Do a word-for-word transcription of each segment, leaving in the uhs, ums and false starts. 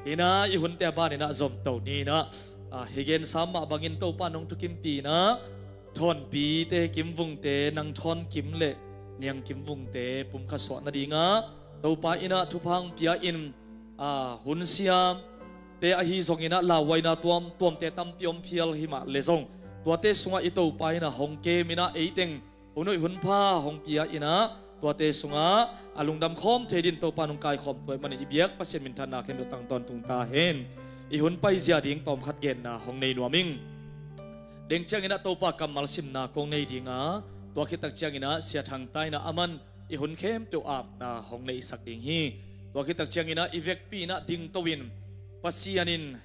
Hi-in ah i hunte a banin ah zomto ni-in ah, ah, hi gensa mah bangin Topa nong thukimpih in ah, Thawnpite, Kimvungte, nang Thawn Kim le Niang Kimvungte pumkhat suah nadingah Topa in ah thupha hong pia in, ah, hun siamte ahi zongin ah lauhuaina tuamtuamte tampi om phial hi mah le zong, tuate sungah i Topa in ah hong kem in ah, ei teng hun hoih hun pha hong pia in ah, tuate sungah a lungdam khawm thei dingin Topa in hong kaikhawm tuah ahih manin i biak Pasian minthanna khempeuh tang tawntung ta hen. I hun paizia ding tawmkhat genna hong nei nuam ing. Deng ciangin ah Topa kammal simna kong nei ding a, tua khit tak ciangin ah Sia Thang Ta in ah aman i hun khempeuh apna hong neihsak ding hi. Tua khit tak ciangin ah i vekpi in ah dingto in, Pasian in,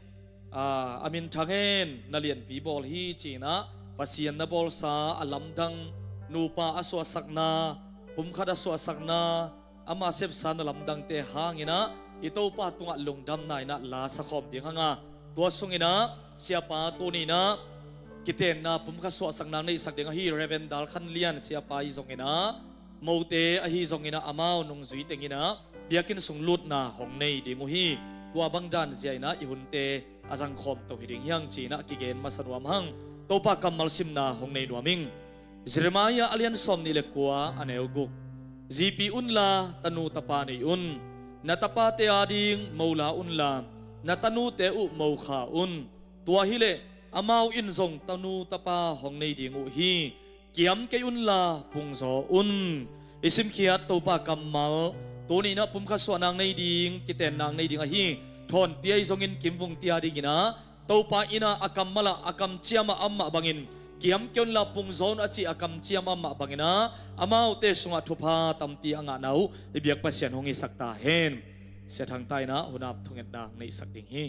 ah, a minthang hen, na lianpi bawl hi ci-in ah, Pasian na bawlsa a lamdang, nupa a suahsakna, pumkhat a suahsakna, ama sepsa na lamdangte hangin ah i Topa tungah lungdamna in ah la sa khawm ding hang a, tua sungin ah Siapa tuni-in ah kitenna pumkhat suahsakna neihsak ding ahi Reverend Dal Khan Lian Siapa ahi zongin ah, mote ahi zongin ah amau nungzui teng in ah biakinn sung lutna hong nei ding uh hi. Tua bang dan zia in ah i hunte a zang khawmto hi ding hi hang ci-in ah kigen masa nuam hang. Topa kammal simna hong nei nuam ing. Jeremiah a lian sawmnih le kua, a neu guk. Zipi unla tanu tapa nei un. Na tapate ading mo la unla, na tanute uh mo kha un. Tua hileh amau in zong tanu tapa hong nei ding uh hi. Kiam kei unla pungzaw un. I simkhiat Topa kammal, tuni-in ah pumkhat suahna nei ding, kitenna nei ding ahi Thawnpi ahi zongin Kimvungte adingin ah, Topa in ah a kammal ah, a kamciam ah a om mah bangin, kiam kei unla pungzaw un a cih a kamciam ah a om mah bangin ah, amaute sungah thupha tampi a ngahna uh i biak Pasian hong hisak ta hen. Sia Thang Ta in ah hun ap thungetna neihsak ding hi.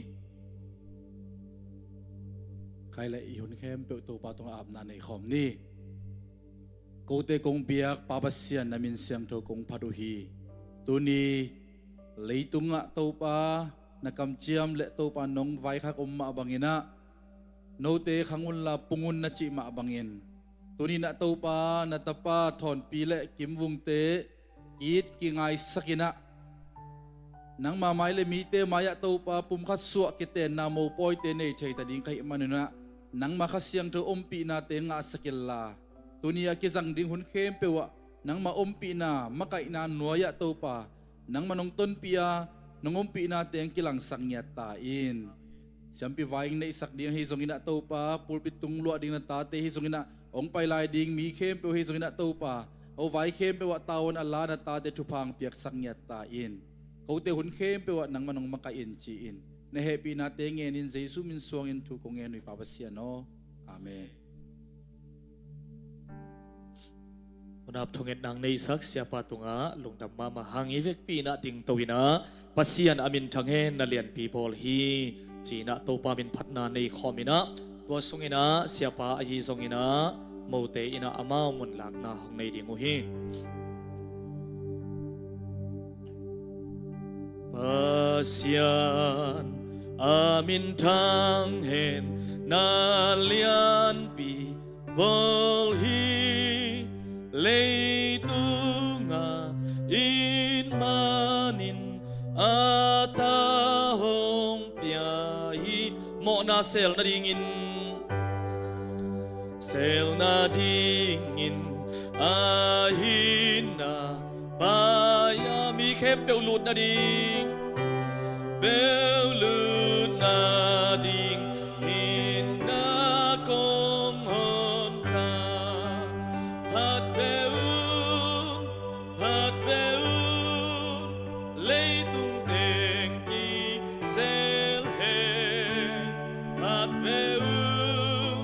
Khai le i hun khempeuh Topa tungah apna nei khawm ni. Kote kong biak Pa Pasian, na min siangtho kong phat uh hi. Tuni leitungah Topa na kamciam le Topa nong vaikhak om mah bangin ah, note khang unla pung un na cih mah bangin, tuni-in ah Topa na tapa Thawnpi le Kimvungte ki-it kingaisak in ah, nangma mai le mite mai-ah Topa pumkhat suah kitenna mopawite nei thei ta ding ka hih manun ah, nangma Kha Siangtho ompihnate ngahsak inla, tuni a kizang ding hun khempeuh ah nangma ompihna makaihna nuai-ah Topa nangma nong tonpih a, nong ompihnate hong kilangsak ngiat ta in. Siampi vai hong neihsak ding ahi zongin ah Topa, pulpit tung luah ding na tate ahi zongin ah, hong pai lai ding mi khempeuh ahi zongin ah Topa, a vai khempeuh ah tavuan a la na tate thupha hong piaksak ngiat ta in. Kote hun khempeuh ah nangma nong makaih in ci-in, na hehpihnate ngen in Jesu min suangin thu kong ngen uh hi Pa Pasian aw. Amen. Hun ap thungetna neihsak Siapa tungah lungdam mahmah hang. I vekpi in ah dingto in ah, Pasian a minthang hen, na lianpi bawl hi ci-in ah Topa min phatna nei khawm in ah, tua sungin ah Siapa ahi zongin ah mote in ah amau munlakna hong nei ding uh hi. Pasian a minthang hen, na lianpi bawl hi. Leitungah in manin a ta hong pia hi. Mawhna sel nadingin, sel nadingin a hinna pai a, mi khempeuh lut nading, peuh lut nading hinna kong hon ta. Phat ve un, phat ve un, leitung teng kizel hen. Phat ve un,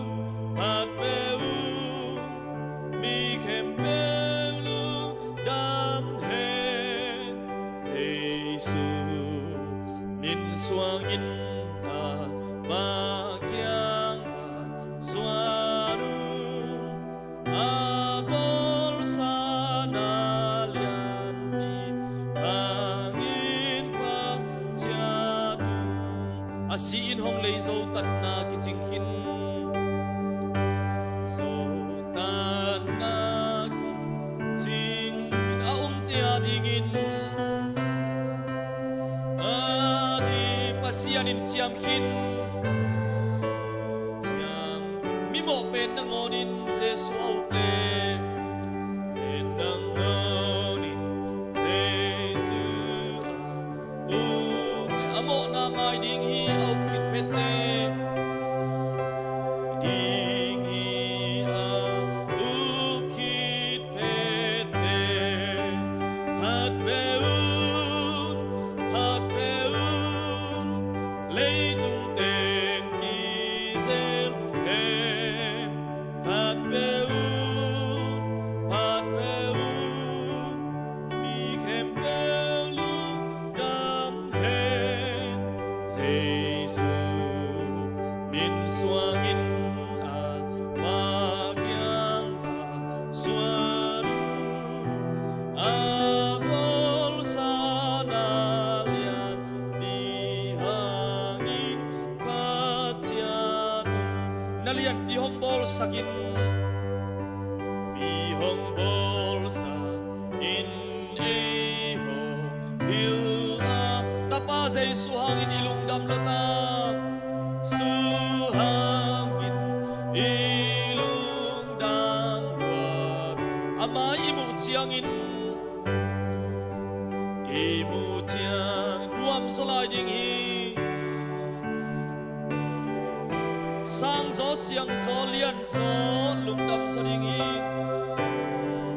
phat ve un, mi khempeuh lungdam hen. Jesu min suangin amah kiang va zuan un. A bawlsa na lianpi hangin phat ciat un. A si-in hong lei zo tatna kicing khin, zo tatna kicing khin a umte adingin, a di pa Sian in ciam khin. Ciam, mimawh pen nangawnin Jesu a uk le, pen nangawnin Jesu a uk le, a mawhna ngai ding hi, a uk khit phette ding hi, a uk khit phette. Phat ve un, phat ve un, leitung teng kizel hen. Phat ve un, phat ve un, mi khempeuh lungdam hen. Jesu min suangin amah kiang va suan un. A bawlsa na lianpi hangin phat ciat un. Na lianpi hong bawlsak in, pi hong bawlsak in, ei hong hil a. Tapa Jesu hangin i lungdam luat a, Jesu hangin i lungdam luat. Amah i muh ciangin, i muh ciang nuamzaw lai ding hi. Sangzaw, siangzaw, lianzaw, lungdamzaw ding hi.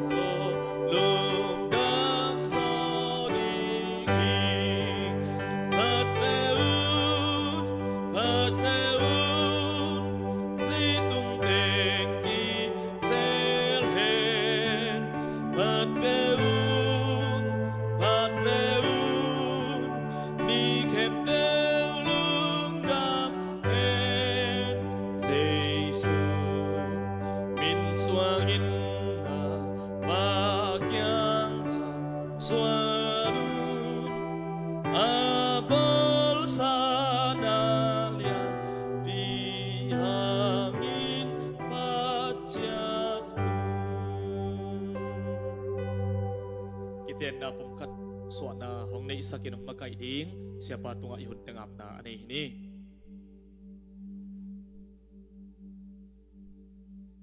Zaw, lungdamzaw ding hi. Phat ve un, phat ve un, leitung teng ki zel hen. Phat ve un, phat ve un, mi khempeuh lungdam hen. Jesu min suangin amah kiang va suan un. A bawlsa na lianpi hangin phat ciat un. Kitenna pumkhat suahna hong neihsakin hong makaih ding Siapa tungah i hunte ngapna a nei hi ni.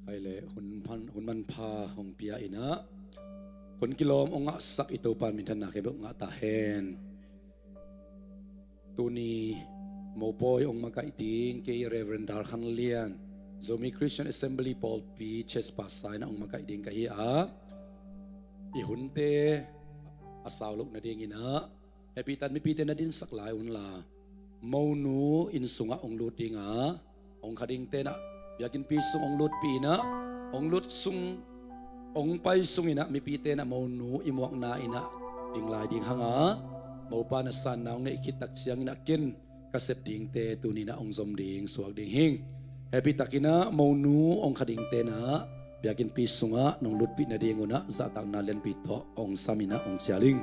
Khai le hun phan, hun manpha hong pia in ah, hun kilawm hong ngahsak i Topa minthanna khempeuh ngah ta hen. Tuni mopawi hong makaih ding kei Reverend Dal Khan Lian, Zomi Christian Assembly pawlpi church pastor in ah hong makaih ding ka hi a, i hunte a sau loh nadingin ah hehpihtak mipite na dinsak lai unla, monu inn sungah hong lut ding a, hong kha dingte in ah biakinnpi sung hong lutpih in ah, hong lut sung, hong pai sung in ah mipite in ah monu i muakna in ah ding lai ding hang a, mopa na sanna hong neih khit tak ciangin ah ken ka sep dingte tuni in ah hong zom ding suak ding hing. Hehpihtak in ah monu hong kha dingte in ah biakinnpi sungah nong lutpih nadingun ah zahtakna lianpi tawh hong sam in ah hong cial ing.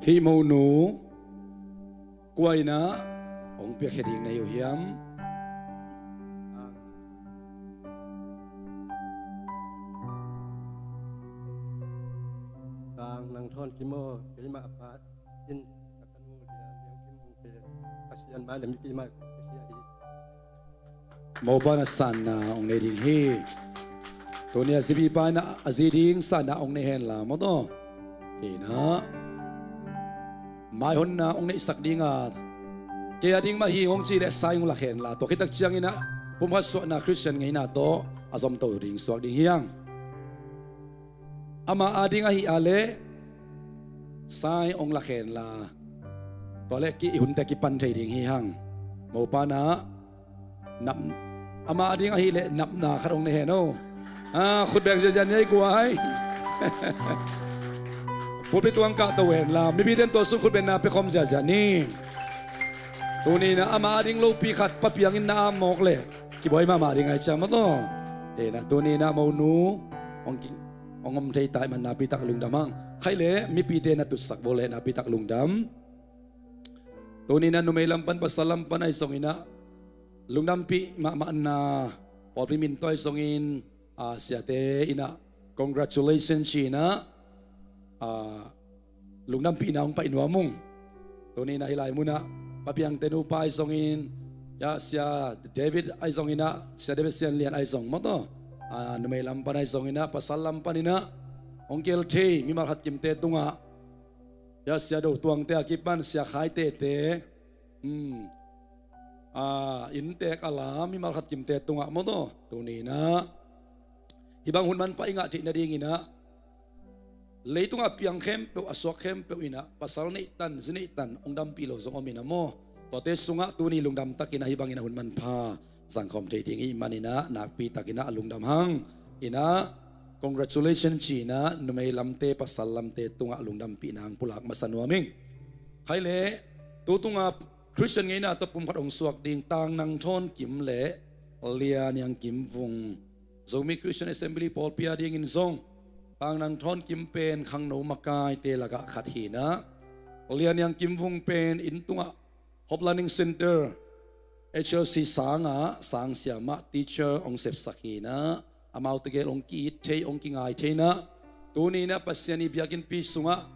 Hih monu kua in ah hong piakhia ding na hi uh hiam? Tang Nang Thawn Kim aw, keimah a pa in ka tanu Lian Lian Kim hong pe, Pasian mah le mipi mah kong piakhia hi. Mopa na sanna hong nei ding hi. Tuni a zipipa in ah a zi ding sanna hong nei henla maw taw. Hi in ah maihonna hong neihsak ding a, kei a ding mah hi hong ci leh sai hong lak henla, tua khit tak ciangin ah pumkhat suahna Khristian ngeina tawh a zomto ding suak ding hi hang. Amah a ding ahih a leh sai hong lak henla, tua leh ki, i hunte kipan thei ding hi hang. Mopa in ah nap, amah a ding ahih leh napna khat hong nei hen aw. Ah, khut beng ziahziah ni ei guai. Pulpit tuang kah to hen la, mipite in tua sung khutbetna pia khawm ziahziah ni. Tuni in ah ama ading lopi khat Pa Piang in na am mawk leh kibuai mahmah ding ai ciam maw taw. Tuni in ah monu hong ki, hong om thei ta ahih man nakpi tak lungdam hang. Khaih leh mipite na tutsak bawl leh nakpi tak lungdam. Tuni in ah numei lam pan pasal lam pan ahi zongin ah lungdampih mahmahna, pawlpi min tawh ahi zongin, a, siate in ah congratulations ci-in ah, a, lungdampihna hong paih nuam ung. Tuni in ah hih lai munah Pa Piangte nupa ahi zongin, ya, Sia David ahi zongin ah, Sia David Sian Lian ahi zong maw taw, a, numei lam pan ahi zongin ah, pasal lam panin ah hong kihel thei mimal khat kimte tungah, ya, Sia Do Tuangte a kipan Sia Khai Tete, hmm, a, inntek a la mimal khat kimte tungah maw taw, tuni in ah hih bang hun manpha i ngah theih nadingin ah leitungah piang khempeuh, a suak khempeuh in ah pasal neihtan, zi neihtan hong dampih lo zong om in ah maw, tuate sungah tuni lungdam takin ah hih bangin ah hun manpha zangkhawm thei ding i hih manin ah nakpi takin ah lungdam hang. In ah congratulations ci-in ah numei lamte pasal lamte tungah lungdampihna hong pulak masa nuam ing. Khaih leh tu tungah Khristian ngeina tawh pumkhat hong suak ding Tang Nang Thawn Kim leh Lia Niang Kim Vung, Zomi Christian Assembly pawlpi a dingin zong Tang Nang Thawn Kim pen khangno makaite lakah khat hi in ah, Lia Niang Kim Vung pen inn tungah Hope Learning Center, H L C sangah sangsiamah teacher hong sepsak hi in ah, amaute gel hong ki-it thei, hong kingai thei in ah, tuni in ah Pasian i biakinnpi sungah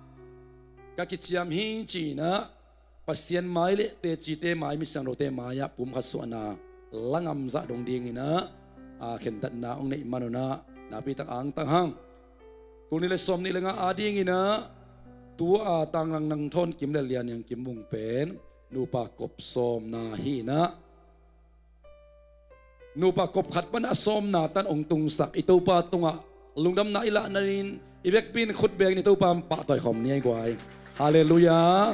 ka kiciam hi ci-in ah, Pasian mai leh tecite mai, misiangthote mai-ah pumkhat suahna la ngamzah dong dingin ah, a, khentatna hong neih manun ah nakpi tak angtang hang. Tul nih leh sawmnih leh nga a dingin ah tu-a Tang Nang Thawn Kim leh Lia Niang Kim Vung pen nupa kop sawmna hi in ah, nupa kop khat pan a sawmna tan hong tungsak i Topa tungah lungdamna i lah nadingin i vekpi in khut bengin i Topa hong pahtawi khawm ni ei guai. Halleluiah.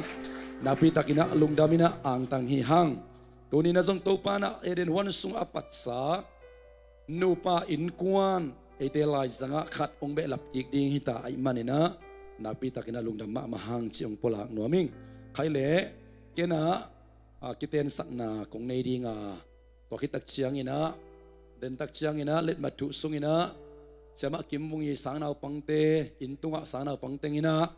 Nakpi takin ah lungdam in ah angtang hi hang. Tuni in ah zong Topa in ah Eden huan sungah a patsa nupa innkuan eite laizangah khat hong behlap kik ding hi ta ahih manin ah nakpi takin ah lungdam mahmah hang ci hong pulak nuam ing. Khaih leh ken ah, a, kitensakna kong nei ding a, tua khit tak ciangin ah, den tak ciangin ah letmat thuh sungin ah Siamah Kim Vung i sangnaupangte, inn tungah sangnaupang teng in ah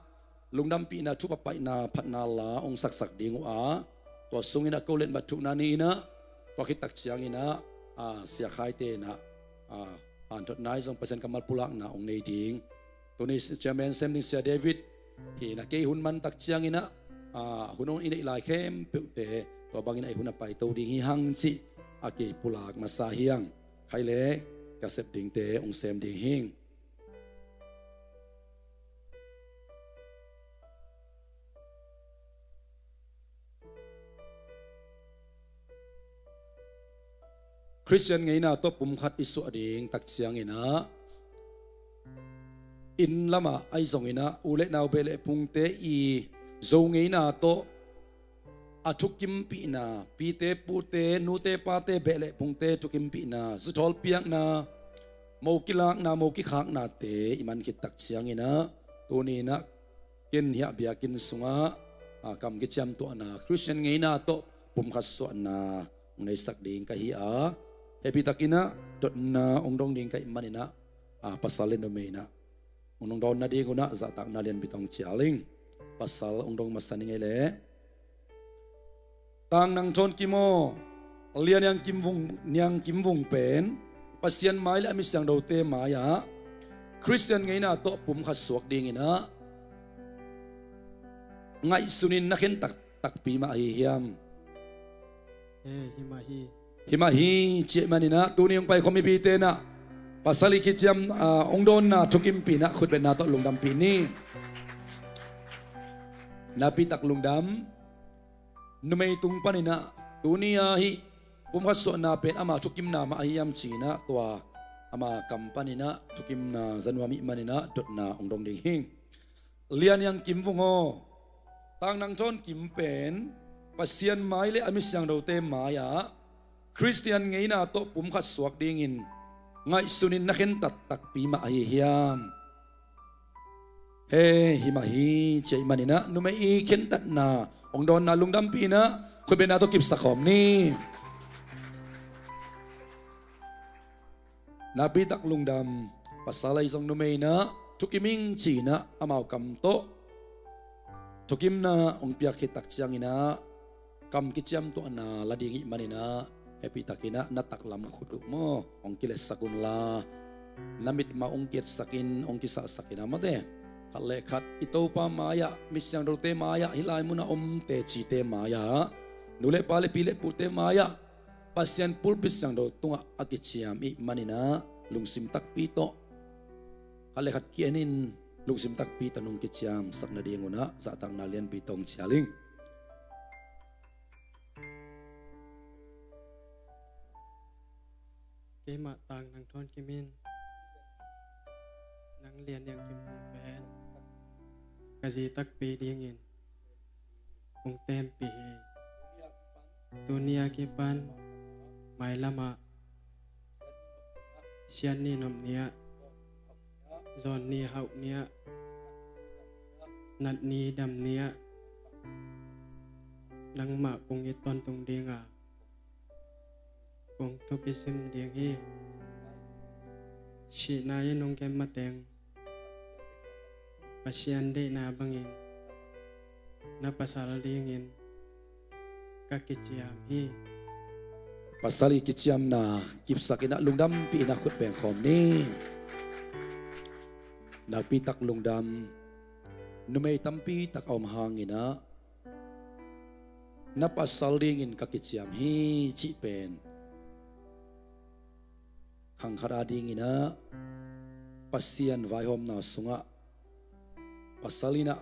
lungdampihna thupha paihna phatna la hong saksak ding uh a, tua sungin ah ko letmat thuhna ni in ah, tua khit tak ciangin ah, a, Sia Khaite in ah, a, hanthotna i zong Pasian kammal pulakna hong nei ding. Tuni Chairman sem ding Sia David hi in ah, kei hun man tak ciangin ah, a, hun hong i neih lai khempeuhte tua bangin ah i hun a paito ding hi hang cih a kei pulak masa hi hang. Khaih leh ka sep dingte hong sem ding hing. Khristian ngeina tawh pumkhat i suah ding tak ciangin ah, inn lamah ahi zongin ah u leh nau beh leh phungte i Zo ngeina tawh a thukimpihna, pite pute, nute pate beh leh phungte thukimpihna, zuthawl piakna, mo kilakna, mo kikhaknate i man khit tak ciangin ah, tuni in ah ken hiah biakinn sungah, a, kam kiciamtuahna, Khristian ngeina tawh pumkhat suahna hong neisak ding ka hi a, hehpih takin ah dotna hong dong ding ka hih manin ah, a, pasal le numei in ah hong dong dawn nadingun ah zahtakna lianpi tawh hong cial ing. Pasal hong dong masa ning ei leh. Tang Nang Thawn Kim aw, Lia Niang Kim Vung, Niang Kim Vung pen Pasian mai leh a misiangthote mai-ah Khristian ngeina tawh pumkhat suak dingin ah ngaihsunin na khen tak, takpi mah ahi hiam? Eh, hi mah hi. Hi mah hi, ci ahih manin ah tuni hong paikhawm mipite in ah pasal i kiciam, a, hong dawnna thukimpihna khutbetna tawh lungdampih ni. Nakpi tak lungdam. Numei tung panin ah tuni a hih pumkhat suahna pen ama thukimna mah ahi hiam ci-in ah tua ama kam panin ah thukimna za nuam ahih manin ah dotna hong dong ding hing. Lia Niang Kim Vung aw, Tang Nang Thawn Kim pen Pasian mai leh a misiangthote mai-ah Khristian ngeina tawh pumkhat suak dingin ngaihsunin na khen tak, takpi mah ahi hiam? He, himah hi, cih ahih manin ah numei i khentatna hong dawnna lungdampih in ah khutbetna tawh kipsak khawm ni. Nakpi tak lungdam. Pasal ahi zong numei in ah thukim ing ci-in ah amau kam tawh thukimna hong piak khit tak ciangin ah kam kiciamtuahna la ding ahih manin ah hehpihtakin ah na taklam khut uh maw, hong kiletsak un la, na mitmah hong kietsakin, hong kisalhsakin ah mate. Khat le khat i Topa mai-ah, mi siangthote mai-ah, hih lai munah om tecite mai-ah, nu le pa le pi le pute mai-ah, Pasian pulpit siangtho tungah a kiciam ahih manin ah lungsim takpi tawh khat le khat ki-enin lungsim takpi tawh nong kiciamsak nadingun ah zahtakna lianpi tawh hong cial ing. Keimah Tang Nang Thawn Kim in Nang Lian Niang Kim Vung pen ka zi takpi dingin kong tenpih hi. Tuni a kipan mailamah Sian ni nop ni-ah, Zawn ni hauh ni-ah, Nat ni dam ni-ah nangmah kong it tawntung ding a, kong thupi sim ding hi. Sihna in hong kem mateng Pasian deihna bangin na pasal dingin ka kiciam hi. Pasal i kiciamna kipsakin ah lungdampih in ah khut beng khawm ni. Nakpi tak lungdam. Numei tampi tak a om hangin ah na pasal dingin ka kiciam hi cih pen khang khat a dingin ah Pasian vaihawmna sungah pasal in ah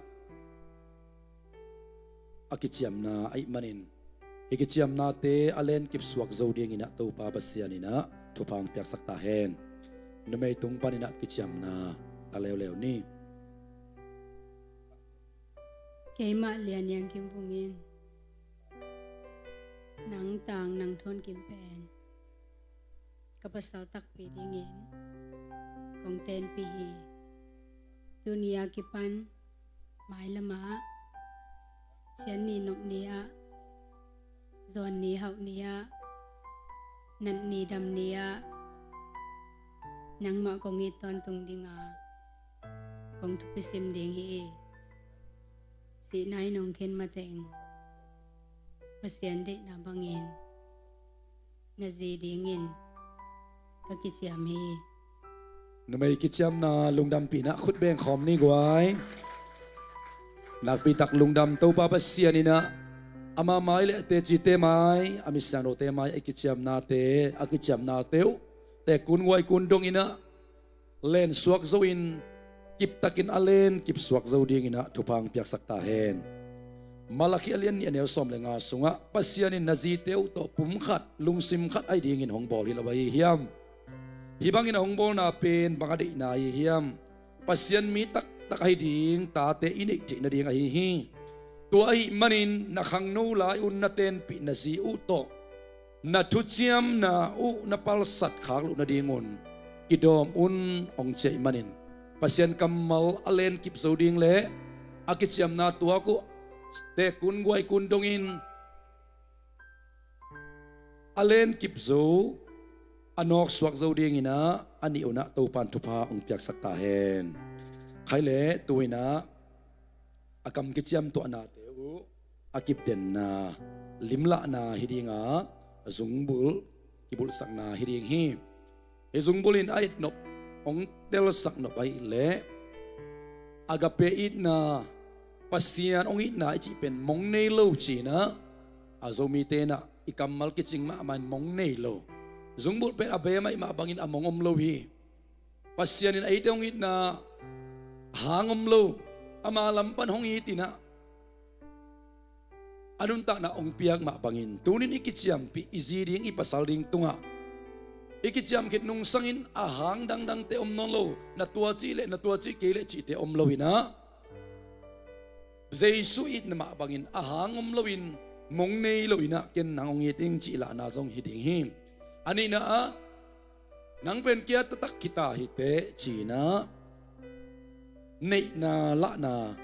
a kiciamna ahih manin, i kiciamnate a lenkip suak zo dingin ah Topa Pasian in ah thupha hong piaksak ta hen. Numei tung panin ah kiciamna a leuleu ni. Keimah Lian Niang Kim Vung in Nang Tang Nang Thawn Kim pen ka pasal takpi dingin kong tenpih hi. Tuni a kipan mailamah Sian ni nop ni-ah, Zawn ni hauh ni-ah, Nat ni dam ni-ah nangmah kong it tawntung ding a, kong thupi sim ding hi. Sihna in hong kem mateng Pasian deihna bangin na zi dingin ka kiciam hi. Numei kiciamna lungdampih in ah khut beng khawm ni guai. Nakpi tak lungdam. Topa Pasian in ah ama mai le tecite mai, a mi siangthote mai a kiciamnate, a kiciamnate uh tekun guaikun dongin ah lensuak zo in, kiptakin a lenkip suak zo dingin ah thupha hong piaksak ta hen. Malakhi a lian nih a neu sawm le nga sungah Pasian in na zite uh tawh pum khat, lungsim khat ahi dingin hong bawl hi lo ahi hiam? Hih bangin a hong bawlna pen bang a deihna ahi hiam? Pasian mi taktak ahi ding tate i neih theih nading ahi hi. Tua ahih manin na khangno lai-un na tenpih na zi uh tawh na thuciamna uh na palsat khak loh nadingun kidawm un, hong ci ahih manin Pasian kammal a lenkip zo ding le a kiciamna tuak uh tekun guaikun dongin a lenkip zo, a nawksuak zo dingin ah a nih un ah Topa'n thupha hong piaksak ta hen. Khai le tu-in ah a kam kiciamtuahnate uh a kipdenna, limlahna hi ding a, zungbulh kibulhsakna hi ding hi. Hih zungbulh in a etnop hong telsak nop ahih leh agape itna, Pasian hong itna i cih pen mong nei lo ci-in ah a Zomite in ah i kammal kicing mahmah in mong nei lo. Zungbulh pen a be mah ih mah bangin a mong om lo hi. Pasian in eite hong itna hang om lo, ama lam pan hong it in ah a nuntakna hong piak mah bangin tunin i kiciampih i zi ding i pasal ding tungah i kiciam khit nungsangin a hang dangdangte om nawn lo, na tua cih leh na tua cih kei leh cihte om lo in ah Jesu itna mah bangin a hang om loin mong nei lo in ah ken nang hong it ing cih lahna zong hi ding hi. A nihna ah nang pen kia taktak khita hi teh ci-in ah neihna lahna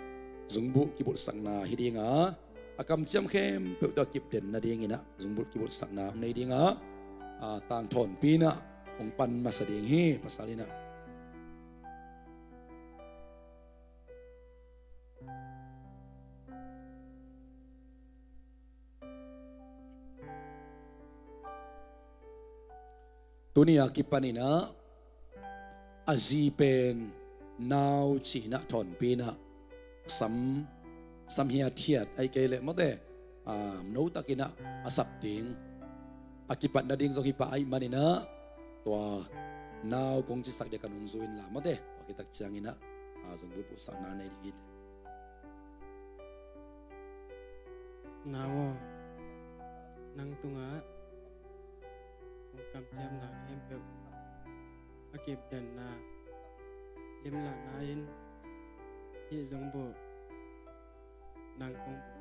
zungbuh kibulhsakna hi dinga, a kamciam khempeuh tawh a kipden nadinginah zungbulh kibulhsakna hong nei dinga, a, tangthawnpi inah hong pan masa ding hi. Pasal inah tuni a kipaninah a zi pen nau cinah thawnpi inah sam, sam hiathiat ahi kei leh mawte, a, notakinah a sap ding a kipat nading zong hi pah ahih maninah tua nau kong cisak dia ka nungzui inla mawte, tua kitak cianginah, a, zungbulh pulhsakna nei ding hi. Nau aw, nang tungah kong kamciamna khempeuh a kipdenna limlahna in hih zungbuh nang kong buh.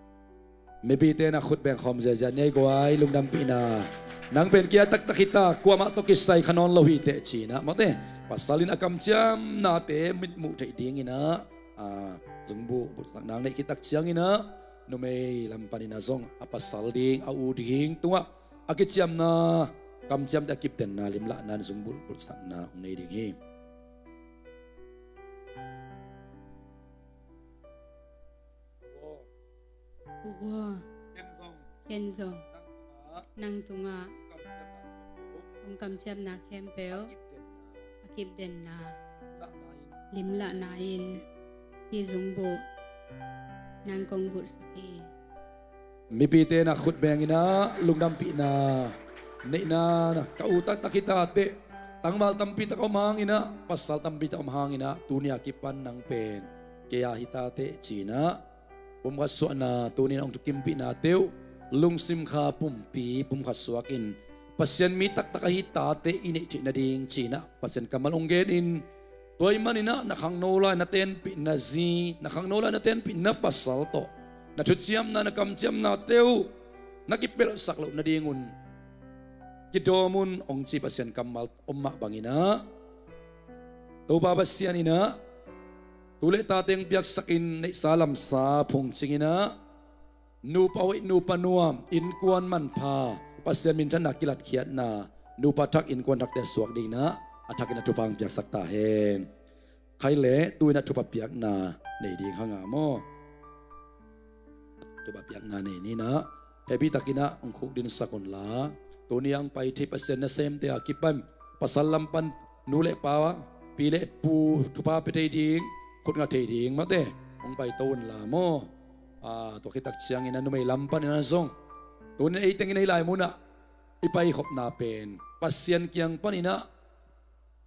Mipite na khut beng khawm ziazia ni ei guai, lungdampihna. Nang pen kia taktak hita, kuamah tawh kisai kha nawn lo hi teh cinah mawte, pasal in a kamciamnate mitmuh theih dinginah, a, zungbuh bulhsakna neih kitak cianginah numei lam paninah zong a pasal ding, a u ding tungah a kiciamna, kamciamte a kipdenna limlahna in zungbulh bulhsakna hong nei ding hi. Ken zong nang tungah hong kamciamna khempeuh a kipdenna limlahna in hih zungbuh nang kong bulhsak hi. Mipite na khut benginah lungdampihna neihna, ka u taktak hita teh, tangval tampi tak om hanginah, pasal tampi tak om hanginah, tuni a kipan nang pen kei a hita teh cinah pumkhat suahna, tuni na hong thukimpihna teuh lungsim kha pumpi pumkhat suakin Pasian mi taktak ahi tate i neih theih nading cinah Pasian kammal hong genin, tua ahih maninah na khangno lai na tenpih na zi, na khangno lai na tenpih na pasal tawh na thuciamna, na kamciamna teuh na kipelhsak loh nadingun kidawm un hong ci Pasian kammal om mah banginah Topa Pasian inah tu le ta teng piaksakin neihsa lamsa phungcinginah nupa hoih, nupa nuam, innkuan manpha, Pasian minthanna kilatkhiatna, nupa thak innkuan thakte suak dinginah a thakin a thupha hong piaksak ta hen. Khai le tu inah thupha piakna nei ding hanga maw? Thupha piakna nei ninah hehpih takinah hong khukdinsak unla, tuni a hong pai thei Pasian nasemte a kipan pasal lam pan nu le pa, pi le pu thupha pia thei ding, khutnga thei ding mawte hong paito unla maw? A, tua khit tak ciangin a numei lam panin a zong tuni ei tengin hih lai munah i paikhopna pen Pasian kiang paninah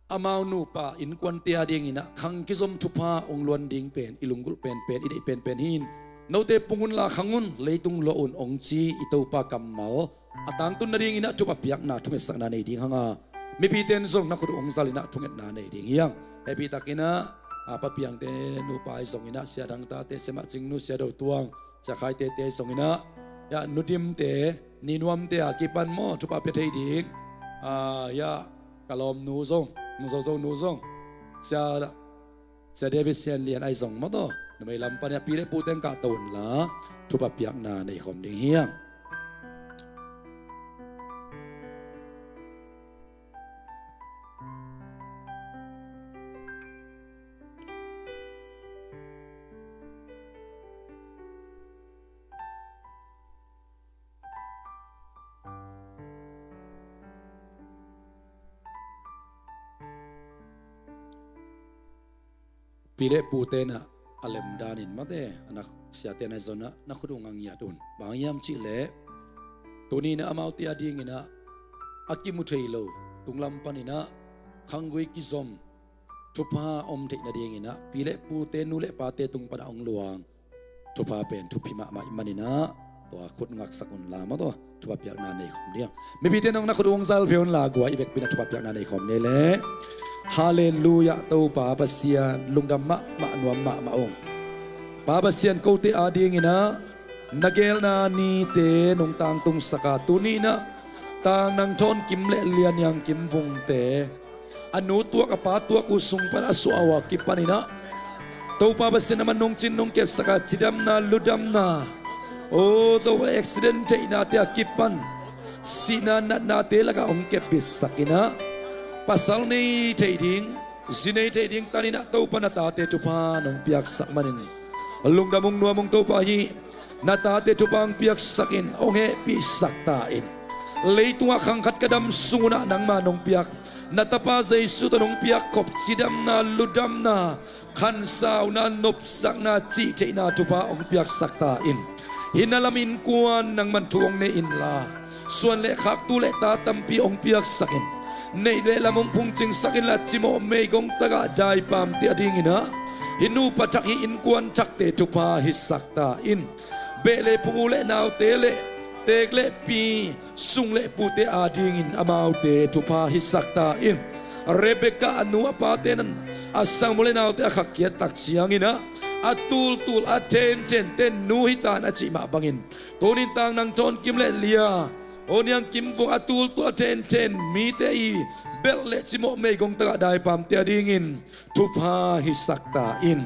amau nupa innkuante a dinginah khang kizom thupha hong luan ding pen i lunggulh penpen, i deih penpen hi-in, note pung unla khang un, leitung luah un hong ci i Topa kammal a tangtun nadinginah thupha piakna thungetsakna nei ding hanga, mipite in zong na khut uh hong zalinah thungetna nei ding hi hang. Hehpih takinah, a, Pa Piangte nupa ahi zonginah, Sia Dangtate, Sia Mah Cingnu, Sia Do Tuang, Sia Khaite te zonginah, ya, Nu Dimte, Ni Nuamte a kipan maw thupha pia thei ding, a, ya, ka lawmnu zong, Nu Zozo nu zong, Sia, Sia David, Sia Lian ahi zong maw taw, numei lam pan ya pi le pu teng kahto unla thupha piakna nei khawm ding hi hang. Pi le pute na a lemdanin mate, a na siate na zona na khut uh ngangiat un. Bang hiam cih leh tuni na amaute a dingin ah a kimu thei lo tunglam panin ah khanggui kizom thupha om theih nadingin ah pi le pute, nu le pate tung pan ah hong luang thupha pen thupi mahmah ih manin ah tua khut ngaksak unla maw, tua thupha piakna nei khawm ding. Mipite nong na khut uh hong zal ve unla, guai i vekpi in ah thupha piakna nei khawm ni leh. Halleluiah, Topa Pasian lungdam mahmah, nuam mahmah ung. Pa Pasian, kote a dingin ah na geelna nite nong tangtungsak a, tuni in ah Tang Nang Thawn Kim le Lian Niang Kim Vungte a nu tuak a pa tuak uh sung pan a suah uh a kipanin ah Topa Pasian, amah nungcin nungkepsak a cidamna ludamna, aw Topa, accident theihnate a kipan sihna natnate lakah hong kepbitsak in ah, pasal nei thei ding, zi nei thei ding tanin ah Topa na tate thupha nong piaksak manin lungdam ung, nuam ung Topa hi. Na tate thupha hong piaksak in, hong hehpihsak ta in. Leitungah khang khat ka dam sung un ah nangma nong piak, na Tapa Jesu tawh nong piak khop cidamna ludamna, khansauna, nopsakna, cihtheihna thupha hong piaksak ta in. Hih na lam innkuan nangman thu hong nei inla, suan le khak tu le ta tampi hong piaksak in. Neih le lam hong phungcingsak inla, cimawh meigong tagah daipamte adingin ah hih nupa thak, hih innkuan thakte thupha hisak ta in. Beh le phung, u le naute le teek le pi, sung le pute adingin amaute thupha hisak ta in. Rebekah a nu a pate nan a sangmu le naute a khakhiat tak ciangin ah, a tultul a thenthen ten nu hi tan a cih mah bangin, tunin Tang Nang Thawn Kim le Lia, aw Niang Kim Vung, a tultul a thenthen mite i belh le cimawh meigong tagah daipamte adingin thupha hisak ta in.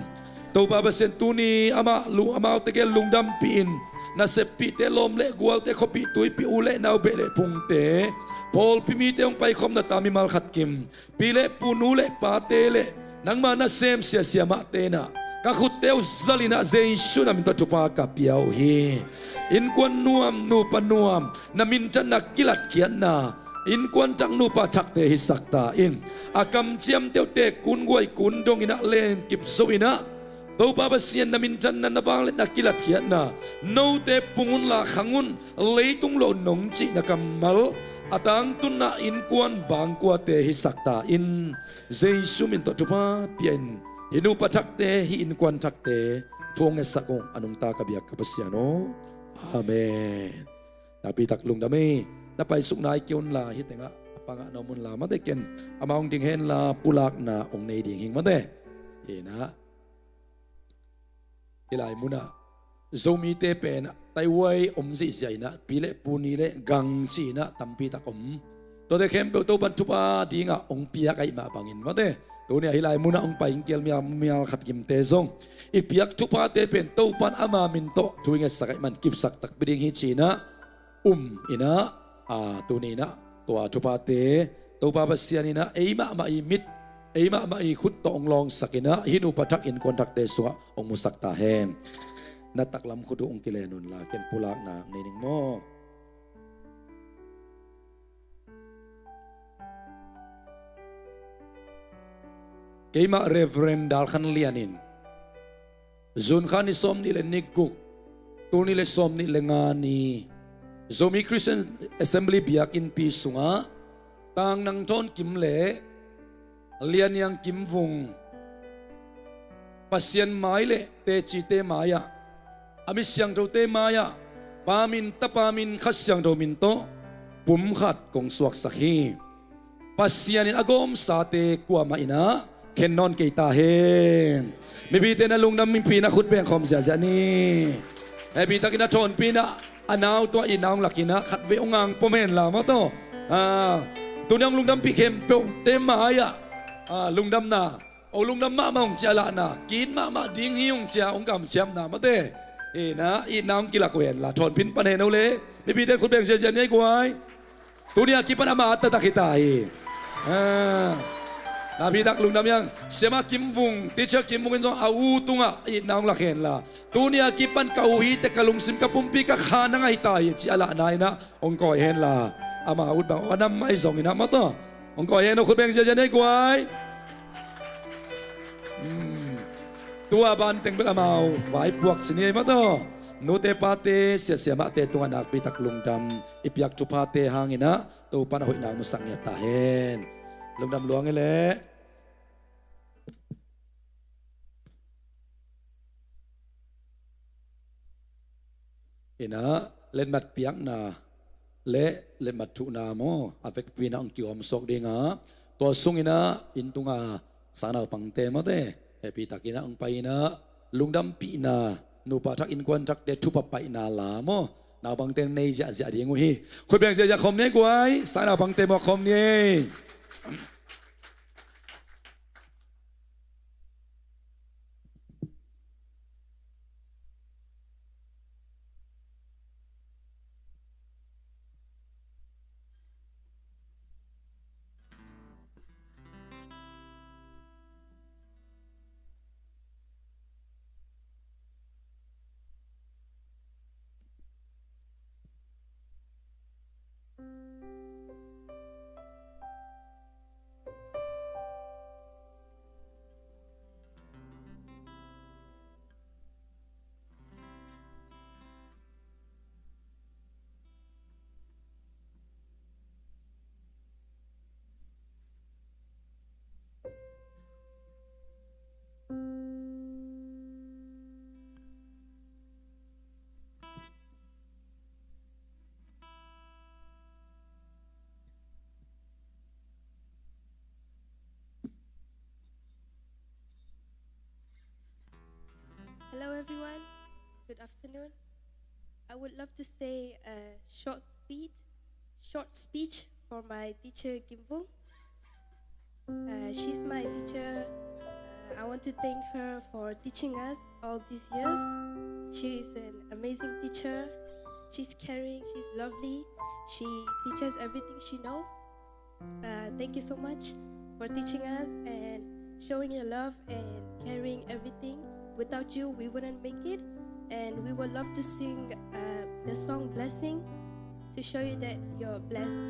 Topa Pasian, tuni amah lu, amaute gel lungdampih in, na seppihte, lawm le gualte, khuapih tuipih, u le nau, beh le phungte, pawlpi mite hong paikhawmna ta mimal khat kim, pi le pu, nu le pate le nangma nasem siasia mahte in ah ka khutte uh zalin ah Jesu na min tawh thupha ka pia uh hi. Innkuan nuam, nupa nuam, na minthanna kilatkhiatna innkuan thak, nupa thakte hisak ta in. A kamciamte uh tekkun guaikun dongin ah lenkip zo in ah, Topa Pasian, na minthanna, na vangliatna kilatkhiatna, note pung unla khang un, leitung lo nong cihna kammal a tangtunna innkuan bangkuate hisak ta in. Jesu min tawh thupha pia in. Hih nupa thakte, hih innkuan thakte thu hong ngetsak ung, a nungta ka biak ka Pasian aw. Amen. Nakpi tak lungdam ei. Na paisuk nai kei unla, hih tengah a pangah na om unla, mate, ken amah hong ding henla pulakna hong nei ding hing, mate. Hi in ah, hih lai munah Zomite pen taihuai om zihziah in ah, pi le pu, ni le gang ci-in ah tampi tak om. Tuate khempeuh Topan thupha dingah hong piak ahih mah bangin, mate, tuni-ah hih lai munah hong pai hing kial mial, mial khat kimte zong i piak thuphate pen Topan ama min tawh thu i ngetsak ahih man kipsak takpi ding hi ci-in ah um in ah, a, tuni in ah tua thuphate Topa Pasian in ah ei mahmah i mit, ei mahmah i khut tawh hong lawngsak in ah hih nupa thak, innkuan thakte sungah hong musak ta hen. Na taklam khut uh hong kilen unla, ken pulakna hong nei ning maw. Keimah Reverend Dal Khan Lian in June kha ni sawmnih le ni guk, tul nih le sawmnih le nga ni, Zomi Christian Assembly biakinnpi sungah Tang Nang Thawn Kim le Lia Niang Kim Vung Pasian mai le tecite mai-ah, a mi siangthote mai-ah, Pa min, Tapa min, Kha Siangtho min tawh pum khat kong suaksak hi. Pasian in a gawmsate kuamah in ah khen nawn kei ta hen. Mipite na lungdam, mipi na khut beng khawm ziahziah ni. Hehpihtakin a thawnpi in ah a nau tua i nau lak in ah khatvei hong ngangpom henla maw taw. Ah, tuni hong lungdampih khempeuhte mai-ah, ah, lungdamna, o lungdam mahmah hong ci a lahna, ki-it mahmah ding hi hong ci a hong kamciamna, mate, i na, i na hong kilak uh henla, thawnpi in pan hen o le. Mipite khut beng ziahziah ni ei guai. Tuni a kipan ama a taktak hi ta hi. Ah, nakpi tak lungdam hi hang. Siamah Kim Vung, Teacher Kim Vung in zong a u tungah itna hong lak henla, tuni a kipan ka u hi teh, ka lungsim, ka pumpi, ka kha nang ahi ta hi, ci a lahna in ah hong kawi henla, ama ut bang a nam ahi zongin ah maw taw, hong kawi hen o, khut beng ziahziah ni ei guai. Hmm. Tua banteng bel amau vaipuak ci ni ei maw taw. Nute pate, sia siamahte tungah nakpi tak lungdam. I piak thuphate hangin ah Topan a hoihna musak ngiat ta hen. Lungdam luang e leh. In ah letmat piakna le letmat thuhna maw, a vekpi in ah hong kihawmsuak ding a, tua sungin ah inn tunga sang naupangte mawte, hehpihtakin ah hong pai in ah lungdampihna, nupa thak innkuan thakte thupha paihna la maw, naupangte nei ziahziah ding uh hi. Khut beng ziahziah khawm ni ei guai. Sang naupangte muak khawm ni ei. Everyone, good afternoon. I would love to say a short speech, short speech for my teacher Kim Vung. Uh, she's my teacher. Uh, I want to thank her for teaching us all these years. She is an amazing teacher. She's caring, she's lovely. She teaches everything she knows. Uh, thank you so much for teaching us and showing your love and caring everything. Without you, we wouldn't make it. And we would love to sing uh, the song Blessing to show you that you're blessed.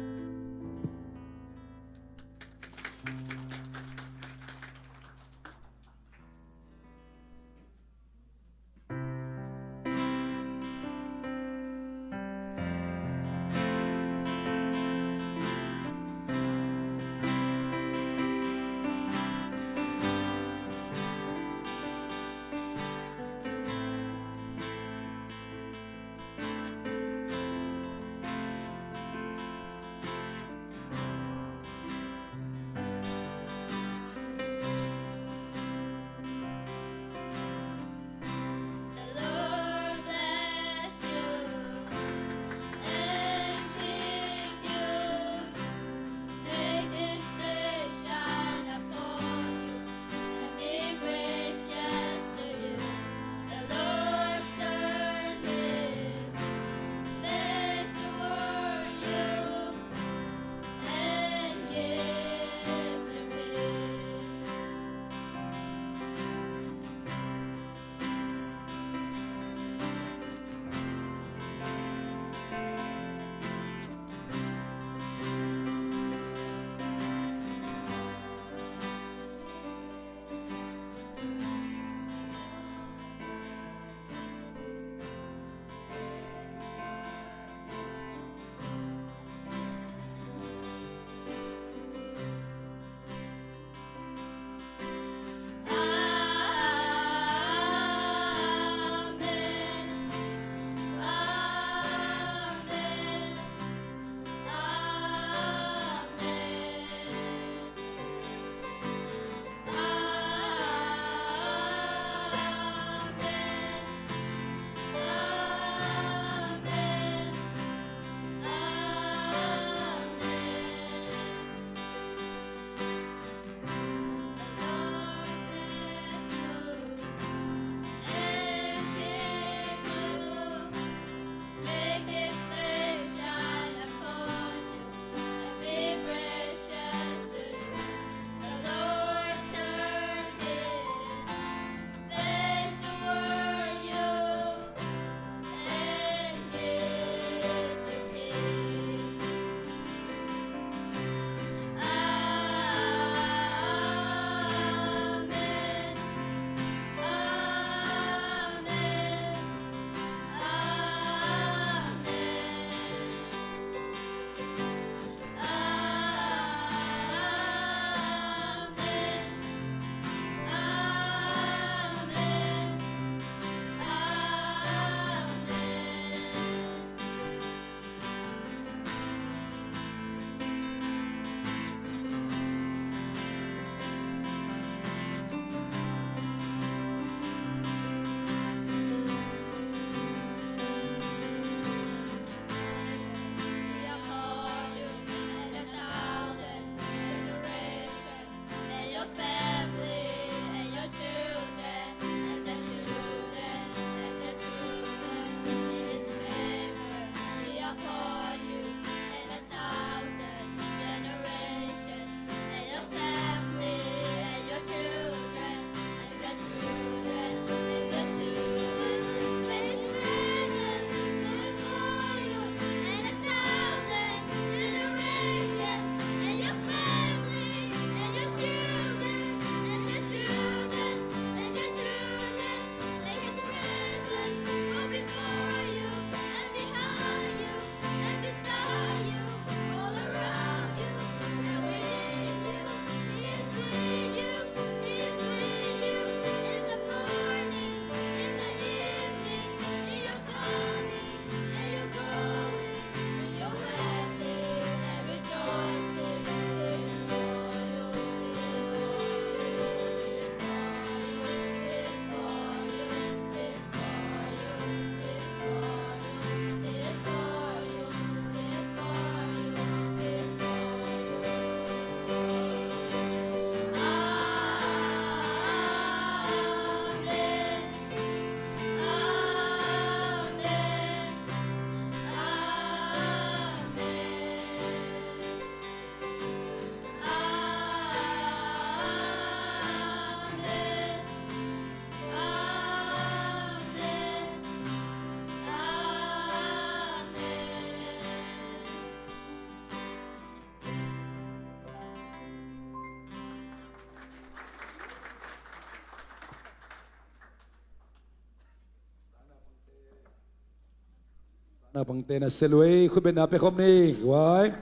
Naupangte na sia luai, khutbetna pia khawm ni guai.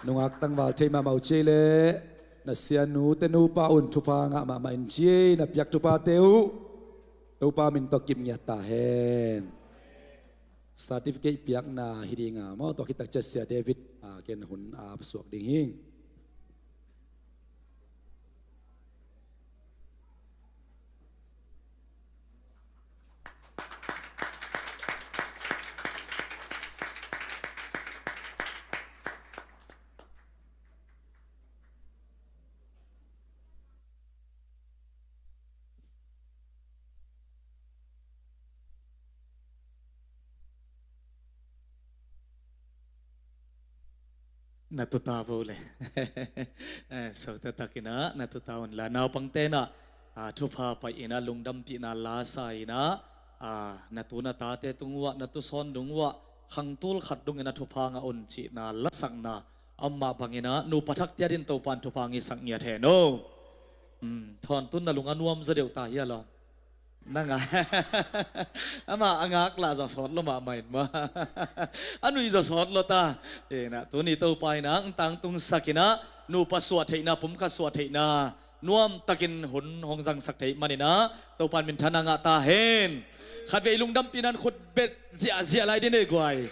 Nungak tangval thei mahmah uh ci ei leh, na sianu te nupa un thupha ngah mahmah in ci ei, na piak thuphate uh Topa min tawh kip ngiat ta hen. Certificate piakna hi ding a maw, tua khit tak ciang Sia David, ah, ken hun a suak ding hi. Na tuta vo le. Eh, so taktak in ah na tuta un la, naupangte in ah, ah, thupha pai in ah, lungdampihna la sa in ah, ah, na tu na tate tung uh ah, na tusawn dung uh ah, khangtul khat dong in ah thupha ngah un cihna lasakna, amah bang in ah nupa thakte adingin Topa in thupha ngisak ngiat hen aw. Hmm, Thawn, tun na lung a nuam zaw deuh ta hia lawm? Nang a. Amah a ngak lah za sawt lo mahmah in maw. A nuih za sawt lo ta. Eh, na tuni Topa in ah hong tangtungsak in ah, nupa suah theihna, pumkhat suah theihna nuam takin hun hong zangsak thei man in ah, Topa in minthanna ngah ta hen. Khatvei lungdampihna in khutbet ziahziah lai ding e guai.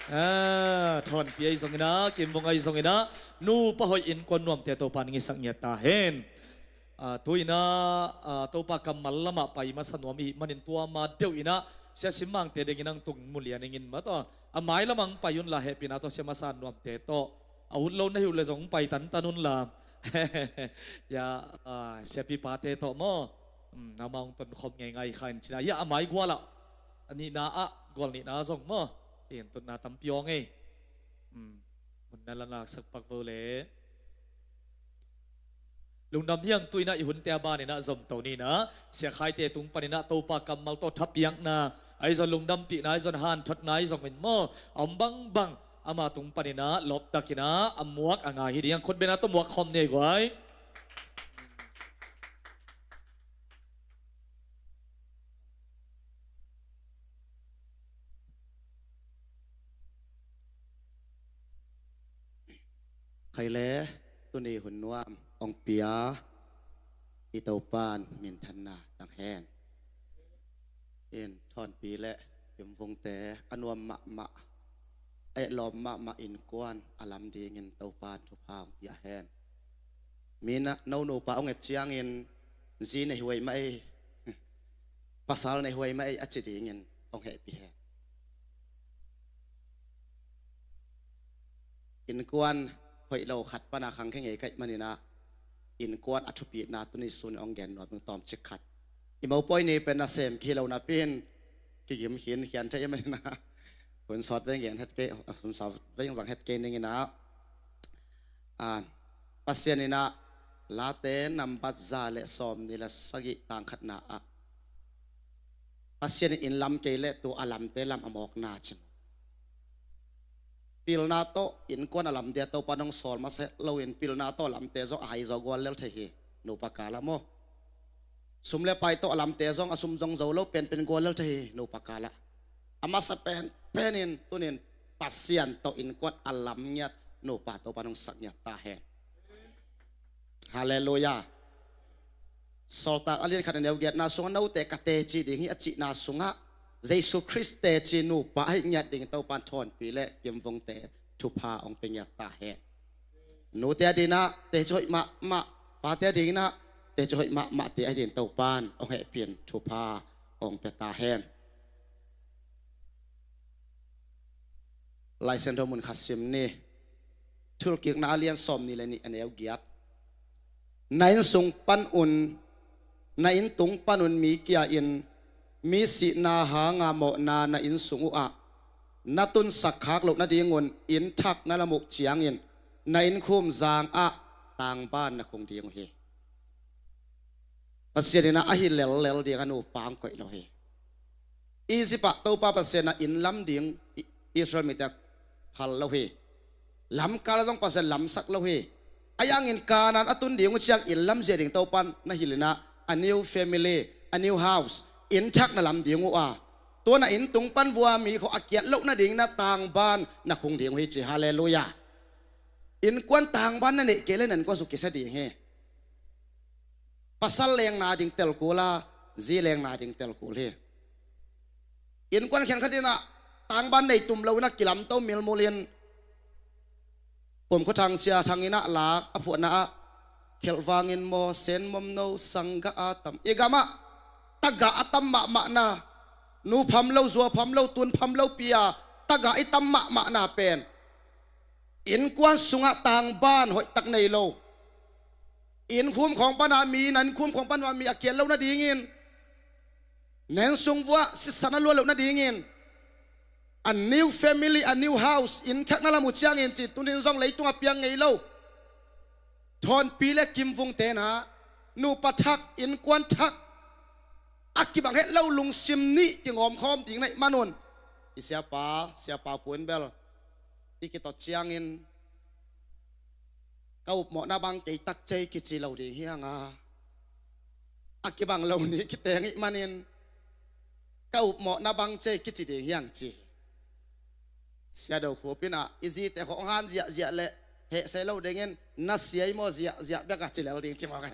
Ah, Thawnpi ahi zong in ah, Kimvung ahi zong in ah, nupa hoih innkuan nuamte Topa in ngisak ngiat ta hen. Ah, tu in ah, ah, Topa kammal lamah pai masa nuam i hih manin tua ma deuh in ah, Sia Sim Mangte ding in ah hong tung mu lian ing in maw, tua a mai lamah hong pai un la, hehpihna tawh sia masa nuamte tawh, a ut lo na hi uh leh zong hong pai tantan un la. Ya, ah, siapipate tawh maw. Hmm, amau hong tonkhawm ngeingai kha in ci in ah, ya, a mai gual ah, a nihna ah, gual nihna zong maw, in tutna tampi awng ei. Hmm, hun na la ngaksak pak vo le. Lungdam hi ing. Tu in ah i hunte a ban in ah zomto ni in ah, Sia Khaite tung pan in ah Topa kammal tawh thapiakna, ahi zong lungdampihna, ahi zong hanthotna, ahi zong in maw, a om bangbang ama tung pan in ah lawptak in ah a muak a ngai hi ding. Khutbetna tawh muak khawm ni guai. Khai le, tuni hun nuam hong pia i Topa in minthanna tang hen. In Thawnpi le Kimvungte a nuam mahmah, a etlawm mahmah innkuan a lam dingin Topa in thupha hong pia hen. Mi in ah no nupa hong et ciangin, zi nei huai mah ei, pasal nei huai mah ei a ci dingin hong hehpih hen. Innkuan hoih lo khat pan a khangkhia ngei ka hih man in ah, innkuan a thupitna tuni sun in hong gen nuam ing tawmcik khat. I mopawi ni pen nasem kilo napi in kigim khin khian thei ahih man in ah, hun sawt vei gen het kei, hun sawt vei zang het kei ning in ah. Ah, Pasian in ah, Late nambat za le sawmnih le sagih tang khatna ah, Pasian in inn lam kei leh tua a lamte lam a mawkna ci. Pilna tawh innkuan a lam dia Topa in hong sawl masa lo in, pilna tawh a lamte zong a hai zaw gual lel thei hi, nupa kal ah maw. Sum le pai tawh a lamte zong a sum zong zo lo penpen gual lel thei hi, nupa kal ah. A masa penpen in tuni in Pasian tawh innkuan a lam ngiat nupa Topa in hong sak ngiat ta hen. Halleluiah. Sawltak a lian khat a neu giatna sungah, note ka teci ding hi a cihna sungah, Jesu Khrist teci nupa ahih ngiat ding Topa in Thawnpi le Kimvungte thupha hong pia ngiat ta hen. Nute ading in ah teci hoih mahmah, pate ading in ah teci hoih mahmahte ading Topa in hong hehpih in thupha hong pia ta hen. Lai Siangtho mun khat sim ni. Thulkikna a lian sawmnih le nih a neu giat. Na inn sung pan un, na inn tung pan un mi kia in, mi sihna hanga mawhna na inn sung uh ah na tunsak khak loh nadingun inn thak na lam uh ciangin, na innkhum zangah tangban na khung ding uh hi. Pasian in ah a hi lellel ding a nupa hong koih lo hi. Egypt ah Topa Pasian in ah inn lam ding I-, Israel mite a phal lo hi. Lamkal ah zong Pasian in lamsak lo hi. Ahi hangin Kanaan a tun ding uh ciang inn lam zia ding Topa in na hilh in ah, a new family, a new house, inn thak na lam ding uh a, Tua na inn tung pan vua mi khawng a kiat loh nadingin a tangban na khung ding uh hi ci. Halleluiah. Innkuan tangban na neih kei le na innkuan sung kisia ding hi. Pasal lengna ding telkul a, zi lengna ding telkul hi. Innkuan khenkhat in ah tangban nei tum lo in a kilamto milmul in Pum Khua Thang Sia Thang in ah lak a phuahna ah khelh vangin maw, sen momno, sanggah a tam, i gam ah tagah a tam mahmahna, nu pham lo, zua pham lo, tun pham lo pi a tagah i tam mahmahna pen innkuan sungah tangban hoihtak nei lo. Inn khum khawng pana mi, na inn khum khawng pana mi a kiat loh nadingin, na inn sung vuah sisan a luah loh nadingin, a new family, a new house, inn thak na lam uh ciangin ci, tunin zong leitung a piang ngei lo thawnpi le kimvung tena nupa thak, innkuan thak a kibang het lo lungsim nih kingawm khawm ding na hih manun, i siapa, siapa pu in bel i kitot ciangin ka upmawhna bang kei tak cei kici lo ding hi hang a, a kibang lo ni kiteng ih manin ka upmawhna bang cei kici ding hi hang ci. Sia Do Khup in ah i zite khawng han ziahziah le heh se lo dingin na sia i maw ziahziah bek a ci lel ding ci mawk.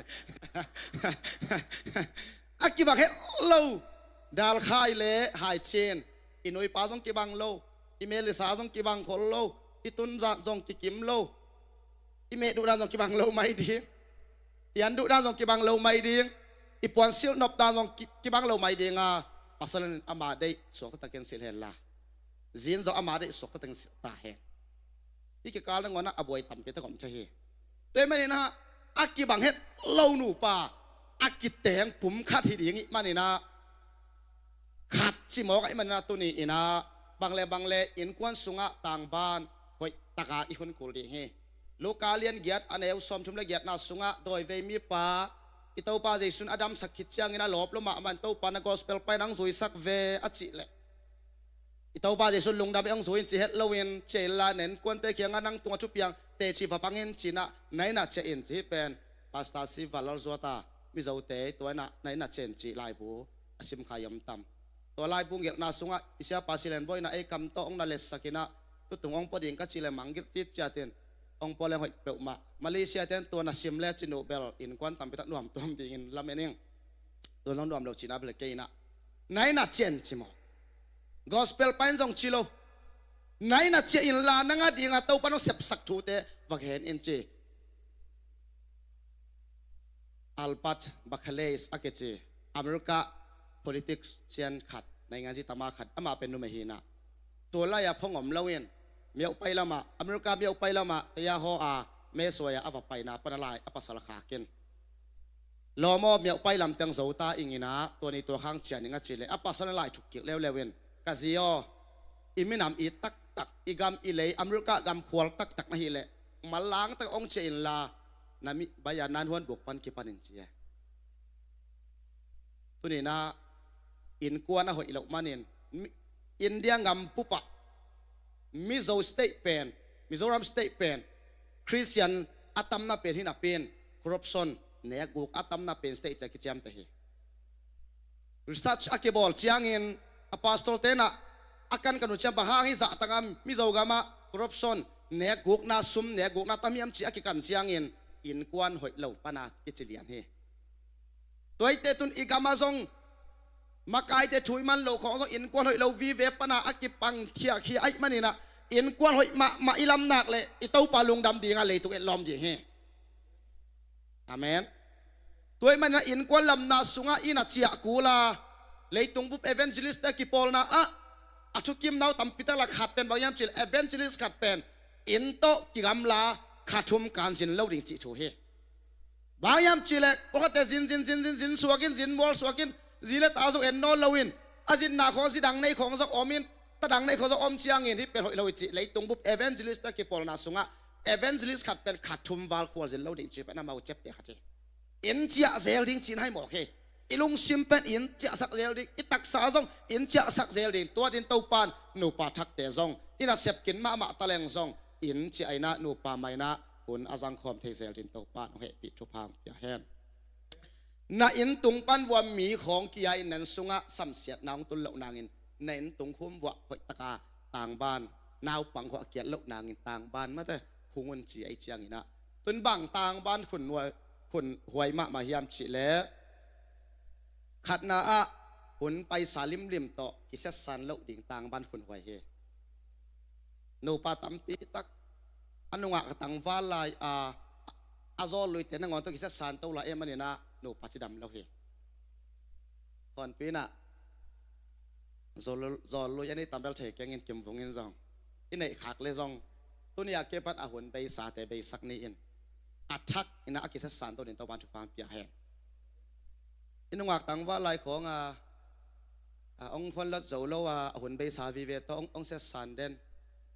A kibang het lo. Dal khai le hai cin, i nuipa zong kibang lo, i melisa zong kibang khol lo, i tunzat zong kikim lo, i meh duhdan zong kibang lo mai ding, i an duhdan zong kibang lo mai ding, i puansilh nopdan zong ki-, kibang lo mai ding a, pasal in ama deih suakta takin silh hen la, zin zong ama deih suakta takin silh ta hen. I kikal nangawn ah a buai tampi tak om thei hi. Tua ih manin ah a kibang het lo nupa a kiteng pum khat hi ding ih manin ah, khat ci mawk ah ih manin ah tuni in ah bang le bang le innkuan sungah tangban hoih taka i hun kul ding hi. Luka lian giat a neu sawmthum le giatna sungah dawivei mipa i Topa Jesu in a damsak khit ciangin a lawp lua mahmah in, Topa, na gospel pai in hong zuisak ve a cih leh, i Topa Jesu in lungdam in hong zui in ci het loin, cia inla na innkuante kiangah nang tungah thupiang teci va pang in ci in ah, na inn ah ciah in ci hi pen. Pastor Siva Lalzuata, Mizote tua in ah na inn ah ciah in cih laibu a simkhai om tam. Tua laibu gelhna sungah i siapa Silenbawi in ah ei kam tawh hong na letsak in ah, tutung hong pua ding ka cih leh mangngilh citciat in hong pua leng hoih peuhmah. Malaysia ten tua na sim le cin uh bel innkuan tampi tak nuam tuam dingin lamen ing. Tua zong nuam lo cihna bel kei in ah, na inn ah ciah in ci maw. Gospel pai in zong ci lo. Na inn ah ciah inla nang a dingah Topa in hong sepsak thute va gen in ci. Albert Barclays a kici America politician khat, nainganzi tama khat, amah pen numei hi in ah, tua lai-ah phong om loin miauhpai lamah, America miauhpai lamah taya haw a mesuai-ah a va paina pana lai a pasal khak in, lawm aw, miauhpai lam teng zo ta ing in ah, tua ni tua khang ciah ning a cih leh a pasal in lai thuk kik leuleu in, ka zi aw, i minam it taktak, i gam i lei America gam khual taktak na hih leh manlang tak hong ciah inla, na mi bai-a na innkuan buk pan kipan in ci e. Tuni in ah innkuan a hoih loh manin, mi-, India gam bup ah Mizo state pen, Mizoram state pen Christian a tamna pen hi napi in, corruption, nekguk a tamna pen state ci-a kiciamteh hi. Research a kibawl ciangin, a pastor ten ah a kankan uh ciang, bang hang hi zahtak a Mizo gam ah corruption, nekgukna, sum nekgukna tam hiam cih a kikan ciangin, innkuan hoih lo pana kici lian hi. Tua ahih teh tun i gam ah zong makaite thu i man loh khawng zong innkuan hoih lo vive pana a kipang khiakhia ahih manin ah, innkuan hoih mahmah i lam nak leh i Topa lungdam ding a, leitung etlawm ding hi. Amen. Tua ahih manin ah innkuan lamna sungah i na ciah kul a, leitung bup evangelist te kipawlna ah a thukimna uh tampi tak lak khat pen bang hiam cih leh, evangelist khat pen inn tawh kigamla kha thum kan zin lo ding cih thu hi. Bang hiam cih leh, pawlkhatte zin, zin, zin, zin, zin suak in, zin mual suak in, zi le ta zong en nawn loin, a zinna khawng, zi dang nei khawng zong om in, ta dang nei khawng zong om ciangin, hih pen hoih lo hi cih, leitung bup evangelist te kipawlna sungah evangelist khat pen kha thum val khual zin lo ding cih pen amau ciapteh khat hi. Inn ciah zel ding cih na hi mawk hi. I lungsim pen inn ciahsak zel ding, i taksa zong inn ciahsak zel ding, tua ding Topa in nupa thakte zong, i nasep kin mahmah taleng zong, inn ciah in ah, nupa mai in ah hun a zangkhawm thei zel ding Topa in hong hehpih thupha hong pia hen. Na inn tung pan vua mi khawng kia in, na inn sungah samsiatna hong tun loh nangin na inn tung khum vuah hoih taka tangban, naupang khua a kiat loh nangin tangban mate hung un ci ahih ciangin ah, tun bang tangban khun huai, khun huai mahmah hiam cih leh, khatna ah hun paisa limlim tawh kisetsan loh ding tangban khun huai hi. Nupa tampi tak a nungak a tangval lai a, a zawl luite nangawn tawh kisetsan to lai ahih manin ah nupa cidam lo hi. Honpi in ah zawl, zawl lui a nei tam bel thei keng in, Kimvung in zong i neih khak leh zong, tuni a kipat a hun beisate beisak ni in, a thak in ah a kisetsan to ding Topan thupha hong pia hen. I nungak tangval lai khawng a, a hong phuan lot zo lo a, a hun beisa vive tawh hong, hong setsan den.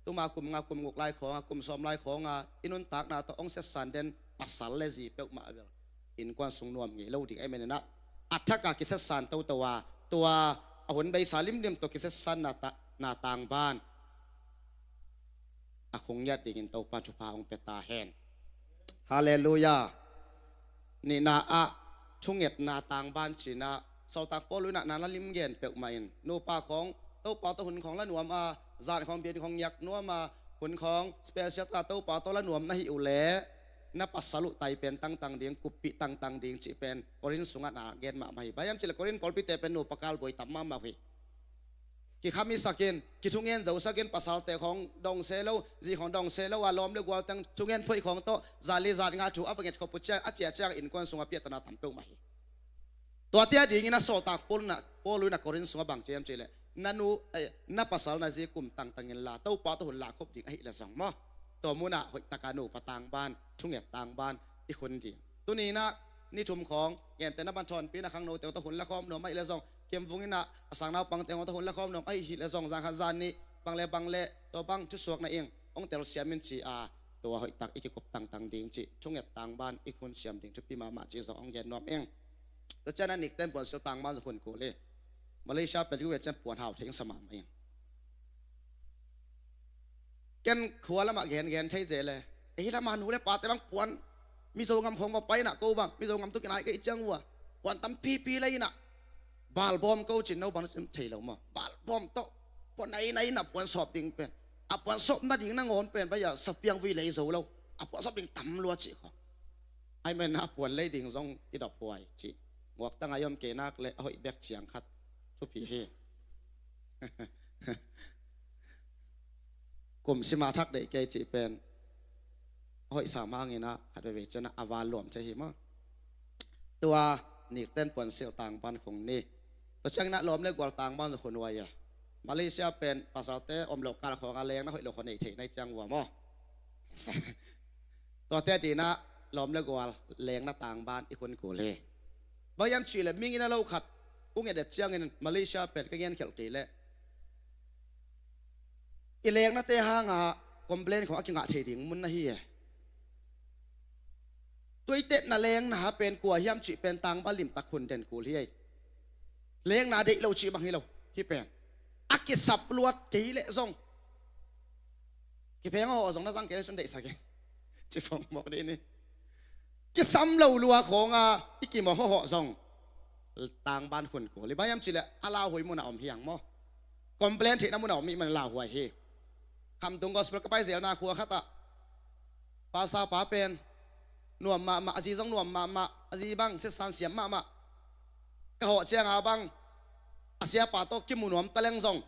Tuma kum nga kum guk lai khawng a, kum sawm lai khawng a, i nuntakna tawh hong setsan den pasal le zi peuhmah bel innkuan sung nuam ngei lo ding ahih manin ah, a thak a kisetsan toto a, tua a hun beisa limlim tawh kisetsan na ta, na tangban a khung ngiat dingin Topan thupha hong pia ta hen. Halleluiah. Nihna ah thungetna tangban ci-in ah, Sawltak Paul in ah na na lim gen peuhmah in, nupa khawng Topa tawh hun khawng la nuam a, zan khawng biakinn khawng ngiat nuam a, hun khawng special taka Topa tawh la nuam na hih uh leh, na pasal uh tai pen tangtang ding, kuppih tangtang ding cih pen Korin sungah na gen mahmah hi. Bang hiam cih leh Korin pawlpite pen nupa kalbuai tam mahmah uh hi. Kikhamisak in, kithungen zosak in, pasalte khawng dong se lo, zi khawng dong se lo a, lawm le gual teng thungen phoih khawng tawh zan li zan nga thu a va nget khop uh ciang, a ciah ciang innkuan sungah piahtana tam peuhmah hi. Tuate a dingin ah Sawltak Paul in ah, Paul in ah Korin sungah bang ci hiam cih leh, na nu, eh, na pasal na zi kum tangtang inla, Topa tawh hun lahkhop ding ahih leh zong maw, tua munah hoih taka nupa tangban, thunget tangban i khun ding. Tuni in ah ni thum khawng, gentehna bang Thawnpi in ah khangnote tawh hun la khawm nuam ahih leh zong, Kimvung in ah a sang naupangte tawh hun la khawm nuam ahih leh zong, zan khat zan nih bang le bang le tua bang thusuak na ing hong telsiam in ci a, tua hoih tak i kikup tangtang ding cih, thunget tangban i khun siam ding thupi mahmah cih zong hong gen nuam ing. Tua ciang a nikten puansilh tangban zong hun kul hi. Malaysia pen i vet ciang puan hau thei ing sa mahmah ing. Ken khua lamah gengen thei zel e. Ei lamah nu le pate bang puan, Mizo ngam khawng va pai in ah ko bang Mizo ngam tawh kinai kei ciang uh a, puan tampipi lei in ah balbawm ko cin, no bang na thei lo maw? Balbawm tawh puan nai nai in ah puan sawp ding pen, a puan sawp nading nangawn pen bang a sapiang vui lei zo lo, a puan sawp ding tam lua cih khawng. Ahih manin ah puan lei ding zong i dop huai cih. Nguakta ngai om kei nak leh a hoih bek ciang khat thupi hi. Kum sima thak deih kei cih pen a hoih sam hangin ah khat veve ciang ah a val luam thei hi maw? Tua nikten puansilh tangban khung ni. Tua ciangin ah lawm le gual tangban khung huai e. Malaysia pen pasalte om lo kal khawng a lengna hoih lo khawng nei thei nai ciang uh a maw? Tuate a dingin ah lawm le gual lengna tangban i khun kul hi. Bang hiam cih leh mi ngina lo khat, u nget et ciangin Malaysia pen ka ngen khialh kei leh, i lengnate hanga complain khawng a kingah thei ding mun na hi e. Tuaitetna lengna pen kua hiam cih pen tangban limtak hun den kul hi e. Lengna deih lo cih bang hi lo hi pen. A kisap luat kei leh zong, kipheng hawh zong na zang kei leh cun deihsak e. Ci phawng mawk dih ni. Kisam lo lua khawng a i kimawh hawh zong tangban hun kul hi. Bang hiam cih leh a lauhuai mun a om hi hang maw? Complain theihna mun a om ahih manin lauhuai hi. Khamtung gospel ka pai zelna khua khat ah pastor pa pen nuam mahmah, a zi zong nuam mahmah, a zi bang setsan siam mahmah. Ka hawh ciang a bang a siapa tawh kimu nuam ta leng zong,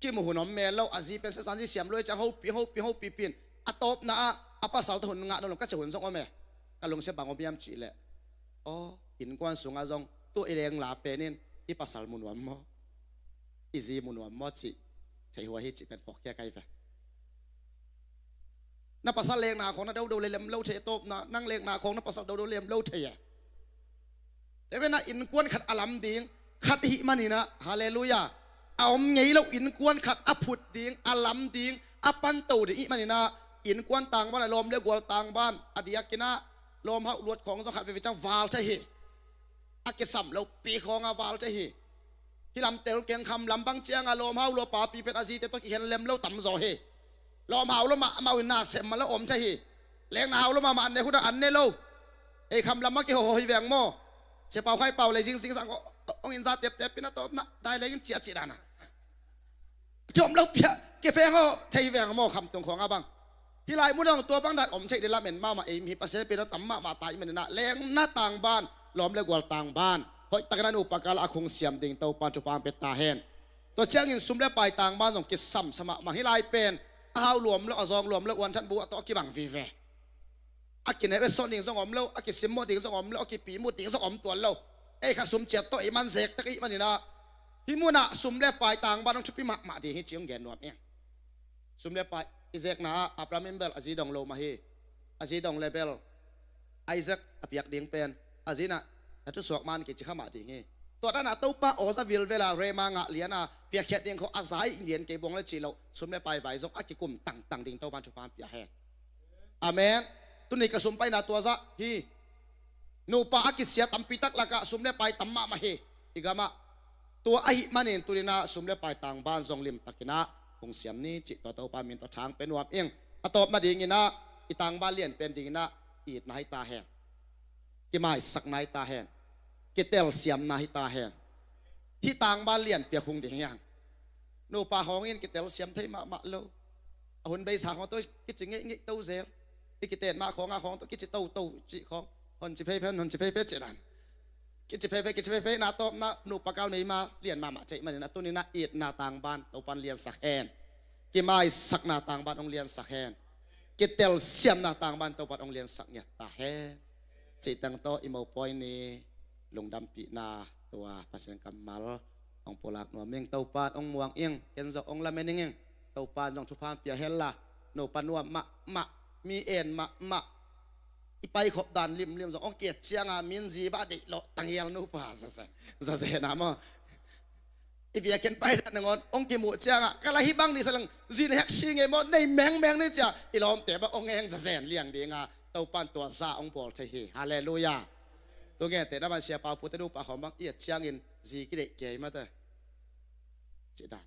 kimu hun om mel lo, a zi pen setsan zi siam lo ahih ciang hopih, hopih, hopih pih in, a tawpna ah a pasal tawh hun ngah nawn lo ka cih hun zong om e. Ka lungsim bang om hiam cih leh, aw, innkuan sungah zong tua i lengla pen in i pasal mu nuam maw, i zi mu nuam maw cih theih huai hi cih pen phawkkhia ka hi ve. Na pasal lengna khawng na dodo lelem lo thei e, tawpna nang lengna khawng na pasal dodo lelem lo thei e. Tua pen ah innkuan khat a lam ding khat i hih manin ah, halleluiah, a om ngei lo innkuan khat a phut ding, a lam ding, a panto ding i hih manin ah, innkuan tangban ah, lawm le gual tangban a diakin ah, lawm hauh luat khawng zong khat veve ciang val thei hi. A kisam lopi khawng a val thei hi. Hih lam tel keng, kham lam bang ciang a lawm hau lua papi pen a zite tawh kikhen lem lo tam zaw hi. Lawm hau lua mahmah uh in na sem man lo om thei hi. Lengna hau lua mahmah an ne hun ah an ne lo. Ei kham lam a kihawhawh hi veng maw? Sia Pau Khai Pau lei zingzing sang hong in za teptep pi na tawpna dai lei in ciah cih dana. Ciom lo pia kipheng aw thei veng maw khamtung khawng a bang. Hih lai mun ah tua bang dan om thei ding lamen mahmah ei mi hi Pasian pen aw tam mahmah ta i maninah lengna tangban lawm le gual tangban hoihtakin a nupa kal a khung siam ding Topan thupha hong pia ta hen. Tua ciangin sum le pai tangban zong kisamsa mahmah hih lai pen a hau luam lo a zawng luam lo uan than bu a tawh a kibang vive. A kinep e sawh ding zong om lo, a kisimmawh ding zong om lo, a kipimut ding zong om tuan lo. Ei kha sum ciat tawh ei man zek tak i hih maninah hih munah sum le pai tangban hong thupi mahmah ding hi ci hong gen nuam ing. Sum le pai i zekna ah Abraham in bel a zi dong lo mah hi. A zi dong le bel Isaac a piak ding pen a zi inah na thusuak man kici kha mah ding hi. Tua danah Topa awza vilvela rema ngah liana piakkhiat ding kho a za i lian kei buang le cih loh sum le pai vai zong a kikum tangtang ding Topan thupha hong pia hen. Amen. Tuni ka sum paina tua zah hi. Nupa a kisia tampi tak lakah sum le pai tam mahmah hi i gamah. Tua ahih manin tuninah sum le pai tangban zong limtakinah hong siam ni cih tua Topa min tawh thang pe nuam ing. A tawpna dinginah i tangban lian pen dinginah itna hi ta hen. Kimaisakna hi ta hen. Kitelsiamna hi ta hen. Hih tangban lian piak hung ding hiang. Nupa khawng in kitelsiam thei mahmah lo. A hun beisa khawng tawh kici ngeih ngeih to zel. I kiten mah khawng a khawng tawh kici to to cih khawng hon ci phei phei hon ci phei phei cih dan. Kici phei phei kici phei phei na tawpna nupa kal meima lian mahmah thei manin a tuninah itna tangban Topan liansak hen. Kimaisakna tangban hong liansak hen. Kitelsiamna tangban Topan hong liansak ngiat ta hen. Cih teng tawh i mopawi ni lungdampihna tua Pasian kammal hong pulak nuam ing. Topan hong muang ing. Ken zong hong lamen ing ing. Topan zong thupha hong pia hen la nupa nuam mahmah mi en mahmah i paikhop dan limlim zong hong kiat cianga min zi bah deih lawh tangial nupa zazen zazen a maw. I biakinn pai dan nangawn hong kimuh cianga ka la hi bang ni sa lang zi na hek si ngei maw nei mengmeng ni cia i lawmte bah hong eng zazen liang dinga Topan tua za hong bawl thei hi. Halleluia. Tu ngente na man sia pau pute dupa khawm bang i a ciangin zi kideih kei mate. Cih dan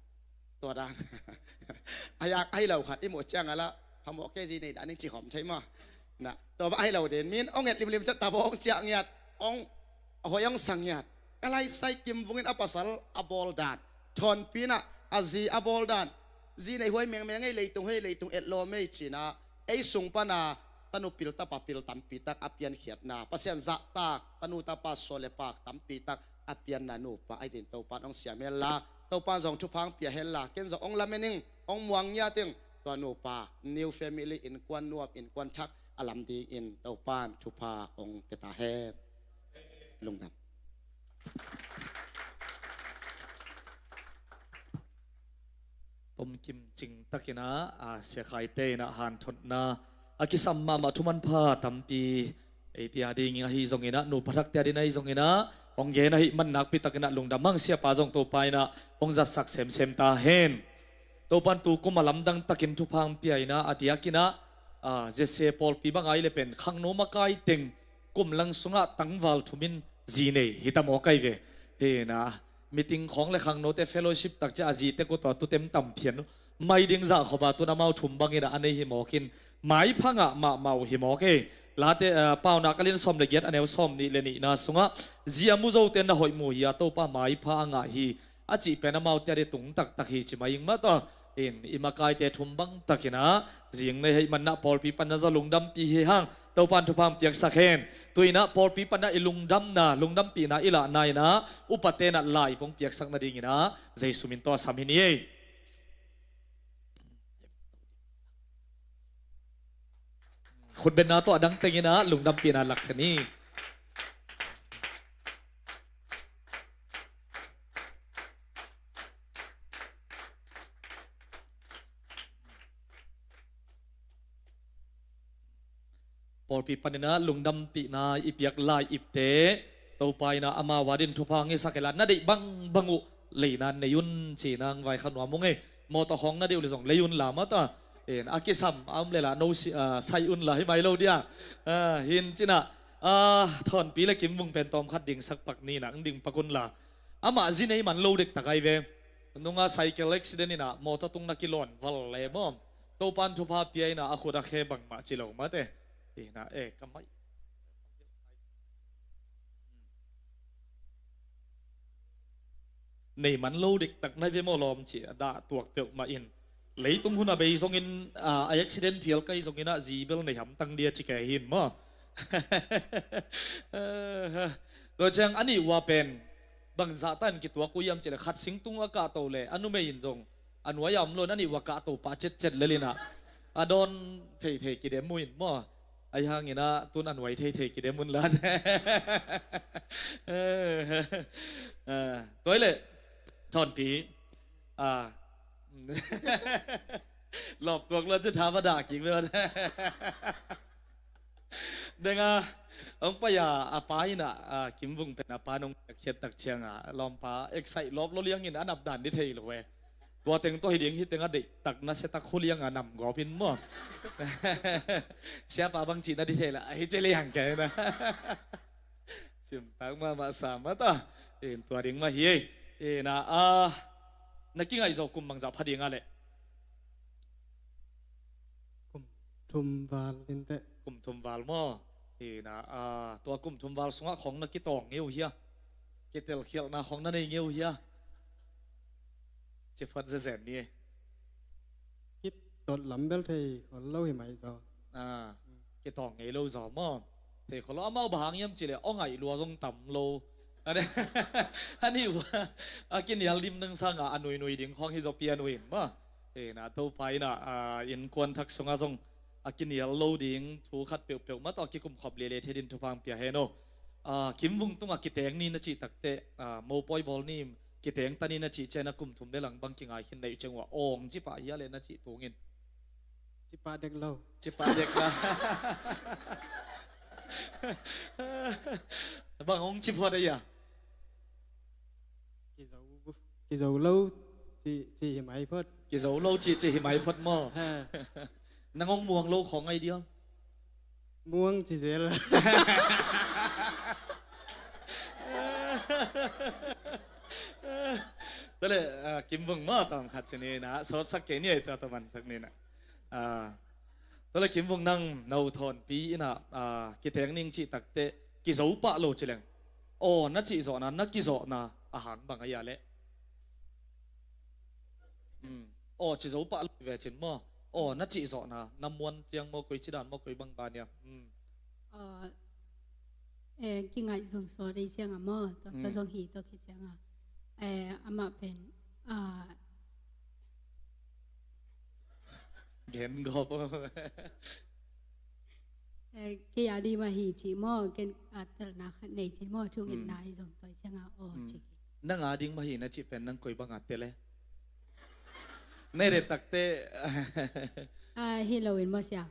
tua dan a yak ahi lo khat i muh cianga la phamawh kei zi nei dan in ci khawm thei maw. Na tua bah ahi lo den min hong et limlim cia tabo hong ciah ngiat hong a hoi hong sang hiat. Ka laisai kim vungin a pasal a bawl dan thawnpinah a zi a bawl dan zi neih huai mengmeng ei leitung hei leitung etlawm ei cinah ei sung pana tanu pil tapa pil tampitak a piankhiatna Pasian zahtak tanu tapa suah le pak tampitak a pianna nupa ahi din Topan hong siam henla Topan zong thupha hong pia henla ken zong hong lamen ing hong muang ngiat ing tua nupa new family innkuan nuam innkuan thak a lam dingin Topan thupha hong pia ta hen. Lungdam. Tomkim cingtakinah a siakhaite inah hanthotna a kisam mahmah thumanpha tampi eite a dingin ahi zonginah nupa thakte a dingin ahi zonginah hong gen ahi man nakpitakinah lungdam hang siapa zong Topa inah hong zatsak semsem ta hen. Topan tukum a lamdang takin thupha hong pia inah a diakinah a zese pawlpi banga i le pen khangno makai teng kum lang sungah tangval thumin zi nei hi ta mawk ahi ve. Hina meeting khawng le khangnote fellowship tak cia a zite kut aw tutem tam phian mai ding zah khawpa tun amau thum bangin a nei hi mawkin maipha ngah mahmah uh hi mawk ei. Late, eh, Paunak a lian sawm le giat a neu sawm nih le nihna sungah zi a mu zote na hoih mu hi a Topa maipha a ngah hi a cih pen amaute a ding tung taktak hi ci mai ing mah tawh. In i makaite thum bang takinah zing nei heih manah pawlpi panna zaw lungdampi hi hang Topan thupha hong piaksak hen. Tu inah pawlpi panah i lungdamna lungdampihna i lahna inah upatenah lai pong piaksak nadinginah Jesu min tawh a sam hi ni ei. Khutbenna tawh a dang tenginah lungdampihna lak kha ni. Pawlpi paninah lungdampihna i piak lai ipte Topa inah amau a din thupha hong hisak ila na deih bangbang uh leina nei un cinah hong vaikha nuam ung ei. Mawtaw khawng na deih uh le zong lei un la mata. In a kisam a um lela no si, ah, sai un la hi mai lo dia. Ah, hin cinah, ah, thawnpi le kimvung pen tawmkhat dingsak pak ninah hong ding pak un la. Amah zi nei man lo dektak ai ve. Nunga cycle accident inah mawtaw tungna kilawn val le maw. Topan thupha pia inah a khut a khe bangmah ci lo mate. Inah e ka mai. nei man lo diktak nai ve maw lawm ci a dah tuak peuhmah in. Leitung hun a bei zongin, a, a accident phial kai zongin ah zi bel nei hamtang dia ci kei hin maw. Tua ciang a nih ua pen bangzah tan kituak uh hiam cih leh khat singtung a kahto leh a numei in zong a nuai a om lo in a nih ua kahto pah cetcet lel in ah a dawn theithei kidem uh in maw. Ahi hangin ah tun a nuai theithei kidem un lan. Tua hi leh Thawnpi, a, lawp tuak luat ci tha va dah kik ve. Denga hong pai a, a pa in ah, a, Kim Vung pen a pa nong khiat tak ciang a lawmpa excite lawp lo liangin a nap dan di thei lo e. Tua teng tawh hi ding hi teng a deihtak nasia tak khu liang a nam gawp in maw. Siapa bang cihna di thei la ahi ci liang kei na. Simtak mahmah sa mah ta. In tua ding mah hi ei. In ah, a, na kingaihzaw kum bangzah pha ding a leh? Kum thum val inteh. Kum thum val maw? Ina, a, tua kum thum val sungah khong na kitawng ngeu hia? Kitelkhialhna khong na nei ngeu hia? Ci phot zezen ni. Kitot lam bel thei khol lo hi mai zaw. A, kitawng ngei lo zaw maw? Thei khol lo amau bang hang hiam cih leh aw ngaih lua zong tam lo. A nih ua a kinial dim nang sangah a nuinui ding khawng hi zaw pian uh in maw? Ina Topa in ah, a, innkuan thak sungah zong a kinial lo ding thu khat peuhpeuh mah tawh a kikumkhop lele thei din thupha hong pia hen aw. A, Kim Vung tungah kiteng ni na cih takteh, a, mopawi bawl ni kiteng ta ni na cih ciang a kum thum le lang bang kingai khin neih ciang uh a awng ci pah hia leh na cih tungin? Ci pah dek lo. Ci pah dek la. Bang hong ci phot a hia? Kizo, kizo lo ci, ci hi mai phot. Kizo lo ci, ci hi mai phot maw? Ha. Nang hong muang lo khawng ngai diam? Muang ci zel. Tua leh, a, Kim Vung maw tawm khat ci ni na, sawtsak kei ni ei tua tawh mansak ni na. A, tua leh Kim Vung nang no Thawnpi in ah, a, kiteng ning cih takteh kizo pah lo ci leng. Aw na cih zawhna, na kizawhna a hang bang a hia leh? Um, aw ci zo pah lo ve cin maw? Aw na cih zawhna, na muan ciang maw, koi ci dan maw, koi bang ban hia? Um. Aw, eh, kingaih zong sawt ei ciang a maw, tua, tua zong hi tua khit ciang a. Eh, amah pen, a, gen gawp. Eh, kei a ding mah hi ci maw, ken a telna khat nei ci maw, thungetna hi zong tua ciang a aw ci. Nang a ding mah hi na cih pen nang koi bang a tel e? Nei re takte. A, hi lo in maw sia.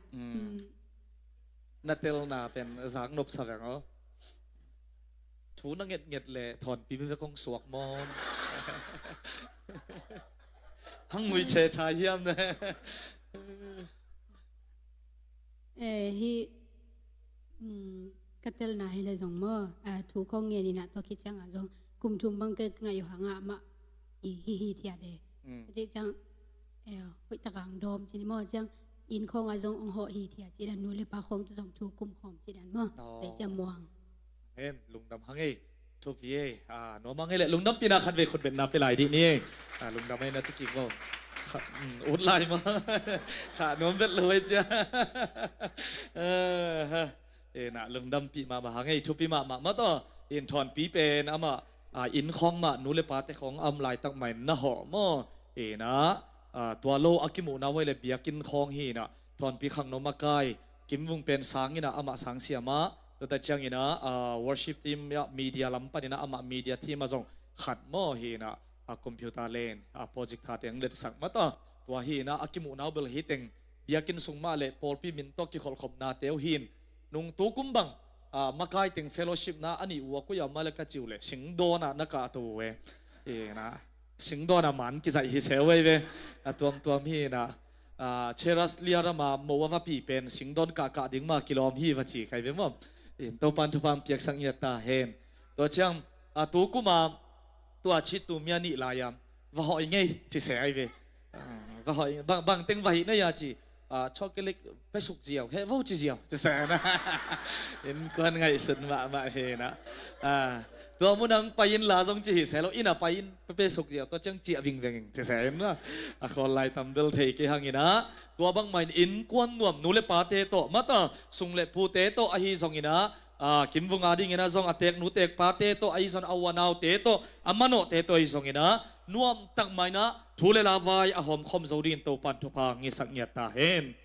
Na telna pen zak nop sa veng aw. Thu na ngetnget le Thawnpi mi bek hong suak mawm. Hang mui che cha hiam ne. Eh, hi, um, ka telna hi le zong maw, ah, thu khong ngen ina tua khit ciangah zong kum thum bang ka ngaih uh hangah amah hi hi hi thiat e. Ka cih ciang, eh, hoih takah ang dawm cin maw, ciang inn khawngah zong ong hawh hi thiat cin a, nu le pa khawng tu zong thu kum khawm cin an maw. Pai ciang muang. Amen. Lungdam hang ei. Thupi ei. Ah, nuam hang ei le lungdam pina khat vei khut betna pe lai dih ni ei. Ah, lungdam ei na tu kik bo. Kha, um, ut lai ma. Kha nuam bet lo ei cia. Eh, ha. Eh, na lungdam pi mahmah hang ei. Thupi mahmah ma to. In Thawnpi pen amah, ah, inn khawng mah nu le pa te khawng am laitak mah in na hawh maw. Eh, na, ah, tua lo a kimuhna uh ei le biakinn khawng hi na. Thawnpi khangno makai, Kim Vung pen sang ina amah sang siamah, tuta ciang ina, ah, worship team ah media lam pan ina amah media team ah zong khat maw hi ina, ah, computer len, ah, project thate ang letsak mata. Tua hi ina a kimuhna uh bel hi teng biakinn sung mah le pawlpi min tawh kikholhkhopnate uh hin. Nung tu kum bang, ah, makai teng fellowship na a nih uh a koi a mah le ka ci uh le singdawn ah na kahto uh e. Ina, singdawn ah man kizaih hi seu ei ve. A tuamtuam hi ina. Ah, Cheras Liarama mo a va pi pen singdawn kahkah ding ma kilawm hi va ci kai ve maw. In Topan thupha piaksak ngiat ta hen. Tua ciang, ah, tu kuma tua cit tu mi a nih lai-a va hawh i ngei ci se ai ve. Ah, va hawh i, bang, bang teng va hih na ia ci. Ah, chocolate pesuk ziau, he vo ci ziau ci se na. In kuan ngaihsun mahmah hi na. Ah, Tua mun ah hong pai inla zong ci hi se lo, inn ah pai in, pepe suk ziau tawh ciang ciah vingveng ci se in na. A khawl lai tam bel thei kei hang in ah, tua bangmah in innkuan nuam nu le pate tawh, mata sung le pute tawh ahi zong in ah, a, Kimvung a ding in ah zong a teek nu teek pate tawh ahi zong a u a naute tawh, a manawhte tawh ahi zong in ah, nuam tak mah in ah thu le la vai a hawm khawm zo dingin Topa'n thupha ngisak ngiat ta hen.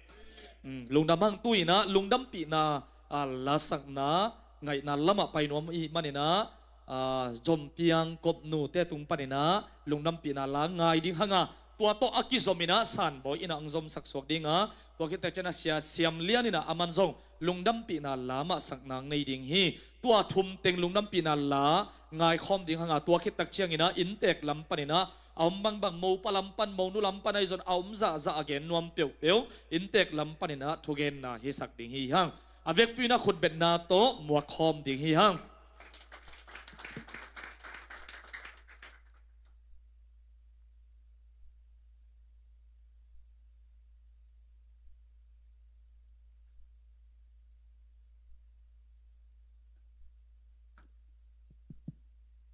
Mm, lungdam hang. Tu in ah lungdampihna, a, lasakna ngaihna lamah pai nuam i hih manin ah, a, Zompiang Kopnu te tung panin ah lungdampihna la ngai ding hang a, tua tawh a kizom in ah Sanbawi in ah hong zomsak suak ding a, tua khit tak ciang a sia Siam Lian in ah aman zong lungdampihna la mah sakna nei ding hi. Tua thum teng lungdampihna la ngaikhawm ding hang a, tua khit tak ciangin ah inntek lam panin ah a om bangbang, mopa lam pan, monu lam pan ahi zong a om zahzah a gen nuam peuhpeuh inntek lam panin ah thugenna hisak ding hi hang. A vekpi in ah khutbetna tawh muak khawm ding hi hang.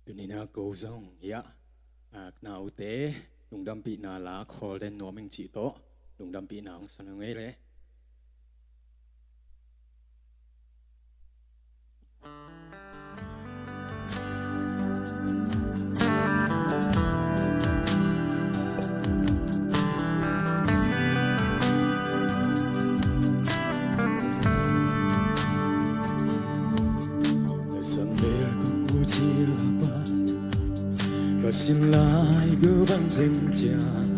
Tuni-in ah ko zong hiah, a, naute lungdampihna la khawl den nuam ing cih tawh lungdampihna hong san ngei le. Na sam bel kong mu cil a pan, ka sin lai gu bang zeng ciang,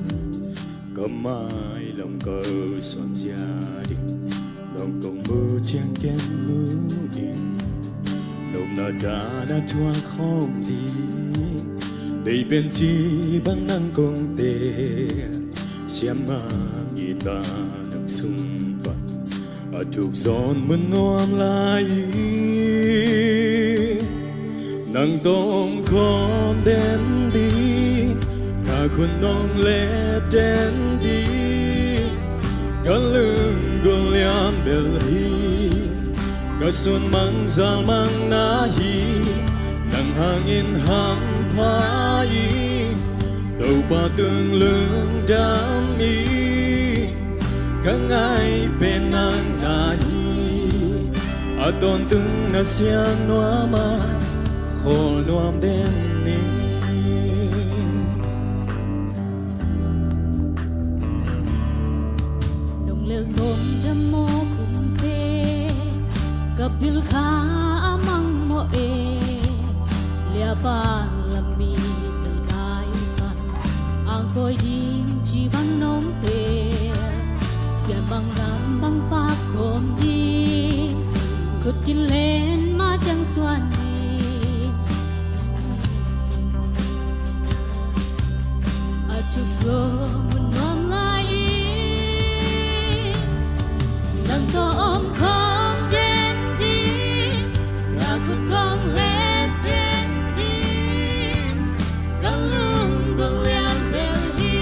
ka mai lam ko suan cia ding. Nong kong mu ciang ken mu in, nopna dan a thuak khawm ding. Deih pen ci bang nang kong te, siam mang in ba nang sung pan, a thuk zawn mun nuam lai. Nang tawh om khawm den ding, ka khut nong let den ding. Ka lunggulh lian bel hi, ka sun mang zal mang na hi, nang hangin hampha hi, Topa tung lungdam hi. Ka ngai pen nang na hi, a tawntung na siang nuam a, khawl nuam den ni. Nong lel nong dam maw kumte, ka bil kha a mang maw e, lia ban lam mi zang kai pan. Ang koi ding ci bang nong te, sian bang ram bang pak kawm ding, khut kin len ma ciang suan ding. A thuk zaw mun nuam lai in, nang tawh om khawm den ding, na khut kong let den ding. Ka lunggulh lian bel hi,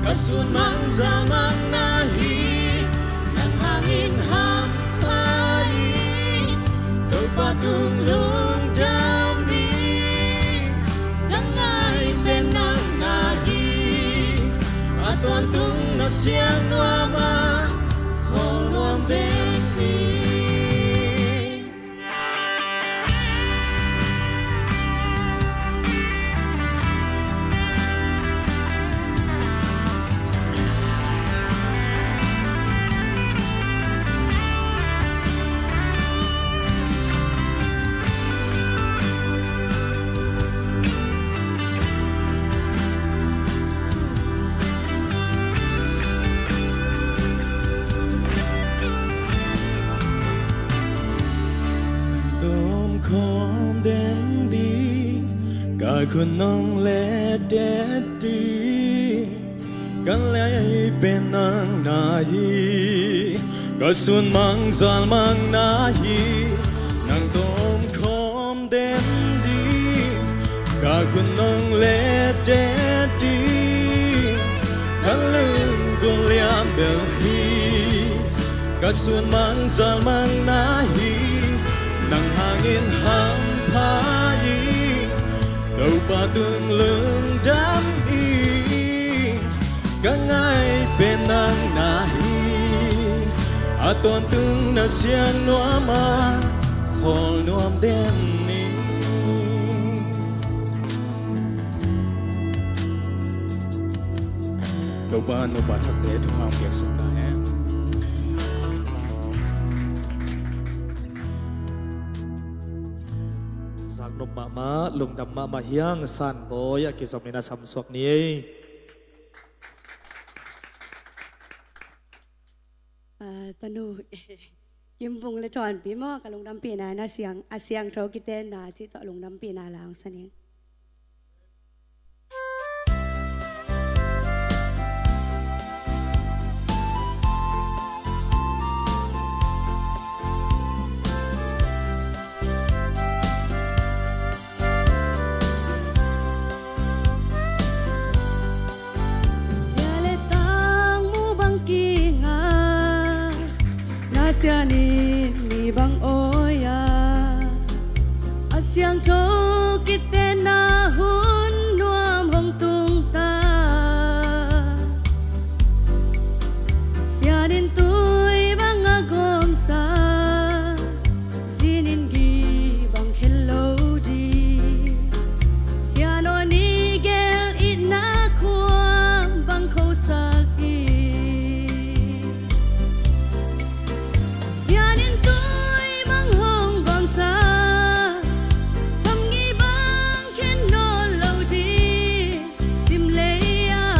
ka sun mang zal mang na hi, nang hangin hampha hi, Topa tung lungdam hi. Ka ngai pen nang na hi, a tawntung na siang nuam a, khawl nuam den ni. Nang tawh om khawm den ding, ka khut nong let den ding. Ka lei pen nang na hi, ka sun mang zal mang na hi, nang tawh om khawm den ding, ka khut nong let den ding. Ka lunggulh lian bel hi, ka sun mang zal mang na hi, nang hangin hampha Tung lungdam ing, ka ngai pen nang na hi. A tawntung na siang nuam a, khawl nuam den ing. Topa nupa thakte thupha piaksak ta hen. Zaknop mahmah, lungdam mahmah hiang, Sanbawi a kizomin a samsuak ni ei. Ah, tanu Kim Vung le Thawnpi maw, ka lungdampihna in a siang, a siangtho kitenna cih tawh lungdampihna la hong sa ning. Bia le tang mu bang kinga, na sianin mi bang awi a, a siangtho kitenna hun nuam hong tung ta. Sianin tui bang a gawmsa, zinin gi bang khen lo ding. Sianaw ni gel itna khuam bang khosak hi. Sianin tui bang hong gawmsa, samgi bang khen nawn lo ding. Sim lei-ah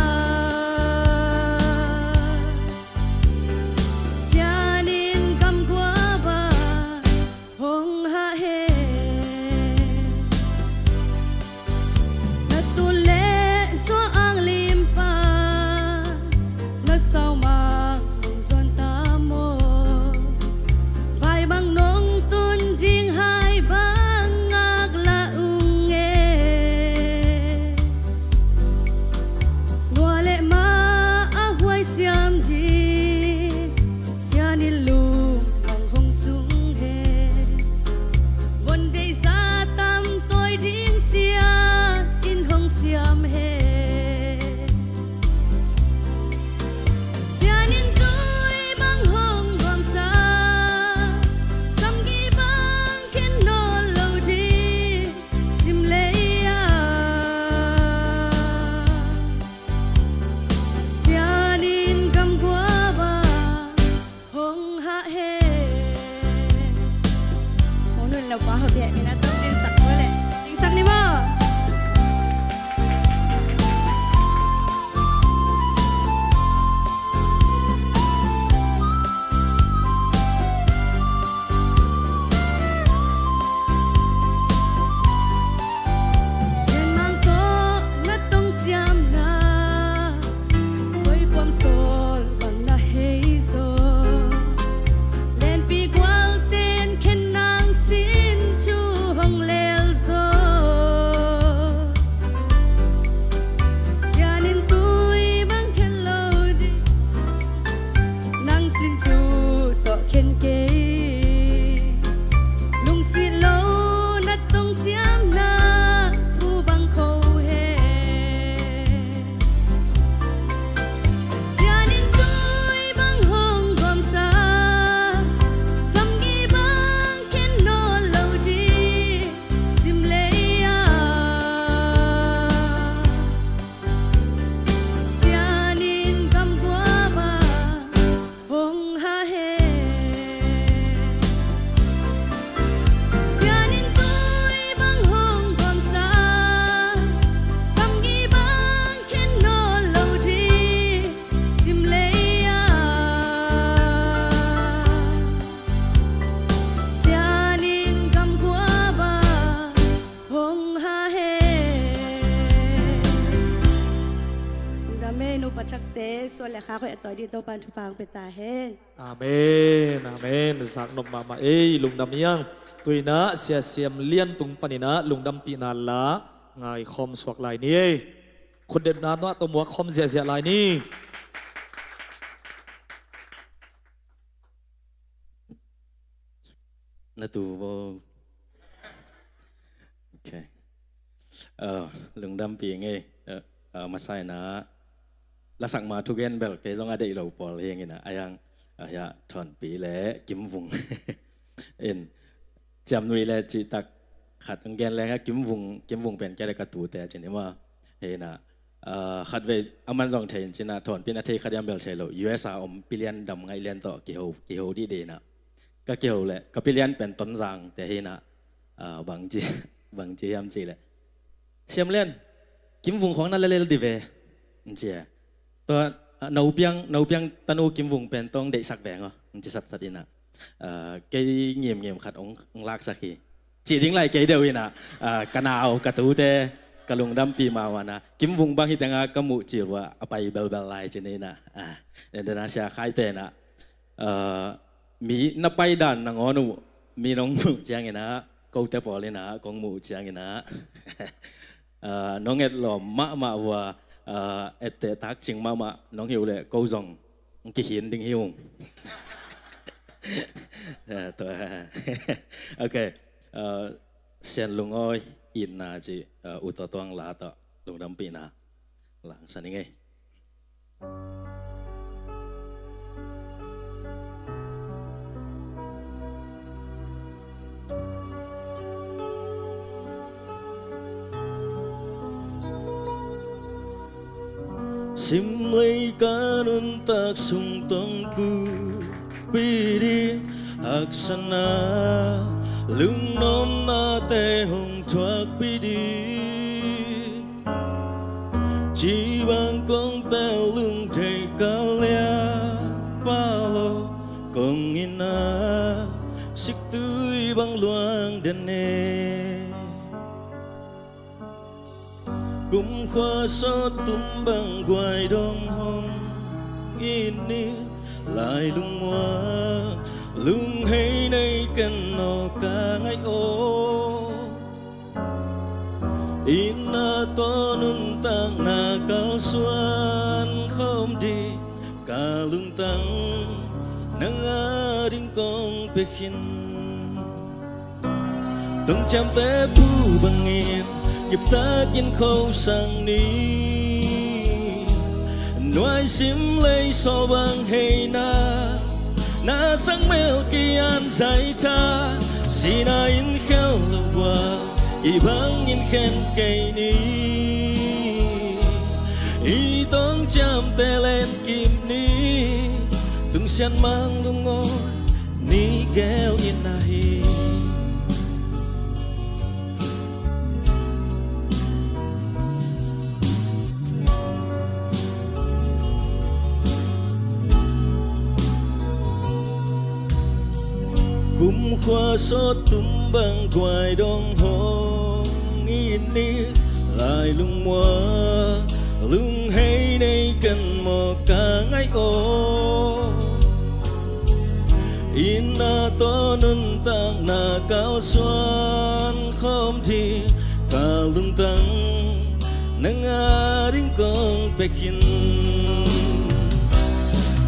sianin gamguap ah hong hah hen. Na tun le zuah ang limpa, na sau mang nong zuan ta maw? Vai mang nong tun ding hai bang ngak la ung e. Nua le ma a huai siam ding, sianin lung bang hong sung hen. Von deih za tam tawi ding sianin hong siam hen. Sianin tui bang hong gawmsa, samgi bang khen nawn lo ding. Sim lei-ah sianin gamguap ah hong hah hen. Hong nun lo pa ho biak in a tawh dingsak ko le dingsak ni maw? Sianmang tawh na tong ciamna, koi kuam sawl bang na hei zaw. Lenpi gualten khen nang sin thu hong lel zaw. Sianin tui bang khen lo ding, nang sin thu tawh khen kei. Lungsit lo na tong ciamna thu bang kho hen. Sianin tui bang hong gawmsa, samgi bang khen nawn lo ding. Sim lei-ah sianin gamguap ah hong hah hen. Sianin tui bang hong gawmsa, samgi bang khen nawn lo ding. Sim lei-ah sianin gamguap ah hong hah hen. Lungdam ei, nupa thakte, suan le khak hoih a tawi ding Topa'n thupha hong pia ta hen. Amen, amen. Zaknop mahmah ei, lungdam hiang. Tu-in ah Sia Siam Lian tung panin ah lungdampihna la ngaikhawm suak lai ni ei. Khutdetna nuah tawh muak khawm ziahziah lai ni. Na tu vo. Okay. Lungdampi ngei. Masa in ah lasak ma thugen bel kei zong a deih lo pawl hi ing in ah, a yang a hia Thawnpi le Kimvung in Ciamnuih le cihtak khat ang gen leng a Kimvung, Kimvung pen kia le ka tute a cin ima. Hi in ah khatvei a man zong thei in cin ah Thawnpi in a thei khat iam bel thei lo, U S a om pilian dam ngaih lian tawh kiho, kiho dih dih in ah ka kiho le ka pilian pen Tonzang te hi in ah, bangci, bangci hiam cih le Siam Lian, Kimvung khong na lelel di ve, nci a. Tua, ah, Naupiang, Naupiang tanu Kimvung pen tong deihsak veng aw, nci satsat in ah. Ah, kei ngimngim khat ong, ong laksak hi. Ci ding lai kei deuh in ah, ah, ka nau, ka tute, ka lungdampi mahmah na. Kimvung bang hi teng a ka muh cil ua, a pai belbel lai cin in ah. Ah, Indonesia khaite in ah. Ah, mi na pai dan nangawn uh, mi nong muh ciang in ah, kote pawl in ah kong muh ciang in ah, ah, nong etlawm mahmah ua, ah, etteh takcing mahmah nong hi uh leh ko zong kikhin ding hi ung. Ah, tua. Ok. Ah, Sian Lungawi itna cih, ah, U Tawtuang la tawh lungdampihna langsan i ngei. Simlei ka nuntak sung tong kupi ding haksatna, lungnuamnate hong thuakpih ding. Ci bang kong tel lungdei ka liah pah lo, kong in ah siktui bang luang den e. Kumkhua sawt tum bang guai dong hong in i lai lungmuang, lunghei nei ken aw ka ngaih aw. Itna tawh nuntakna kalsuan khawm ding ka lungtang, nang a ding kong pia khin. Tungciamteh phu bangin kiptakin khosang ni. Nuaisim lei sawl bang heina, na sang mel kian zaitha, sina in khel lo bua, i bangin khen kei ni. I tungciamteh len kim ni, tungsian mang lungawi ni gel in ahi. Kumkhua sawt tum bang guai dong hong in i lai lungmuang, lunghei nei ken maw ka ngaih aw. Itna tawh nuntakna kalsuan khawm ding ka lungtang, nang a ding kong pia khin.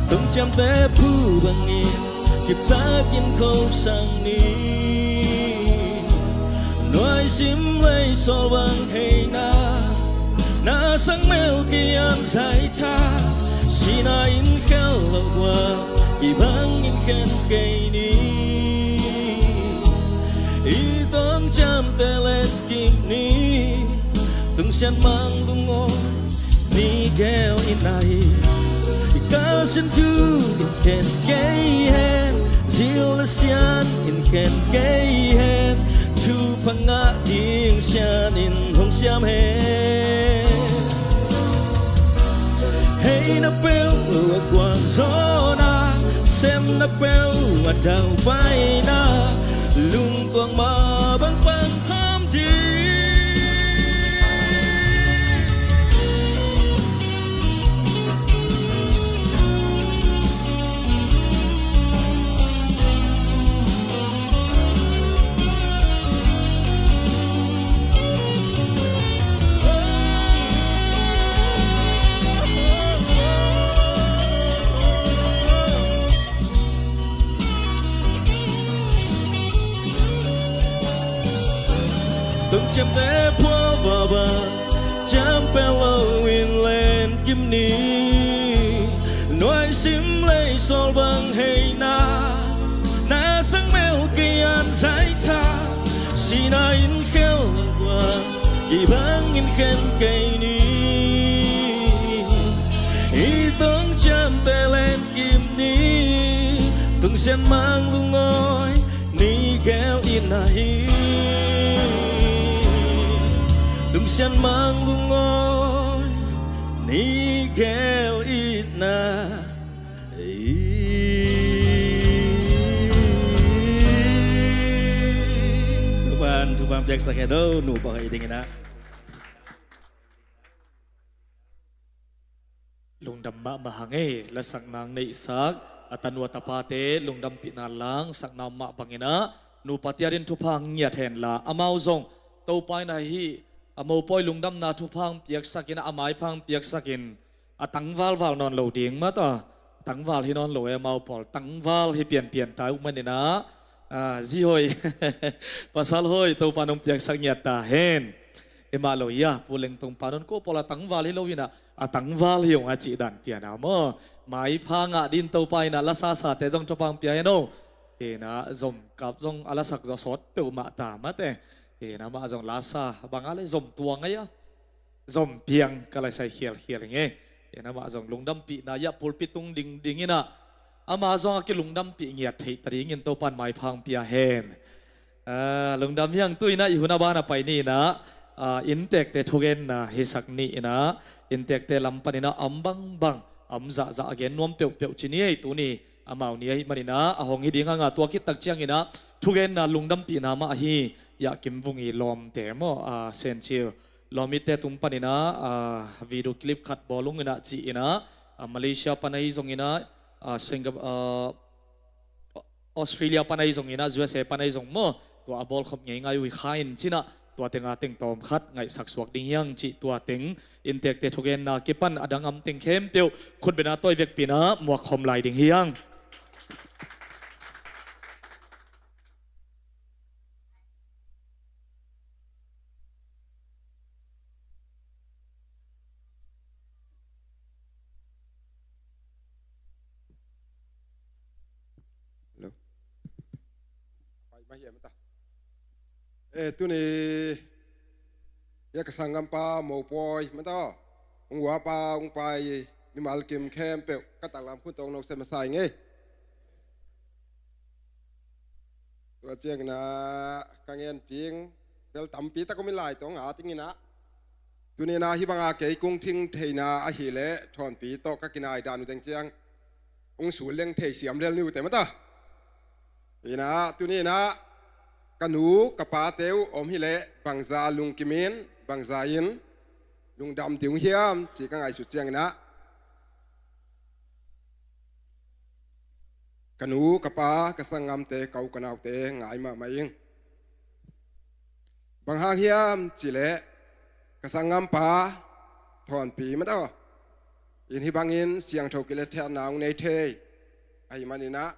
Tungciamteh phu bangin kiptakin khosang ni. Nuaisim lei sawl bang heina, na sang mel kian zaitha, sina in khel lo bua, i bangin khen kei ni. I tungciamteh len kim ni, tungsian mang lungawi ni gel in ahi. I ka sin thu in khen kei hen, zil le sian in khen kei hen, thupha ngah ding sian in hong siam hen. Heina peuh a guang zawhna, semna peuh a daupaina, lungtuak mah bang pang kham ding. Tungsiamte phual vava ciam pel lo in len kim ni. Nuai sim lei sawl bang hei na, na sang mel kei an zai tha. Sina in khel bang i bang in khen kei ni. I tungsiamte len kim ni. Tungsian mang lungawi ni gel itna hi. Tungsian mang lungawi ni gel itna hi. Tupan, tupan piaksak hen o, nupa ka i dingin ah. Lungdam mahmah hang e, lasak nang neihsak a tanu a tapate lungdampihna langsakna mah bangin ah, nupa tia din thupha ngiat hen la, amau zong Topa in ah hih a mopawi lungdamna thupha hong piaksakin ah, a maipha hong piaksakin a tangvalval nawn lo ding mah ta. Tangval hi nawn lo e, amau pawl tangval hi pianpian ta uh manin ah, a, zi hoi, pasal hoi, Topa nong piaksak ngiat ta hen. Hi mah lo hi a, Pu Lengtong pa nawn ko pawl a tangval hi lo in ah, a tangval hi ung a cih dan pian a maw. Maipha ngah din Topa in ah, lasasate zong thupha hong pia hen o. Hi in ah, zomkap zong a lasak zaw sawt peuhmah ta mate. Hi in ah, amah zong lasa bang a le zom tuang a ia, zom piang ka laisai khialkhial hi nge. Hi in ah, amah zong lungdampihna ia pulpit tung dingding in ah, ama zong a kilungdampih ngiat theih ta dingin Topan maipha hong pia hen. A, lungdam hi hang. Tu in ah i hun a ban a pai ni in ah, a, inntekte thugenna hisak ni in ah, inntekte lam panin ah om bangbang, om zahzah a gen nuam peuhpeuh ci ni ei. Tuni amau ni ahih manin ah, a hong hi ding hang a, tua khit tak ciangin ah thugenna lungdampihna mah ahi, Ia Kim Vung i lawmte maw, a, Senchil lawmitte tung panin ah, a, video clip khat bawl ung in ah ci in ah, a, Malaysia pan ahi zongin ah, a, Singap-, a, Australia pan ahi zongin ah, U S A pan ahi zong maw, tua a bawlkhop ngeingai uh hi kha in cin ah, tua teng a teng tawm khat ngaihsak suak ding hi hang cih tua teng, inntekte thugenna kipan a dang om teng khempeuh khutbetna tawi vekpi in ah muak khawm lai ding hi hang. Hello. Pai mah hiam ta. Eh, tuni hia ka sanggampa mopawi mah ta, hong uapa hong pai mimal kim khempeuh ka taklam khun tawng no se masa ing ei. Tua ciangin ah ka ngen ding bel tampi tak om in lai tawh nga dingin ah, tuni in ah hih banga kei kong thing theihna ahih leh Thawnpi tawh ka kinai dan uh teng ciang hong sul leng thei siam lel ni uh teh mah ta. Hi in ah tuni in ah ka nu ka pate uh om hi leh bangza lungkim in, bangza in lungdam ding uh hiam ci ka ngaihsut ciangin ah, ka nu ka pa, ka sanggamte, ka u ka naute ngai mahmah ing. Bang hang hiam cih leh ka sanggampa Thawnpi mah ta in hih bangin siangtho kiletthiatna hong nei thei ahih manin ah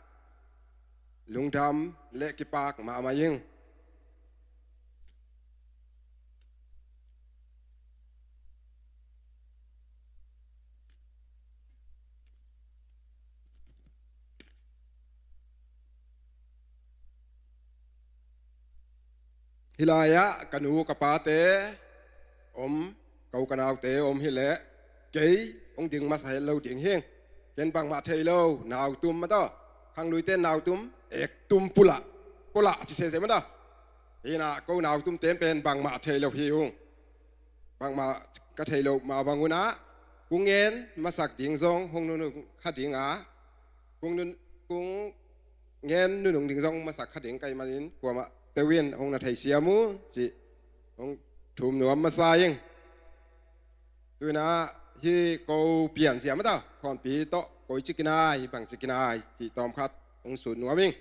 lungdam le kipak mahmah ing. Hih lai-ah ka nu ka pate om, ka u ka naute om hi leh kei hong ding masa het lo ding hing. Ken bangmah thei lo, nautum mah ta. Khangluite nautum, ektum pulak, pulak ci sese mah ta. Hi in ah ko nautumte in pen bangmah thei lo hi ung. Bangmah ka thei lo mah bang un ah, kong ngen masak ding zong hong nunung kha ding a, kong nun, kong ngen nunung ding zong masak kha ding ka hih manin kuamah peuh in hong na theisiam uh cih hong thum nuam masa ing. Tu in ah hih ko pianzia mah ta, Thawnpi tawh koi ci kinai, bang ci kinai cih tawmkhat hong sut nuam ing.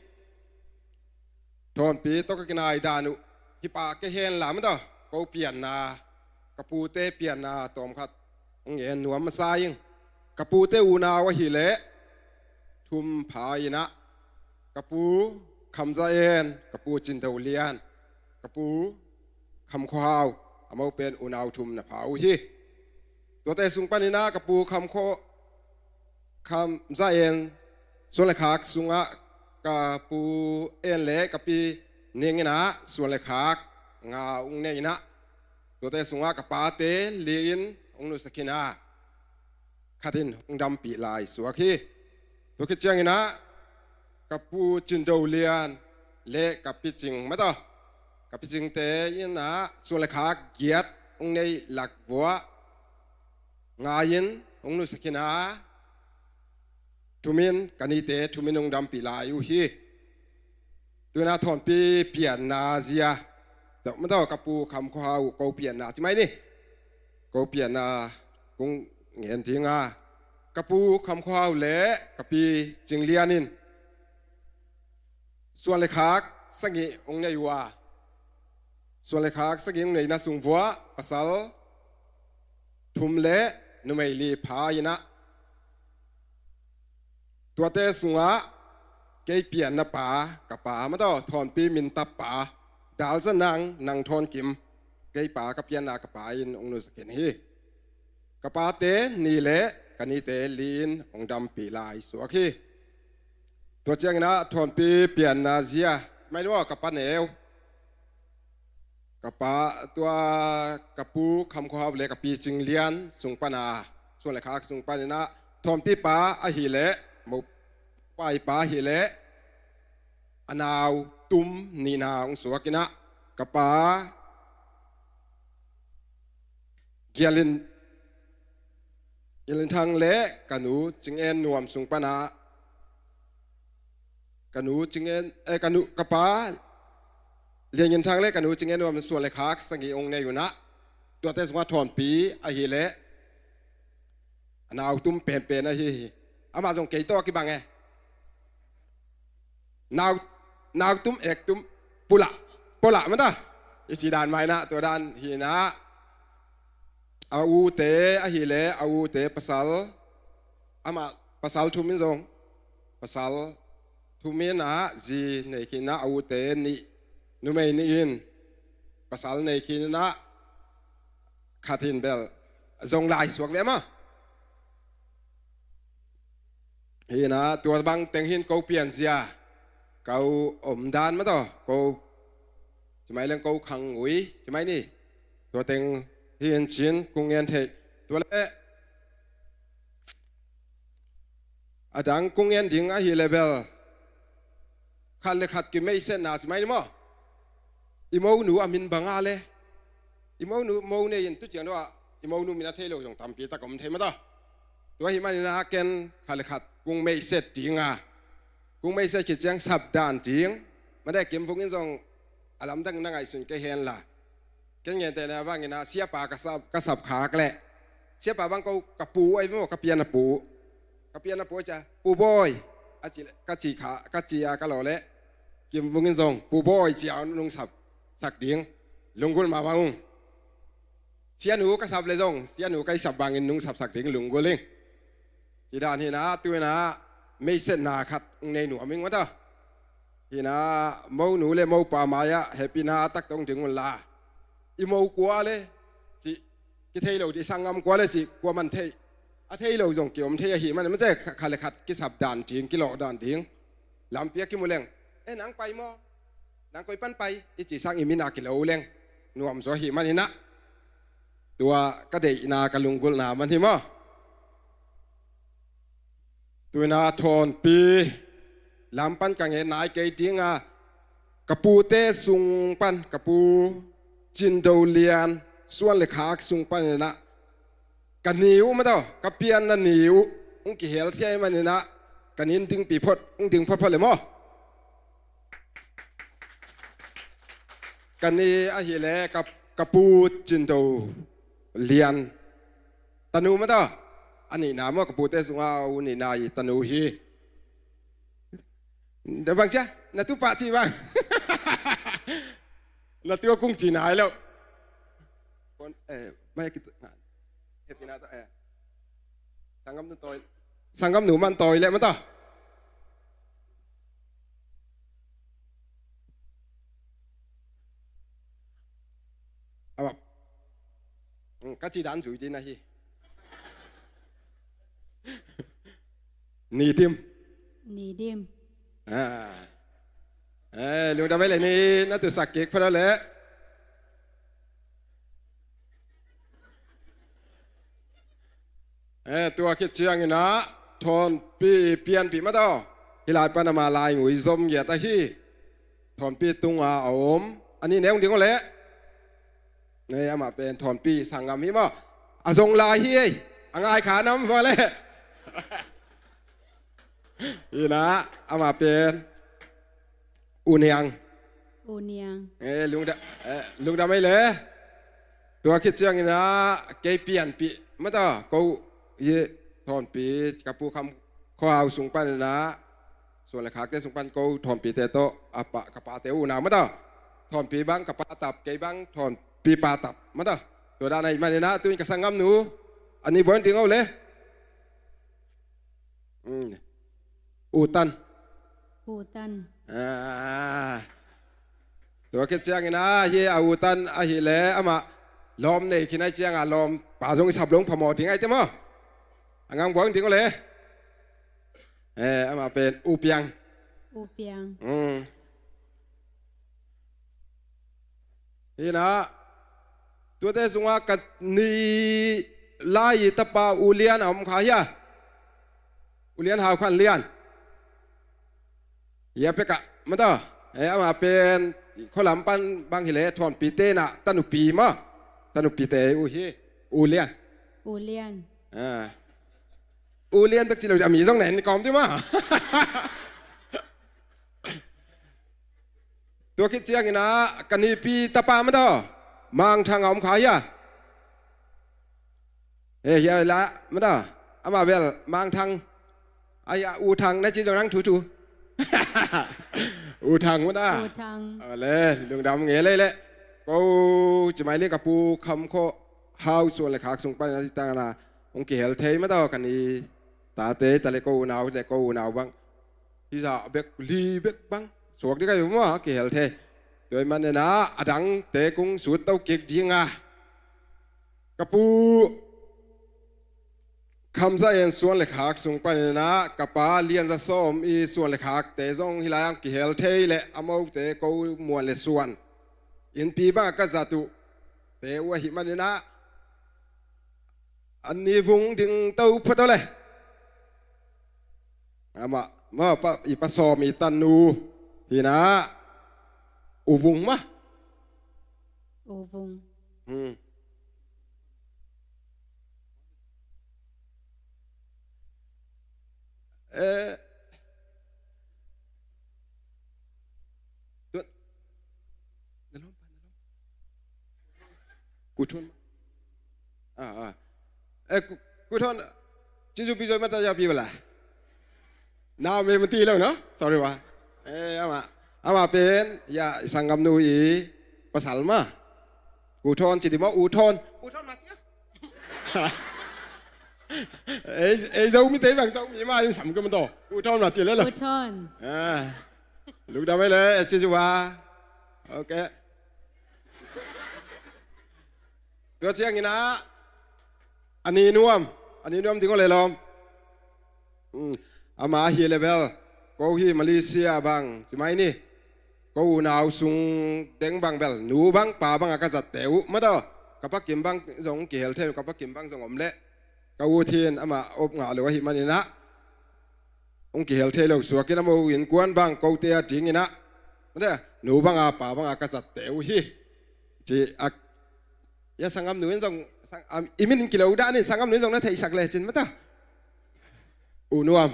Thawnpi tawh ka kinai dan uh hih pa kei hen la mah ta, ko pianna, ka pute pianna tawmkhat hong ngen nuam masa ing. Ka pute unau ahih leh thum pha in ah, ka pu Kham Za En, ka pu Cin Do Lian, ka pu Kham Khua Hau, a mo pen unau thum na pha uh hi. Tuate sung panin ah ka pu Kham Khua, Kham Za En, Suan le Khak sungah ka pu En le ka pi Ning in ah suan le khak nga ong nei in ah, tuate sungah ka pate li in ong nusia khin a, khat in ong dampih lai suak hi. Tua khit ciangin ah ka pu Cin Do Lian le ka pi Cing, mataw, ka pi Cingte in ah suan le khak giat ong nei lak vuah nga in ong nusia khin a, thum in, ka nite thum in ong dampih lai uh hi. Tu in ah thawnpi pianna zia, mataw, ka pu Kham Khua Hau ko pianna ci mai ni. Ko pianna kong ngen ding a, ka pu Kham Khua Hau le ka pi Cing Lian in suan le khak sagih ong nei uh a, suan le khak sagih ong neihna sung vuah pasal thum le numei li pha in ah, tuate sungah kei pianna pa, ka pa, mataw, thawnpi minta pa Dal Za Nang, Nang Thawn Kim, kei pa, ka pianna ka pa in ong nusia khin hi. Ka pate ni le ka nite li in ong dampih lai suak hi. Tua ciangin ah thawnpi pianna zia, mai ni maw, ka pa neu, ka pa, tua ka pu Kham Khua Hau le ka pi Cing Lian sung pan a, suan le khak sung panin ah thawnpi pa ahih leh, mo pai pa ahih leh a nau tum nihna ong suak in ah, ka pa Gialin, Gialin Thang le ka nu Cing En Nuam sung pan ah, ka nu Cing En, eh, ka nu, ka pa Lian Gin Thang le ka nu Cing En Nuam suan le khak sagih ong nei un ah, tuate sungah thawnpi ahih leh a nau tum penpen ahi hi. Amah zong kei tawh kibang e. Nau, nau tum, ek tum, pula, pula, mataw, i ci dan mai in ah, tua dan hi in ah, a ute ahih leh, a ute pasal, amah pasal thum in zong, pasal thum in ah zi nei khin in ah, a ute nih, numei nih in pasal nei khin in ah, khat in bel zong lai suak ve maw. Hi in ah, tua bang teng hi in ko pian zia, ko om dan, mataw, ko ci mai leng ko khang ui ci mai ni. Tua teng hi in cin kong ngen thei. Tua leh a dang kong ngen ding ahih leh bel, khat le khat kimeisetna ci mai ni maw. I monu a min bang a leh, i monu, mo nei in tu ciang dong ah i monu min a thei lo zong tampi tak om thei, mataw. Tua ahih manin ah ken khat le khat kong meiset ding a, kong meiset khit ciang sap dan ding. Mate, Kim Vung in zong a lamdang na ngaihsun kei hen la, ken gentehna bangin ah siapa ka sap, ka sap khak leh, siapa bang ko ka pu ahi maw, ka pianna pu, ka pianna pu a ci a, Pu Bawi, a ci leh, ka ci kha, ka ci a ka lawh leh, Kim Vung in zong Pu Bawi ci a nungsap sak ding, lunggulh mahmah ung. Sianu ka sap leh zong, sianu ka i sap bangin nungsap sak ding, lunggulh ing. Ci dan hi in ah, tu in ah meisetna khat ong nei nuam ing, mataw. Hi in ah, monu le mopa mai-ah hehpihna tak tawh ong ding un la, i mo kua leh ci, kithei lo ding, sanggam kua leh ci, kua man thei, a thei lo zong kiom thei ahih manin, mate, khat le khat kisap dan ding, kilawh dan ding. Lampi ah kimu leng, eh, nang pai maw, nang koi pan pai, i ci sang i min a kilo leng nuam zaw ahih manin ah, tua ka deihna, ka lunggulhna man hi maw. Tu in ah thawnpi lam pan ka ngen nai kei ding a, ka pute sung pan, ka pu Cin Do Lian suan le khak sung panin ah, ka ni uh, mataw, ka pianna ni uh ong kihel thei manin ah, ka ni in dingpi phot, ong ding photphot le maw. Ka ni ahih leh ka, ka pu Cin Do Lian tanu, mataw, a nihna maw, ka pute sungah a u nihna i tanu hi. Bang ci a, na tu pah ci bang. Na tu kong ci nai lo. Kon, eh, mai ki tu, na. Hehpihna tawh, eh. Sanggam nu tawi, sanggam nu man tawi leh, mataw. Hmm, ka ci dan zui ding ahi. Ni dim. Ni dim. Ah. Eh, lungdam ei le ni, na tusak kik phot a le. Eh, tua khit ciangin ah Thawnpi Pianpih mataw. Hih lai pan ama lai ngui zom ngiat ahi. Thawnpi tunga a om. A ni neu ding aw le. Eh, amah pen Thawnpi sanggam hi maw. A zong lai hi ei. A ngai kha nam vua le. Hi na, amah pen U Niang. U Niang. Eh, lungda-, eh, lungdam ei le. Tua khit ciangin ah kei Pianpih mataw, ko hi Thawnpi ka pu Kham khuahau sung panin ah, suan le khakte sung pan ko Thawnpite tawh, a pa, ka pate unau mataw. Thawnpi bang ka pa tap, kei bang Thawnpi pa tap mataw. Tua dan ahih manin ah, tu-in ka sanggamnu, a ni buang ding aw le. Hmm. U Tan. U Tan. Ah. Tua khit ciangin ah, hi a U Tan ahih leh amah lawm nei khin ahih ciangin lawmpa zong i sap lo phamawh ding ahih teh maw. A ngang buang ding aw le. Eh, amah pen U Piang. U Piang. Hmm. Hi na, tuate sungah ka ni lai i tapa U Lian a om kha hia? U Lian Hau Khan Lian. Hia pekah mataw. Eh, amah pen khualam pan bang hi leh Thawnpite na tanupi maw. Tanupite uh hi. U Lian. U Lian. Ah. U Lian bek ci lo, a mi zong na en kawm ding maw. Tua khit ciangin ah ka nipi tapa mataw, Mang Thang a om kha hia? Eh, hia la mataw. Amah bel Mang Thang. Ai, a U Thang na ci zong nang thuthu. U Thang mataw. U Thang. A le, lungdam ngei lei le. Ko ci mai ni, ka pu Kham Khuahau suan le khak sung pan a tang na. Hong kihel thei mataw, ka ni tate ta le ko unau le ko unau bang. Hi zah bek, li bek bang. Suak ding ka hi maw, kihel thei. Tua ahih manin ah, a dangte kong sut to kik ding a. Ka pu Kham Za En suan le khak sung panin ah, ka pa Lian Za Sawm i suan le khakte zong hih lai ah kihel thei le, a mote ko muan le suan. Innpi bang a ka zat uh te uh ahih manin ah, an ni vung ding to phot aw le. Amah, ma pa, i pa Sawm i tanu. Hi na, U Vung mah. U Vung. Hmm. Eh, Tuan. Ku Thon. Ah, ah. Eh, Ku, Ku Thon. Cizu pi zoi mata ya pi bala. Nau me mati lo no. Sorry wa. Eh, ama. Ama pen ya sanggamnu i pasal ma. Ku Thon ci di maw, U Thon. U Thon ma ci. Ei, ei, Zomite bang Zomi ma in sam ka man to. U Thon ma ci le lo. U Thon. Ah. Lungdam ei le, eh, ci ci wa. Ok. Tua ciangin ah, a ni nuam, a ni nuam ding aw le lawm. Hmm. Ama hi le bel, ko hi Malaysia bang, ci mai ni. Ko unau sung deng bang bel, nu bang, pa bang a ka zatte uh, mataw. Ka pa Kim bang zong kihel thei, ka pa Kim bang zong om le. Ka ut hi in ama op ngah lo ahih manin ah, hong kihel thei lo suak in, ama innkuan bang kote a dingin ah, mataw, nu bang a, pa bang a ka zatte uh hi. Ci a, ya sanggamnu in zong, sang, am, i min in kilo dan in sanggamnu in zong na theisak le cin mataw. U Nuam.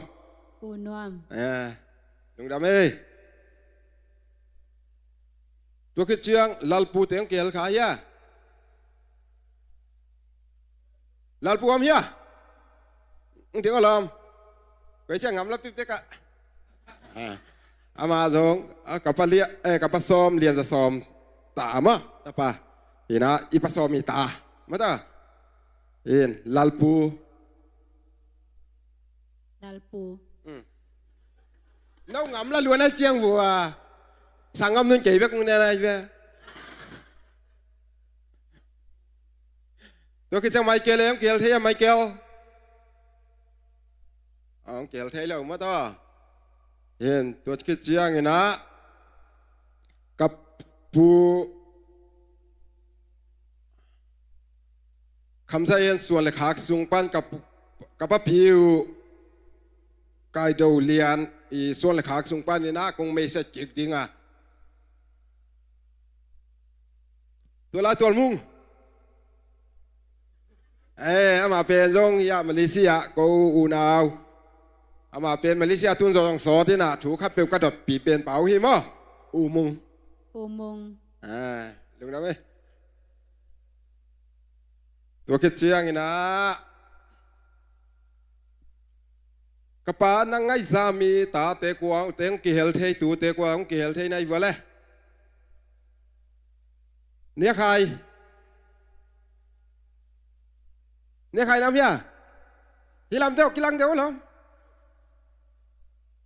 U Nuam. Eh, lungdam ei. Tua khit ciang Lalpu teng kihel kha hia? Lalpu om hia? Hong ding aw lawm. Koi ciang ngam la pipek ah. Ah. Ama zong, ah, ka pa Lia, eh, ka pa Sawm, Lian Za Sawm ta ma, tapa. Hi na, i pa Sawm i ta. Mataw. In, Lalpu. Lalpu. Hmm. No ngam la luan a ciang vua. Sanggamnu in kei bek hong ne lai ve. Tua khit ciang Michael e, hong kihel thei a Michael? A, hong kihel thei lo mah tawh. Hin, tua khit ciangin ah ka pu Khamsa in suan le khak sung pan ka pu, ka papi uh Kai Do Lian i suan le khak sung panin ah kong message kik ding a. Tua lai Tual Mung. Eh, amah pen zong hiah Malaysia ko unau. Amah pen Malaysia tun zong sawt in ah thu khat peuh ka dotpih pen pau hi maw? U Mung. U Mung. Ah, lungdam e. Tua khit ciangin ah ka pa na ngaihzam i tate kua te hong kihel thei, tute kua hong kihel thei na hi vua le? Nia Khai. Nia Khai nam hia? Hi lam deuh, kilang deuh lo.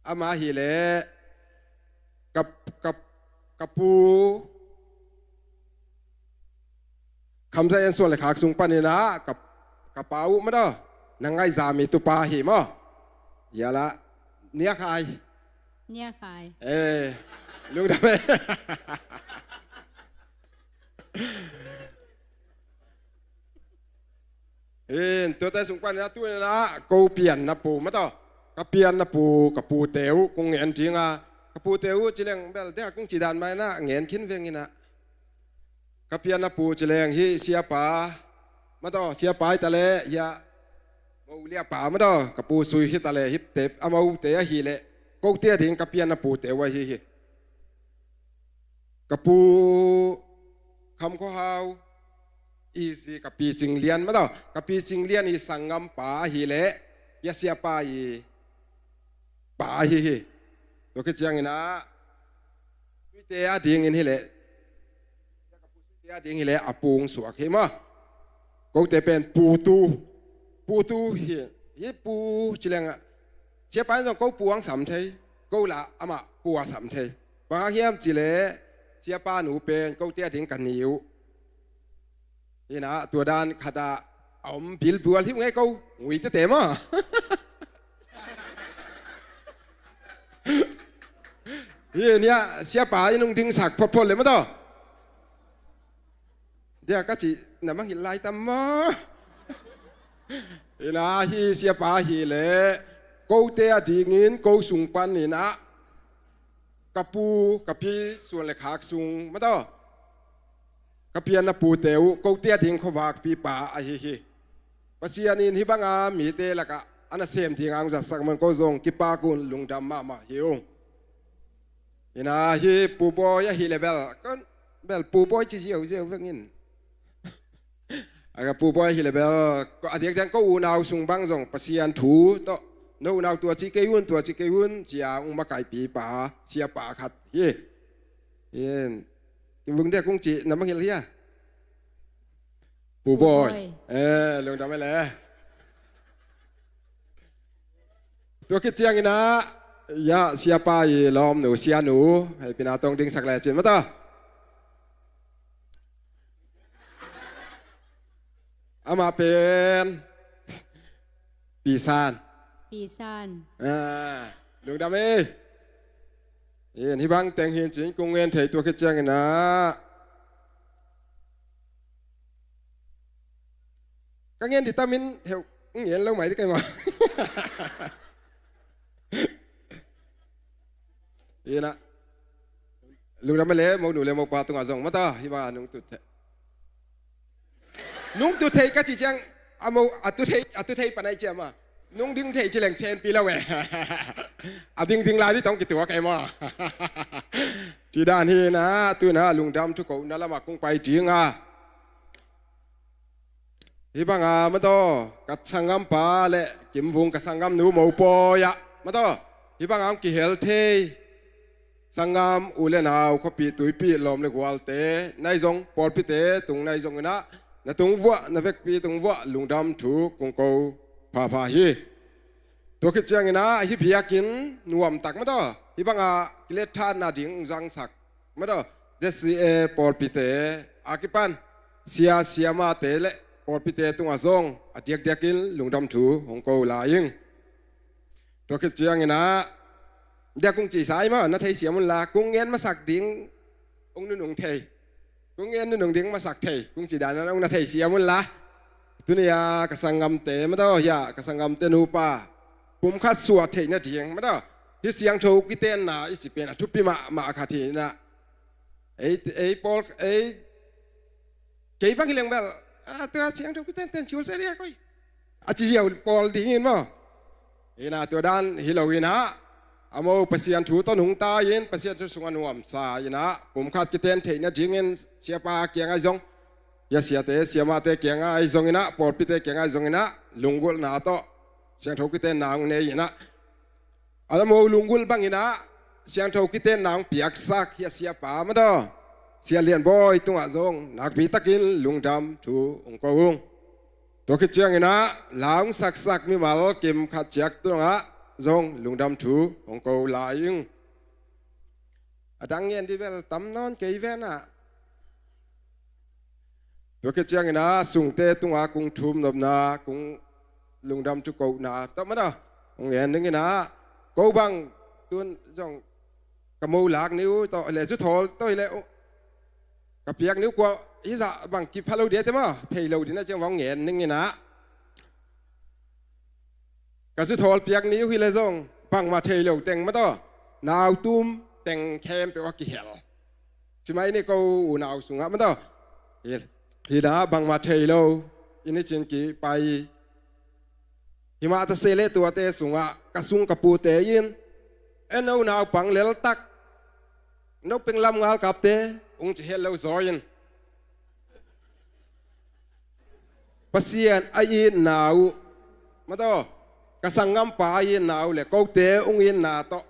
Amah hi leh ka, ka, ka pu Khamsa in suan le khak sung panin ah ka, ka pa uh mah tawh na ngaihzam i tupa hi maw? Ia lah, Nia Khai. Nia Khai. Eh, lungdam e. Hin, tuate sung panin ah tu in ah ko pianna pu mah tawh, ka pianna pu, ka pute uh kong ngen ding a. Ka pute uh ci leng bel dia kong ci dan mah in ah ngen khin veng in ah. Ka pianna pu ci leng hih siapa mah tawh, siapa hi ta leh hiah Mo Lia pa mah tawh, ka pu Sui hi ta leh hih te, amaute ahih leh kote ading ka pianna pute uh ahi hi. Ka pu Kham Khua Hau i zi ka pi Cing Lian mah tawh, ka pi Cing Lian i sanggam pa ahih leh hiah siapa i pa ahi hi. Tua khit ciangin ah Suite adingin hi leh, Suite ading hi leh a pu hong suak hi maw? Kote pen Pu Tu, Pu Tu hi, hi Pu ci leng ah siapa in zong ko pu hong sam thei, ko lah amah pu a sam thei. Bang hang hiam ci leh siapa nu pen kote ading ka ni uh. Hi in ah tua dan khat ah a om bilbual hi uh ngei ko, ngui tete maw? Hi in ah siapa in hong dingsak photphot leh mah tawh. Dia ka cih na mangngilh lai tam maw? Hi in ah hih siapa ahih leh kote adingin ko sung panin ah ka pu, ka pi, suan le khak sung mah tawh, ka pianna pute uh kote ading khuavakpipa ahi hi. Pasian in hih banga mite lakah a nasem dinga hong zatsak man ko zong kipak un, lungdam mahmah hi ung. Hi in ah hih Pu Bawi ahih leh bel, kon bel Pu Bawi ci ziauziau veng in. A ka Pu Bawi ahih leh bel, a diakdiak ko unau sung bang zong Pasian thu tawh, no unau tua ci kei un, tua ci kei un ci a hong makaihpipa siapa khat hi. Hi in, Kim Vung Dia kong cih na mangngilh hia? Pu Bawi. Pu Bawi. Eh, lungdam e le. Tua khit ciangin ah, ia, siapa i lawmnu, sianu, hei pina tong dingsak le cin mah tawh. Amah pen Pi San. Pi San. Ah, lungdam e. Hi in, hih bang teng hi in cin kong ngen thei, tua khit ciangin ah ka ngen ding tam in heuh, ngen lo mai ding kei maw? Hi in ah, lungdam e le, monu le mopa tungah zong mah tawh, hih bang a nungtut thei. Nungtut thei ka cih ciang, a mo, a tu thei, a tu thei pan ahi ciam a. Nung ding thei ci leng senpi lo e. A dingding lai ding tawh kituak e maw? Ci dan hi in ah, tu in ah lungdam thu kohna lamah kong pai ding a. Hih banga mah tawh, ka sanggampa le Kim Vung ka sanggamnu mopawi ah mah tawh, hih banga hong kihel thei sanggam u le nau, khuapih tuipih, lawm le gualte, nai zong, pawlpite tung nai zong in ah, na tung vuah, na vekpi tung vuah lungdam thu kong ko phapha hi. Tua khit ciangin ah, hih biakinn nuamtak mah tawh, hih banga kiletthatna ding hong zangsak mah tawh, Z C A pawlpite a kipan, sia siamate le pawlpite tungah zong a diakdiakin lungdam thu hong ko lai ing. Tua khit ciangin ah, diak kung ci sa i maw, na theisiam unla, kung ngen masak ding hong nunung thei, kung ngen nunung ding masak thei, kung ci dan ah hong na theisiam unla. Tuni-a ka sanggamte madaw, hiah ka sanggamte nupa pumkhat suah theih nading madaw, hih siangtho kitenna i ci pen a thupi mahmah khat hi inah, ei, ei pawl, ei, kei bang hi leng bel, a, tua siangtho kitenten ciul se dia koi, a ci ziau pawl dingin maw. Inah tua dan hi lo inah, a mo Pasian thu tawh nungta in, Pasian thu sungah nuamsa inah, pumkhat kiten theih nadingin siapa kiangah zong, hia siate siamate kiangah zong inah, pawlpite kiangah zong inah, lunggulhna tawh siangtho kitenna hong nei inah, a mo lunggulh bang inah siangtho kitenna hong piaksak hia siapa madaw, Sia Lian Bawi tungah zong nakpi takin lungdam thu hong ko ung. Tua khit ciangin ah la hong saksak mimal kim khat ciat tungah zong lungdam thu hong ko lai ing. A dang ngen dih bel tam nawn kei ven ah. Tua khit ciangin ah sungte tungah kung thum nopna, kung lungdam thu kohna tawh madaw hong ngen ding inah, ko bang tun zong ka mo lak niu tawh le zuthawl tawh hi le, ka piak niu kua hizah bang kipha lo dia te maw, thei lo ding ah ciang hong ngen ding inah, ka zuthawl piak niu hi le zong bangmah thei lo teng madaw, nautum teng khempeuh a kihel. Ci mai ni ko unau sungah madaw, hi, hi dah bangmah thei lo, i ni cin kipai. Hi mah ta se le tuate sungah ka sung ka pute in, e no naupang leltak, no penglam ngalkapte ung ci het lo zaw in, Pasian a itna uh madaw, ka sanggampa a itna uh le kote ung itna tawh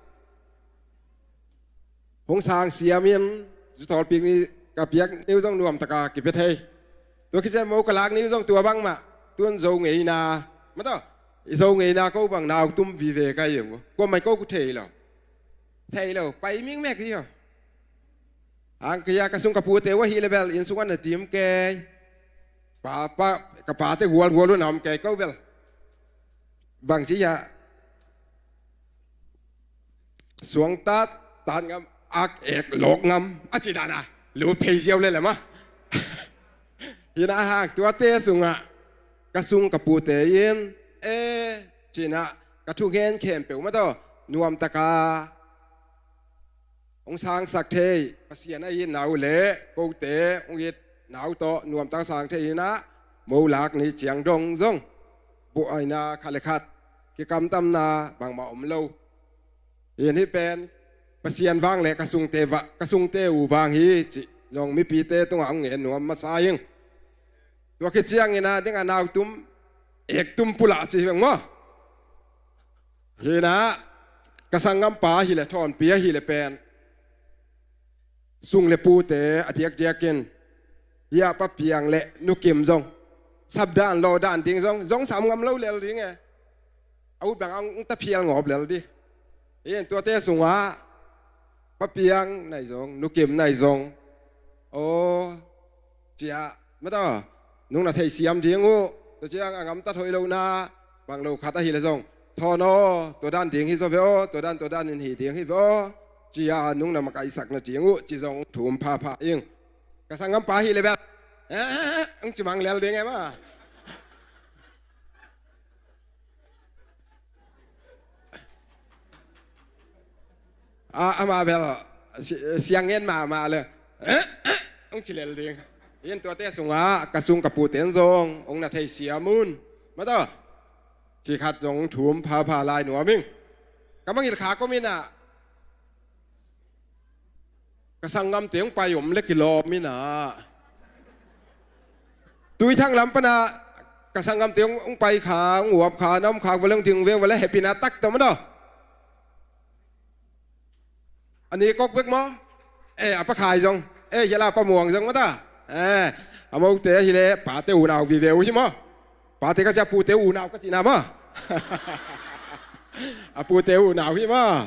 hong sang siamin, zuthawl piak ni, ka piak niu zong nuamtaka kipia thei. Tua khit ciang mo ka lak niu zong tua bangmah, tun Zo ngeina madaw, i Zo ngeina ko bang nautum vive ka hi uh, kua mai ko ku thei lo. Thei lo, pai mingmek hi uh. Hang kia ka sung ka pute uh ahi le bel inn sungah na dim kei. Pa, pa, ka pate gualgual uh na om kei ko bel. Bang ci hiah, suangtat tat ngam, ak ek lawk ngam, a ci dan a lut phei ziau le le mah. Hi inah hang tuate sungah ka sung ka pute in, e, ci inah ka thungen khempeuh madaw nuamtaka hong sangsak thei, Pasian a itna uh le kote hong itna uh tawh nuamtak sang thei inah, mo lak ni ciang dong zong buaina khat le khat, kikamtamna bangmah om lo. Hi in hih pen Pasian vang le ka sungte va, ka sungte uh vang hi cih zong mipite tungah hong ngen nuam masa ing. Tua khit ciangin a dingah nautum ektum pulak ci hi veng maw. Hi inah ka sanggampa ahi le thawnpi ahi le pen sung le pute a diakdiakin, hiah Pa Piang le Nu Kim zong sapdan lawhdan ding zong, zong sam ngam lo lel ding e. A ut bang a ung ta phial ngawp lel dih. Hi in tuate sungah Pa Piang nai zong, Nu Kim nai zong, aw, ciah mata, nung na theisiam ding uh, tua ciang a ngamtat hoih lohna bang lo khat ahi le zong, thawn aw, tua dan ding hi zaw ve aw, tua dan, tua dan in hi ding hi ve aw, ciah nung na makaihsak na ding uh ci zong thum phapha ing. Ka sanggampa hi le bel, eh, eh, eh, ung ci mang lel ding e ma. A, ama bel si-, siang ngen mahmah le, eh, eh, ung ci lel ding. Hi in tuate sungah ka sung ka pute in zong ung na theisiam un, mata, ci khat zong thum phapha lai nuam ing. Ka mangngilh kha kom inah ka sanggamte hong pai om le kilawm inah, Tuithang lam panah ka sanggamte hong, hong pai kha, hong uap kha, na om khak vua le hong ding veng vua le hehpihna tak tawh mata. A ni kok bek maw? Eh, a Pa Khai zong, eh, hia la Pa Muang zong mata. Eh, a mote ahi le pate unau vive uh hi maw. Pate ka ci a, pute unau ka cihna maw. A pute unau hi maw.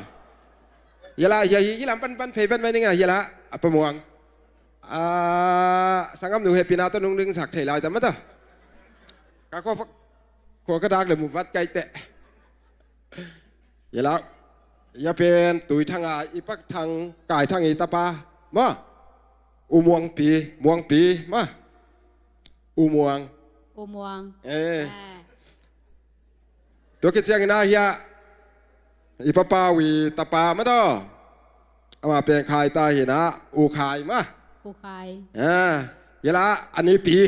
Hia la, hia hi, hih lam pan, pan phei vet mai ning a, hia la, a Pa Muang. A, sanggamnu hehpihna tawh nung dingsak thei lai ta mata. Ka khua, khua ka dak le mu vat kai teh. Ia la, ia pen Tui Thang a, i Pa Thang, Kai Thang i tapa. Ma. U Muang Pi, Muang Pi, ma. U Muang. U Muang. Eh. Eh. Tua khit ciangin ah hia, i Pa Pau i tapa ma taw. Amah pen Khai ta hi na, U Khai ma. U Khai. Ah, ia la, a ni Pi.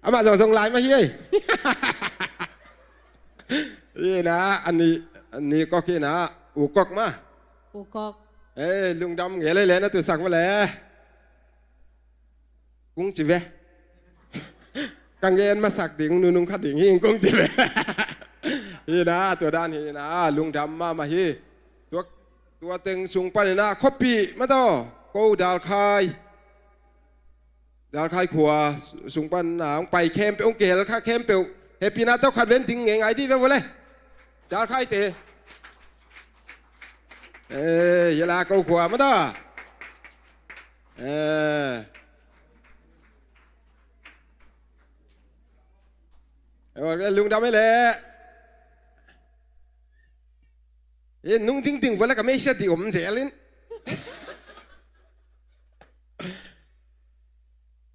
Amah zong zong lai ma hi ei. Hi na, a ni, a ni Kok hi na, U Kok ma. U Kok. Eh, lungdam ngei lei le na tu sak ma le. Kong ci ve. Ka ngen masak ding, nunung kha ding hi, kong ci ve. Hi na, tua dan hi na, lungdam mahmah hi. Tua, tua teng sung panin ah, khuapi, ma taw, ko Dalkhai. Dalkhai khua sung panin ah, hong pai khempeuh, hong kihel kha khempeuh. Hehpihna tawh khat ven ding ngei ngai dih ve vo le. Dalkhai te. Eh, ia la ko khua, ma taw. Eh. Eh, lungdam ei le. Eh, nung dingding vo le ka meisia di om zel in.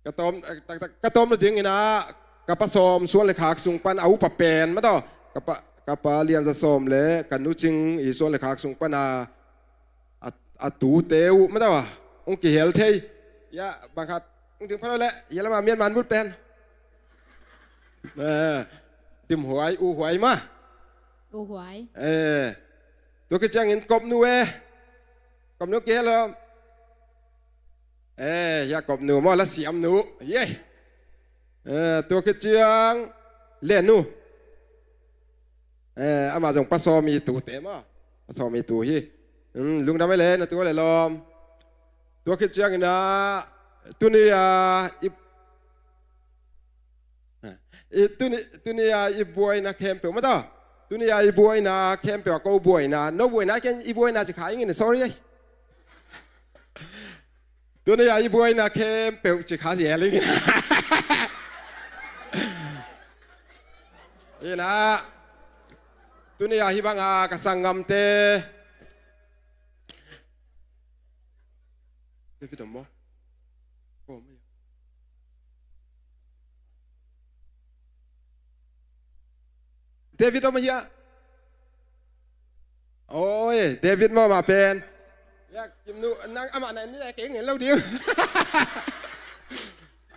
Ka tawm, eh, tak, tak, ka tawm na dingin ah, ka Pa Sawm suan le khak sung pan a upa pen, ma taw. Ka pa, ka pa Lian Za Sawm le, ka Nu Cing i suan le khak sung pan a, a, a tute uh, ma taw, hong kihel thei. Ia, bang khat, hong ding pha lo le, ia la ma Myanmar bul pen. Eh, Dim Huai, U Huai ma. U Huai. Eh, tua khit ciangin Kop Nu eh. Kop Nu kihel lo. Eh, ia Kop Nu maw, la siam nu. Ye. Eh, tua khit ciang Len Nu. Eh, amah zong Pa Sawm i tute maw. Pa Sawm i tu hi. Hmm, lungdam ei le, na tu le lawm. Tua khit ciangin ah, tuni a, i, i, tuni, tuni a i buaina khempeuh, ma taw. Tuni a i buaina khempeuh, ko buaina. No buaina ken i buaina ci kha ing in, sorry ei. Tuni a i buaina khempeuh ci kha zel ing. Hi na, tuni a hih bang a ka sanggamte. David om maw? Ko om maw? David om hia? Oi, David maw, amah pen. Ya, Kim Nu, nang amah na ni kei ngen lo ding.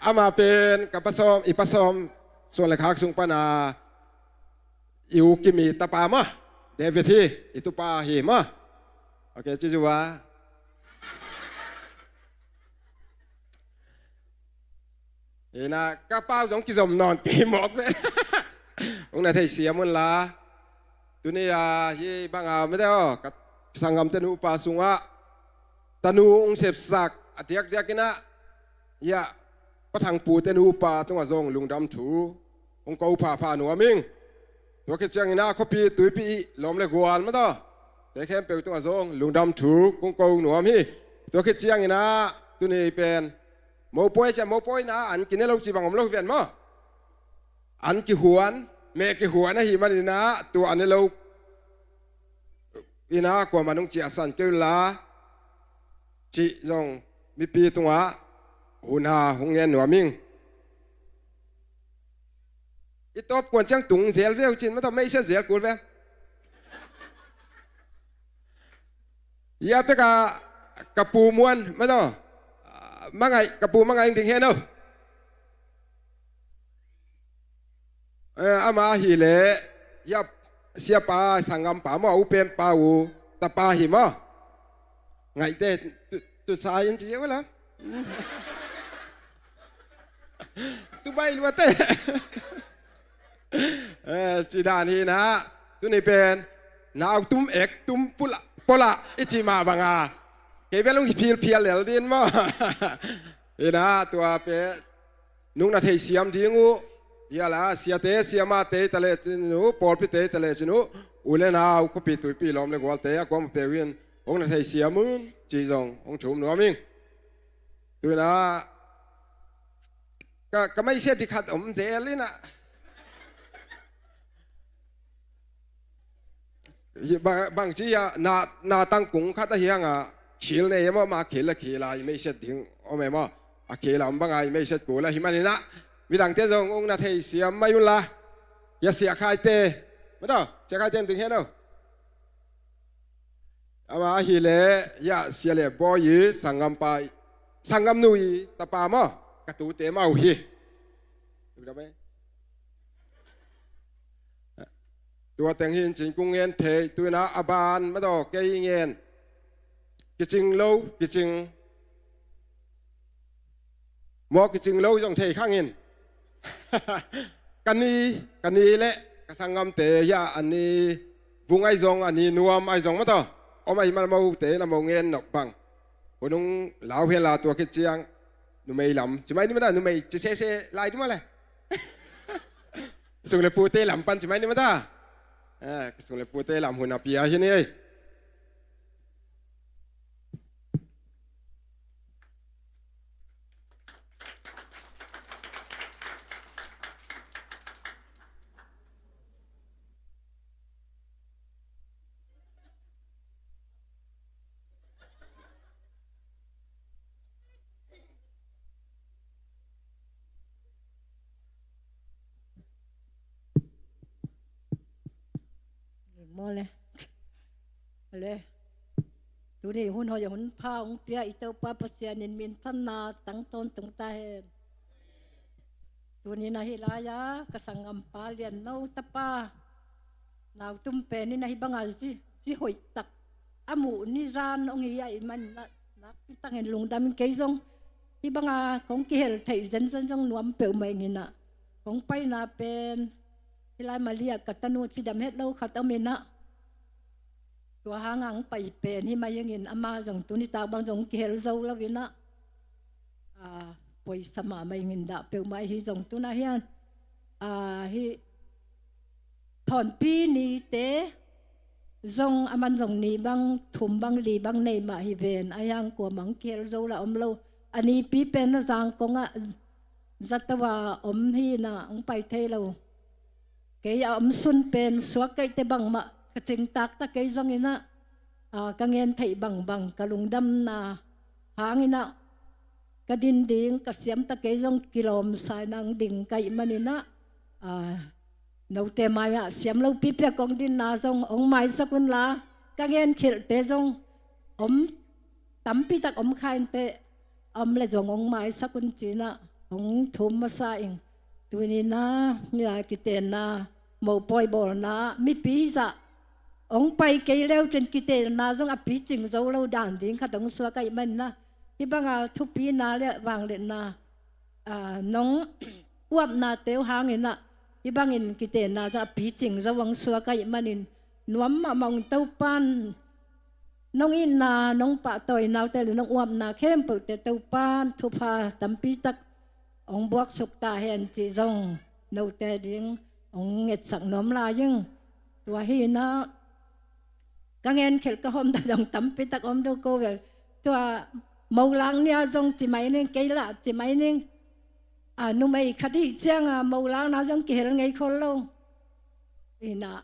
Amah pen, ka Pa Sawm, i Pa Sawm, suan le khak sung pan a, i u Kim i tapa maw. David hi, i tupa hi maw. Ok, ci zu a. Hi na, ka pau zong kizom nawn kei mawk ve. Hong na thei siam un la. Tuni a hih bang a mete aw, ka sanggamte nupa sungah tanu hong sepsak a diakdiak in ah, ia, Pa Thang pute nupa tungah zong lungdam thu hong ko phapha nuam ing. Tua khit ciangin ah khuapi tuipi lawm le gual mete aw, te khempeuh tungah zong lungdam thu kong ko nuam hi. Tua khit ciangin ah tuni pen mopawi ciah, mopawi na an kine lo ci bang om lo hi ven maw. An kihuan, meh kihuan ahih manin ah tua an ne lo in ah kuamah nong ciahsan kei un la, cih zong mipi tungah hun a hong ngen nuam ing. I tawp kuan ciang tung zel ve uh cin, mete aw, meisia zel kul ve. Ia pek a ka pu Muan, mete aw, Mangai, ka pu Mangai ding hen aw. Eh, ama hi leh, ia, siapa, sanggampa maw, u penpa uh tapa hi maw. Ngaihte, tu, tu sa in ci uh la. Tu bai lua te. Eh, ci dan hi na, tuni pen, nau tum ek, tum pula, pola, i ci mah bang a. Kei bel hong hi philphial lel din maw. Hi na, tua pen, nong na theisiam ding uh, ia la, siate, siamate, ta le cin uh, pawlpite, ta le cin uh, u le nau, khuapi tuipi lawm le gualte, a kuamah peuh in, hong na theisiam un, ci zong, hong thum nuam ing. Tu in ah, ka, ka meisia di khat om zel in ah. Bangci a na tangkung khat ahi hanga khil nei emaw, ma khil le khila i meiset ding om emaw, a khila om banga i meiset kul ahi maninah, midangte zong ung na thei siam mai unla. Hia Sia Khaite, mataw, Sia Khaite ding hen aw. Ama ahileh hia Sia le bawi i sanggampa, sanggamnu i tapa maw, ka tute mau hi. Tua teng hi in cin kung ngen thei, tuina a ban mataw kei ngen. Kicing lo, kicing. Maw kicing lo zong thei khang in. Ka ni, ka ni le ka sanggamte hia a ni vung ai zong, a ni nuam ai zong mataw. Om ai mal mote na mo ngen nop bang. Hunung lau hen la tua khit ciang. Numei lam. Ci mai ni mata, numei ci sese lai di male. Sung le pute lam pan ci mai ni mata. Sung le pute lam hun a pia hi ni ei. Maw le. Maw le. Tuni hun hoih hun pha hong pia i Topa Pasian in minthanna tang tawntung ta hen. Tuni na hih lai-a ka sanggampa Lian No tapa nautum pen in ahi banga zi, zi hoih tak a muh ni zan hong hi ahih man na, nakpi takin lungdam in kei zong hih banga kong kihel theih zenzen zong nuam peuhmah ing inah, kong paina pen hih lai Malaysia ka tanu cidam het lo khat om inah, tua hanga hong pai pen hih mah ing in ama zong tuni tak bang zong kihel zo lo inah, a, poisa mahmah ing in dah peuhmah hi zong tunah hian, a, hih thawnpi nite zong aman zong ni bang, thum bang, li bang nei mah hi ven, a hiang kuamah hong kihel zo lah om lo. A nipi pen a Zangkong ah zato a om hi inah hong pai thei lo. Kei a om sun pen suak kaihte bangmah ka cingtak ta kei zong inah, a, ka ngen theih bangbang ka lungdamna hang inah ka din ding ka siam ta kei zong kilawmsa inah hong ding kaih man inah, a, note mai-ah siam lopi piak kong dinna zong hong maisak unla, ka ngenkhelhte zong om tampi tak om kha inteh, om le zong hong maisak un ci inah hong thum masa ing. Tuni na, nilai kitenna, mopawi bawlna, mipi hizah hong pai kei leu cin kitenna zong a picing zo lo dan ding khat hong suak ahih man inah, hih banga thupina le vangliatna, a, nong uapnate uh hang inah, hih bangin kitenna zong a picing zo hong suak ahih manin, nuam mahmah ung. Topan nong itna, nong pahtawinaute le nong uapna khempeuhte Topan thupha tampi tak hong buaksuk ta hen cih zong note ding hong ngetsak nuam lai ing. Tua hi inah ka ngenkhelh ka hawm ta zong tampi tak om do ko vel. Tua molak nia zong ci mai ning, kei lah ci mai ning. A, numei khat hih cianga molakna zong kihel ngei khol lo. Inah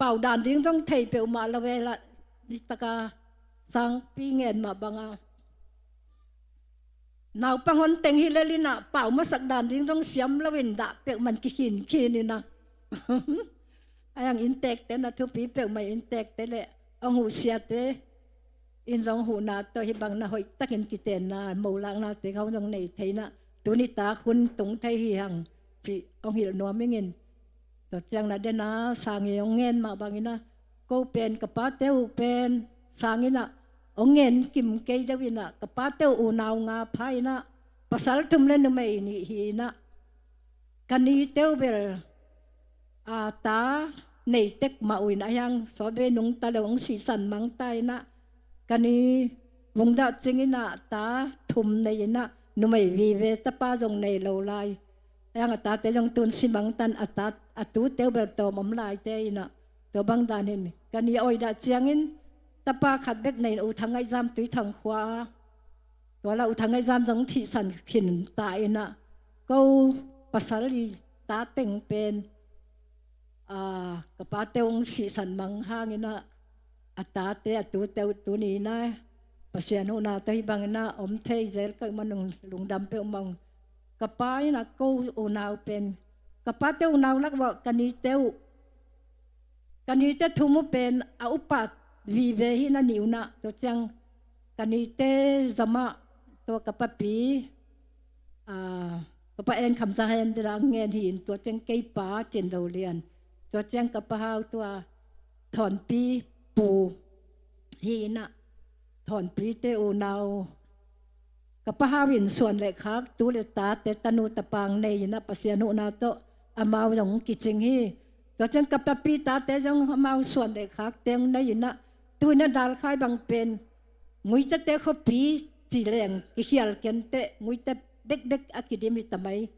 pau dan ding zong thei peuhmah lo ve lah, ni taka sangpi ngen mah banga. Naupang hon teng hi lel inah pau masak dan ding zong siam loin dah peuhmah in kikhinkhin inah. A hiang inntekte na thupi peuhmah, inntekte le hong huhsiate in zong huhna tawh hih bang na hoih takin kitenna, molaknate kha hong zong nei thei inah, tuni tak hun tung thei hi hang cih hong hilh nuam ing in. Tua ciang na dena sang i hong ngen mah bang inah, ko pen ka pate uh pen sang inah hong ngen kim kei deuh inah, ka pate uh unau nga pha inah, pasal thum le numei nih hi inah, ka nite uh bel, a, ta nei tek mah uh inah, a hiang suabe nungta le hong sihsan mang ta inah, ka ni vung dah cing inah ta thum nei inah, numei vive tapa zong nei lo lai. A hiang a tate zong tun si mang tan, a ta, a tute uh bel tawm om laite inah, tua bang dan hin ka ni a oi dah ciangin tapa khat bek nei in, U Thang Ngaihzam Tuithang khua a, tua lah U Thang Ngaihzam zong thihsan khin ta inah, ko pasal i ta teng pen, Ka pate hong sihsan mang hangin ah, a tate a tute uh tuni in ah Pasian huhna tawh hih bangin ah om thei zel ka hih man, lungdam peuhmah ung. Ka pa in ah ko unau pen, ka pate unau lak uah ka nite uh, ka nite thum uh pen a upat vive hi na, nih un ah. Tua ciang ka nite zomah, tua ka papi, ka pa En Kham Za Hen dila ngen hi in, tua ciang kei pa Cin Zo Lian, tua ciang ka pa Hau, tua Thawnpi pu hi in ah, Thawnpi te unau. Ka pa Hau in suan le khak, tu le tate, tanu tapang nei in ah, Pasian huhna tawh amau zong kicing hi. Tua ciang ka papi tate zong amau suan le khakte hong nei in ah, tu in ah dalkhai bang pen Nguitate khuapi ci leng kikhial kenteh, Nguite bekbek a kidim hi ta mai.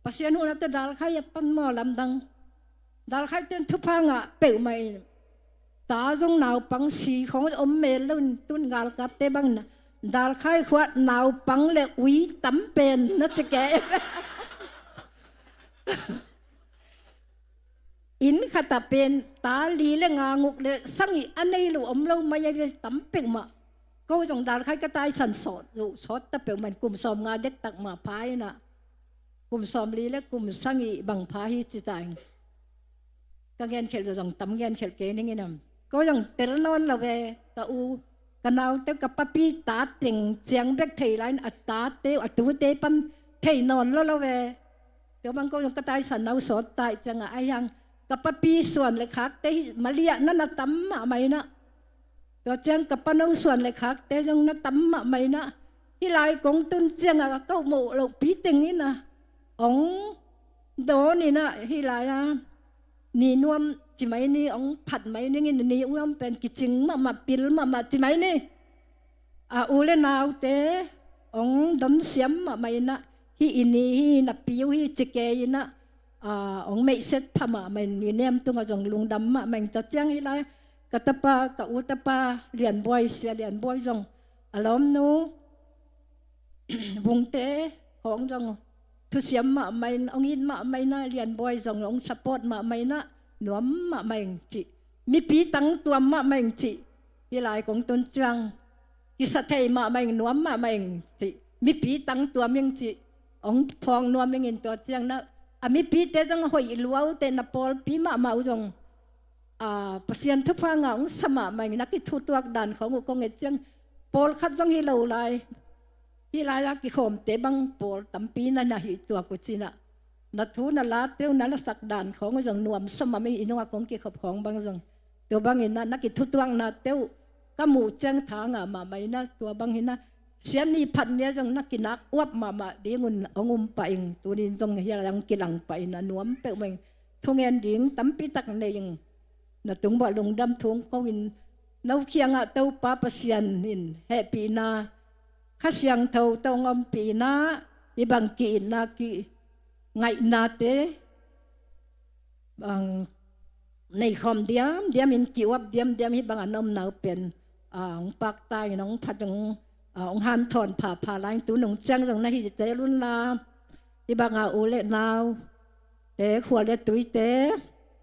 Pasian huhna tawh dalkhai a pan maw lamdang. Dalkhaite in thupha ngah peuhmah in, ta zong naupang si khawng om mel lo in, tun galkapte bangin ah dalkhai khua naupang le ui tam pen na ci kei. Inn khat ah pen ta li le nga, nguk le sagih a nei lo om lo mai a ve, tam peuhmah. Ko zong dalkhai ka taisan sawt, sawt ta peuhmah in, kum sawmnga dektak mah pha in ah, kum sawmli le kum sagih bang pha hi ci ta ing. Ka genkhelh zong tam genkhelh kei ning in am. Ko zong tel nawn lo ve, ka u, ka naute, ka papi ta teng ciang bek thei lai in, a tate, a tute pan thei nawn lo lo ve. Tua bang ko zong ka taisan nau sawt ta ih ciang ah, ahi hang ka papi suan le khakte hih maliah na na tam mahmah in ah. Tua ciang ka pano suan le khakte zong na tam mahmah in ah. Hih lai kong tun ciang ah ka kauh moh lohpi teng in ah, ong dawn in ah, hih lai ah ni nuam ci mai ni, ong phat mai ning in, ni nuam pen kicing mahmah, pil mahmah ci mai ni. A u le naute ong don siam mahmah in ah, hih i ni hi, na piu hi ci kei in ah, ong meihset pha mahmah in, ni nem tungah zong lungdam mahmah in. Tua ciang hih lai ka tapa, ka u tapa Lianbuai, Sia Lianbuai zong, a lawmnu Vungte khawng zong thusiam mahmah in, ong it mahmah in ah, Lianbuai zong ong support mahmah in ah, nuam mahmah ing cih. Mipi tangtuam mahmah ing cih. Hih lai kong tun ciang kisa thei mahmah ing, nuam mahmah ing cih. Mipi tangtuam ing cih. Ong phawng nuam ing in, tua ciang na, a mipite zong a hoih luaute, na pawlpi mahmah uh zong, a, Pasian thupha ngah ong sa mahmah ing, na kithutuak dan khawng uh kong et ciang, pawlkhat zong hi lo lai. Hih lai-ah kikhawmte bang pawl tampi na na hih tuak uh cin ah, na thu na late uh, na lasak dan khawng uh zong nuamsa mahmah ing, i nungah kong kikhop khawng bang zong. Tua bangin ah na kithutuaknate uh ka muh ciang tha ngah mahmah in ah, tua bang hi in ah, Sian ni phat ni ah zong na kinak uap mahmah ding un ong um pah ing, tuni in zong hih lai-ah ong kilang pah in ah, nuam peuhmah ing, thungen ding tampi tak nei ing. Na tung uah lungdam thu ong ko ing. No kiangah Topa Pasian in hehpihna, Kha Siangtho tawh ong ompih in ah, hih bang ki-itna, kingaihna te bang nei khawm diamdiam in, ki-uap diamdiam, hih bang a na omna uh pen, a, ong pakta in, ong phat ung, a, ong hanthawn phapha lai ing. Tu nung ciang zong na hih zel un la, hih bang a u le nau te, khua le tuite,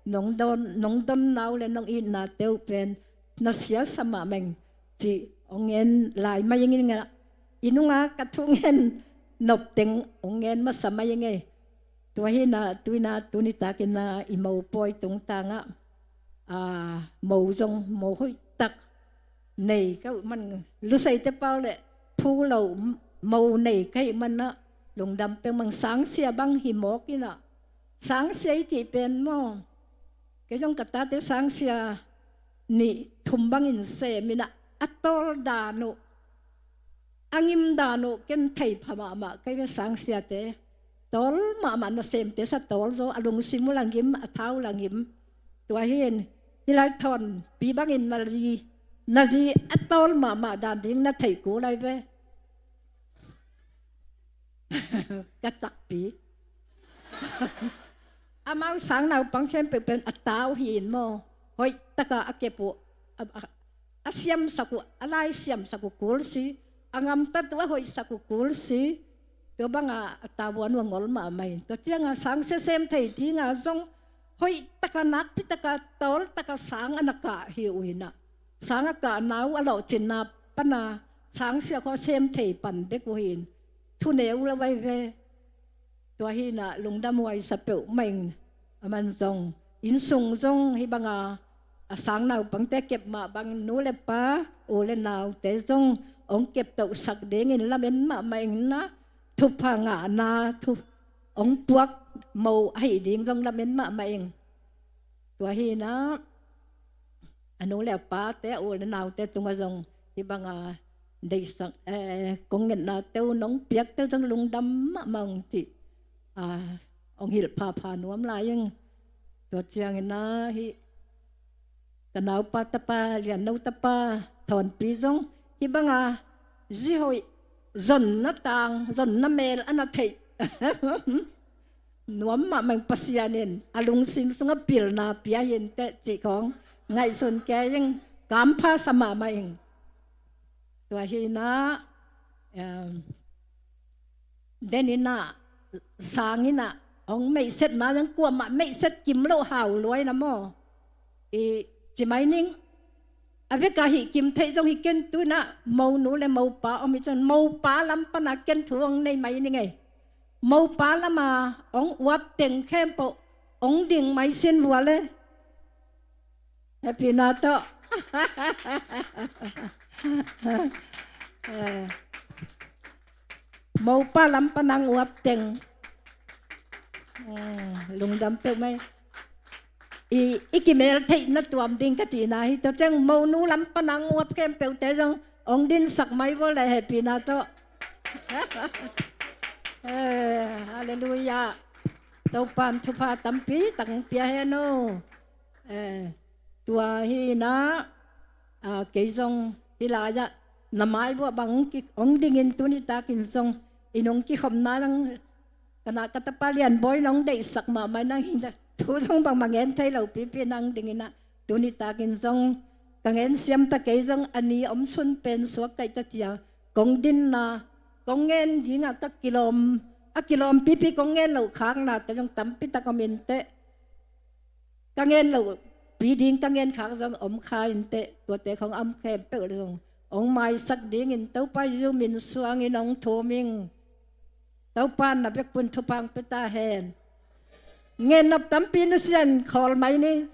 nong don, nong donna uh le nong itnate uh pen na siasa mahmah ing cih ong ngen lai mai ing in ah, i nungah ka thungen nop teng ong ngen masa mai ing ei. Tua hi in ah, tu in ah, tuni takin ah, i mopawi tungtang ah, a, mo zong, mo hoihtak nei ka hih man, Luseite pau le phu lo mo nei ka hih man ah, lungdam peuhmah ing. Sangsia bang hi mawk in ah, sangsia i cih pen maw, kei zong ka tate sangsia nih thum bangin sem in ah, a tawl dan uh, a ngim dan uh ken thei pha mahmah ka hi ve. Sangsiate tawl mahmah, nasemte sa tawl zaw, a lungsim uh la ngim, a tha uh la ngim. Tua hi in, hih lai Thawnpi bangin na zi, na zi a tawl mahmah dan ding na theih kul lai ve. Ka cakpi. Amau sang naupang khempeuh pen a ta uh hi in maw, hoihtak a a kep uh, a, a, a siamsak uh, a lai siamsak uh kul si, a gamtat uh a hoihsak uh kul si. Tua bang a, a tavuan uh a ngol mahmah in. Tua ciang a sangsia sem thei ding a zong hoih taka, nakpi taka, tawl taka sang a na kah hi uh hi na. Sang a kah na uh a lawhcinna pana sang siak khawng sem thei pan bek uh hi in, thuneu lo vai ve. Tua hi na lungdam huai sa peuhmah ing. Aman zong, inn sung zong hih banga a sang naupangte kep mah bang, nu le pa, u le naute zong hong keptohsak dingin lamen mahmah ing na, thupha ngahna thu hong puak mo ahih ding zong lamen mahmah ing. Tua hi na, a nu le a pate, a u le naute tungah zong hih banga deihsak, eh, kong ngetnate uh nong piakte uh zong lungdam mahmah ung cih, ah, hong hilh phapha nuam lai ing. Tua ciangin ah hih ka naupa tapa, Lianno tapa Thawnpi zong hih banga zi hoih, zonna tang, zonna mel a na theih nuam mahmah ing. Pasian in a lungsim sungah pilna pia hi inteh cih khawng ngaihsun kei ing. Kampha sa mahmah ing. Tua hi na, em, den in ah, sang in ah, hong meihsetna zong kuamah meihset kim loh hau lua in ah maw. I ci mai ning, a bek a hih kim theih zong hi ken, tu in ah monu le mopa om hi cun mopa lam pana ken thu hong nei mai ning ei. Mopa lama hong uap teng khempeuh hong ding mai sin vua le. Happy na tawh. Eh, mopa lam pana hong uap teng. Hmm, lungdam peuhmah ing. I, i kimel theihna tuam ding ka cihna hi. Tua ciang monu lam pana hong uap khempeuhte zong hong dinsak mai vua le, happy na tawh. Eh, halleluiah. Topan thupha tampi tak pia hen aw. Eh, tua hi na, ah, kei zong hih lai-ah na mai buah bang hong ki, hong dingin tuni takin zong i nung kikhopna nang, ka na ka tapa Lianbawi in hong deihsak mahmah in ah, hih na thu zong bangmah ngen thei lo pipi in ah hong dingin ah, tuni takin zong ka ngen siam ta, kei zong a ni om sun pen suak kaih ta cia, kong dinna, kong ngen dingah ka kilawm, a kilawm pipi kong ngen loh khaknate zong tampi tak om inteh. Ka ngen loh pi ding ka ngen khak zong om kha inteh, tuate khong a om khempeuh le zong hong maisak dingin Topa Jesu min suangin hong thum ing. Topa in na bekpun thupha hong pia ta hen. Ngennop tampi nusia in khawl mai ni.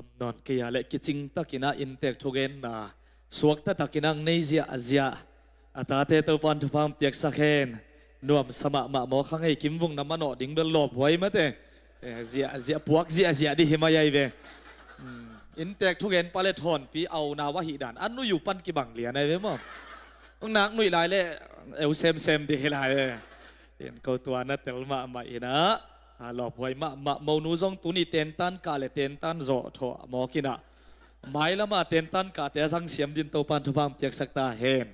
Om nawn kei a leh kicing takin ah inntek thugenna suakta takin ah nei ziahziah a tate Topan thupha hong piaksak hen. Nuamsa mahmah maw, kha ngei kim vung na manawh ding bel lawphuai mate. Eh, ziahziah, puak ziahziah dih hi mai ai ve. Hmm, inntek thugen pa le Thawnpi auna uh ahih dan a nui uh pan kibang lian ai ve maw. Nak nuih lai le eu semsem dih hi lai ve. In ko tua na tel mahmah in ah, a lawphuai mahmah. Monu zong tuni tentan kah le tentan zawh thawh mawk in ah, mailama tentan kahte a zangsiam din Topan thupha hong piaksak ta hen.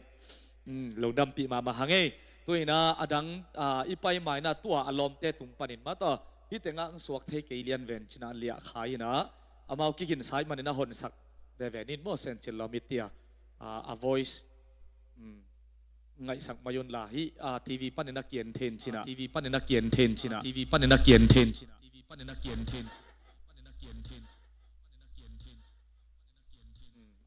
Hmm, lungdampih mahmah hang ei. Tu in ah a dang, ah, i pai ma in ah tua a lawmte tung panin mah tawh hih tengah hong suak thei kei lian ven cin ah an liah khai in ah, amau kiginsa ih manin a honsak veve nin maw, Sencil lawm i tia, ah, a voice. Hmm. Ngaihsak mai un la hi, ah, TV panin a kian then cin ah, TV panin a kian then cin ah, TV panin a kian then cin ah, TV panin a kian then cin ah.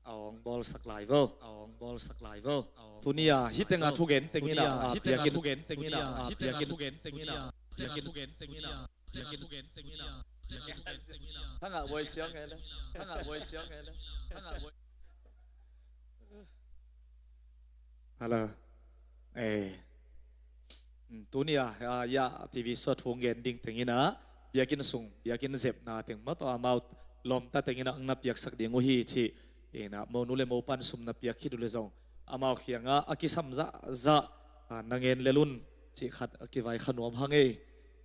A hong bawlsak lai vo, a hong bawlsak lai vo. Tuni a hih tengah thugen teng in ah, hih tengah thugen teng in ah, hih tengah thugen teng in ah, hih tengah thugen teng in ah, hih tengah thugen teng in ah. Hangah buai siang ngai le, hangah buai siang ngai le, hangah buai. Hello. Eh. Hmm, tuni a, ah, ya, TV suat hong gen ding teng in ah, biakinn sung, biakinn zepna teng mah tawh amau lawmta teng in ah na piaksak ding uh hi cih in ah, monu le mopan sum na piak khit uh le zong amau kiangah a kisam zahzah, ah, na ngen lel un cih khat a kivai kha nuam hang ei.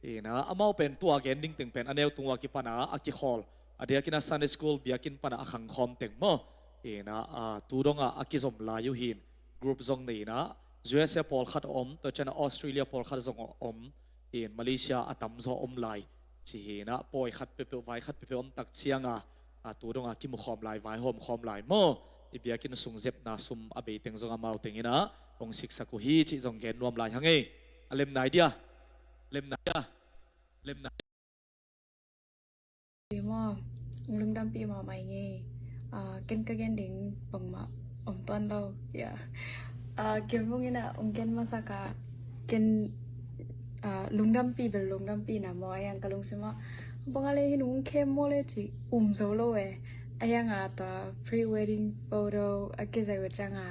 In ah, amau pen tua gen ding teng pen a neu tung uh a kipan a, a kikhawl, a diakin ah Sunday school biakinn pan a khangkhawm teng maw. In ah, ah, tu dong ah a kizom lai uh hi in, group zong nei in ah, U S A pawlkhat a om, tua ciangin Australia pawlkhat zong a om, in Malaysia a tamzaw om lai ci hi in ah, pawi khat peuhpeuh, vai khat peuhpeuh om tak ciangin ah, tu dongah kimu khawm lai, vaihawm khawm lai maw? I biakinn sung zepna sum a bei teng zong amau teng in ah hong siksak uh hi cih zong gen nuam lai hang ei. A lem nai dia, lem nai dia, lem nai dia. Maw, hong lungdampih mahmah ing ei. Ah, ken ka gen ding bangmah om tuan lo. Ya. Ah, Kimvung in ah hong gen masak a, ken, ah, lungdampih bel lungdampihna maw, a hiang ka lungsim ah, bang a le hin hong khem maw le ci um zo lo e. A hiang a tua pre-wedding photo a kizai uh ciang a,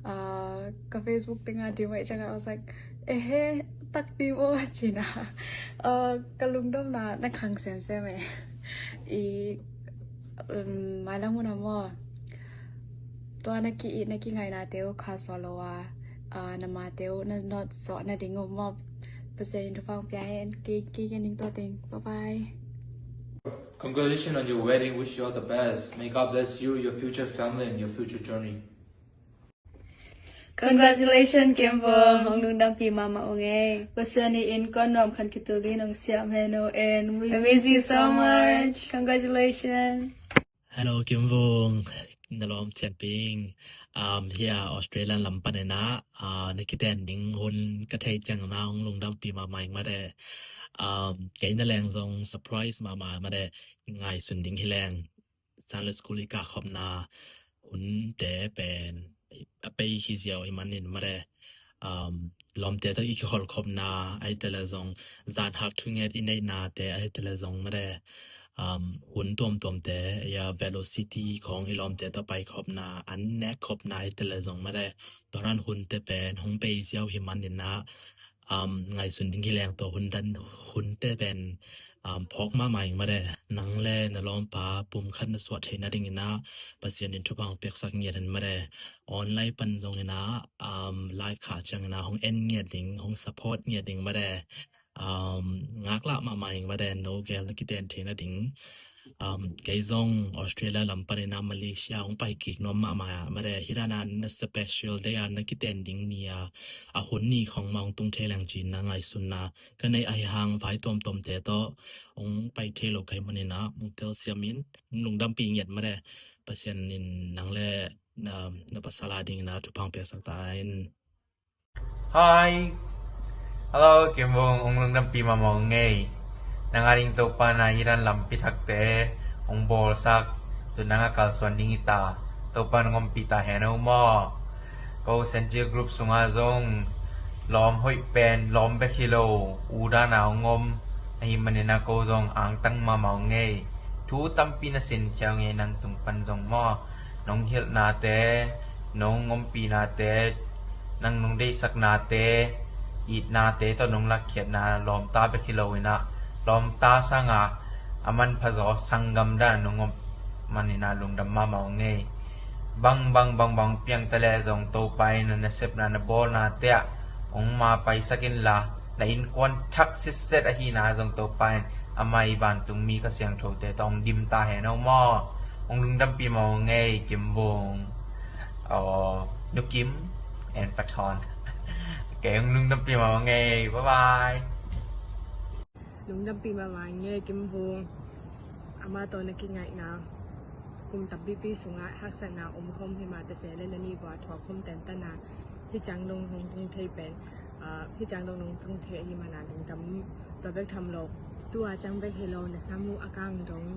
ah, ka Facebook teng ah dim uh ciang a, I was like, ehe, takpi maw ci in ah, ah, ka lungdamna na khang semsem e. I, um, mailam hun ah maw, tua na ki-it na kingainate uh kha suah lo a, ah, na mate uh na nawt suah nading uh maw, Pasian in thupha hong pia hen. Kei, kei gen ding tua teng. Bye bye. Congratulations on your wedding. Wish you all the best. May God bless you, your future family, and your future journey. Congratulations, Kimvung. Hong lungdampih mahmah ung ei. Pasian in innkuan nuam khat kitul dingin hong siam hen o, and we miss you so much. Congratulations. Hello, Kimvung. Na lawm Cian Ping. Um, hia Australia lam panin ah, ah, na kiten ding hun ka theih ciangin ah hong lungdampih mahmah ing mah de. Um, kei na leng zong surprise mahmah mah de. Ngaihsun ding hi leng. Sunday school i kah khopna hunte pen a pei hi ziau hi manin mah de, um, lawmte tawh i kikholh khopna, ahih kei leh zong zan hak thunget i neihnate, ahih kei leh zong mah de, um, hun tuamtuamte, ya, velocity khawng i lawmte tawh pai khopna, an nek khopna, ahih kei leh zong mah de, tua dan hunte pen hong pei ziau hi manin ah, um, ngaihsun ding hi leng tua hun dan hunte pen, um, phawk mahmah ing mah de. Nang le na lawmpa pum khat na suah theih nadingin ah Pasian in thupha hong piaksak ngiat hen mah de. Online pan zongin ah, um, live khah ciangin ah hong en ngiat ding, hong support ngiat ding mah de. Um, ngak lah mahmah ing mah de, no gel na kiten theih nading. Um, kei zong Australia lam panin ah Malaysia hong pai kik nuam mahmah mah de, hih dan a na special day a na kiten ding ni a, a hun ni khawng mah hong tung thei leng ci-in na ngaihsunna ka neih ahih hang vai tuamtuamte tawh hong pai thei lo ka hih manin ah hong telsiam in, hong lungdampih ngiat mah de. Pasian in nang le na, na pasal a dingin ah thupha hong piaksak ta hen. Hi. Hello, Kimvung, hong lungdampih mahmah ung ei. Nang a ding Topa in hih dan lampi thakte hong bawlsak, tu nang a kalsuan ding hi ta. Topa in hong ompih ta hen o maw. Ko Saint Gilles group sungah zong lawm hoih pen lawm bek hi lo, u dan a hong om ahih manin ah ko zong angtang mahmah ung ei. Thu tampi na sinkhia ung ei, nang tung pan zong maw. Nong hilhnate, nong ompihnate, nang nong deihsaknate, itnate tawh nong lakkhiatna lawmta bek hi lo in ah, lawmta sangin a manphazaw sanggam dan nong om manin ah lungdam mahmah ung ei. Bang, bang, bang, bang piang ta leh zong Topa in na nasepna na bawlnate ah hong mapaisak inla, na innkuan thak sitset ahihna zong Topa in amah i vantungmi Kha Siangthote tawh hong dim ta hen o maw. Hong lungdampih mah ung ei, Kimvung. Aw, Nu Kim and Pa Thawn. Okay, hong lungdampih mah ung ei. Bye bye. Lungdampih mahmah ing ei, Kimvung. Amah tawh na kingaihna kum tampipi sungah haksatna om khawm hi mah ta se leh, na nih vua thuak khawm tentan a, hih ciang dong hong tung thei pen, ah, hih ciang dong hong tung thei ahih manin lungdam. Tua bek tham lo, tu a ciang bek hi lo, na sam uh a kang dong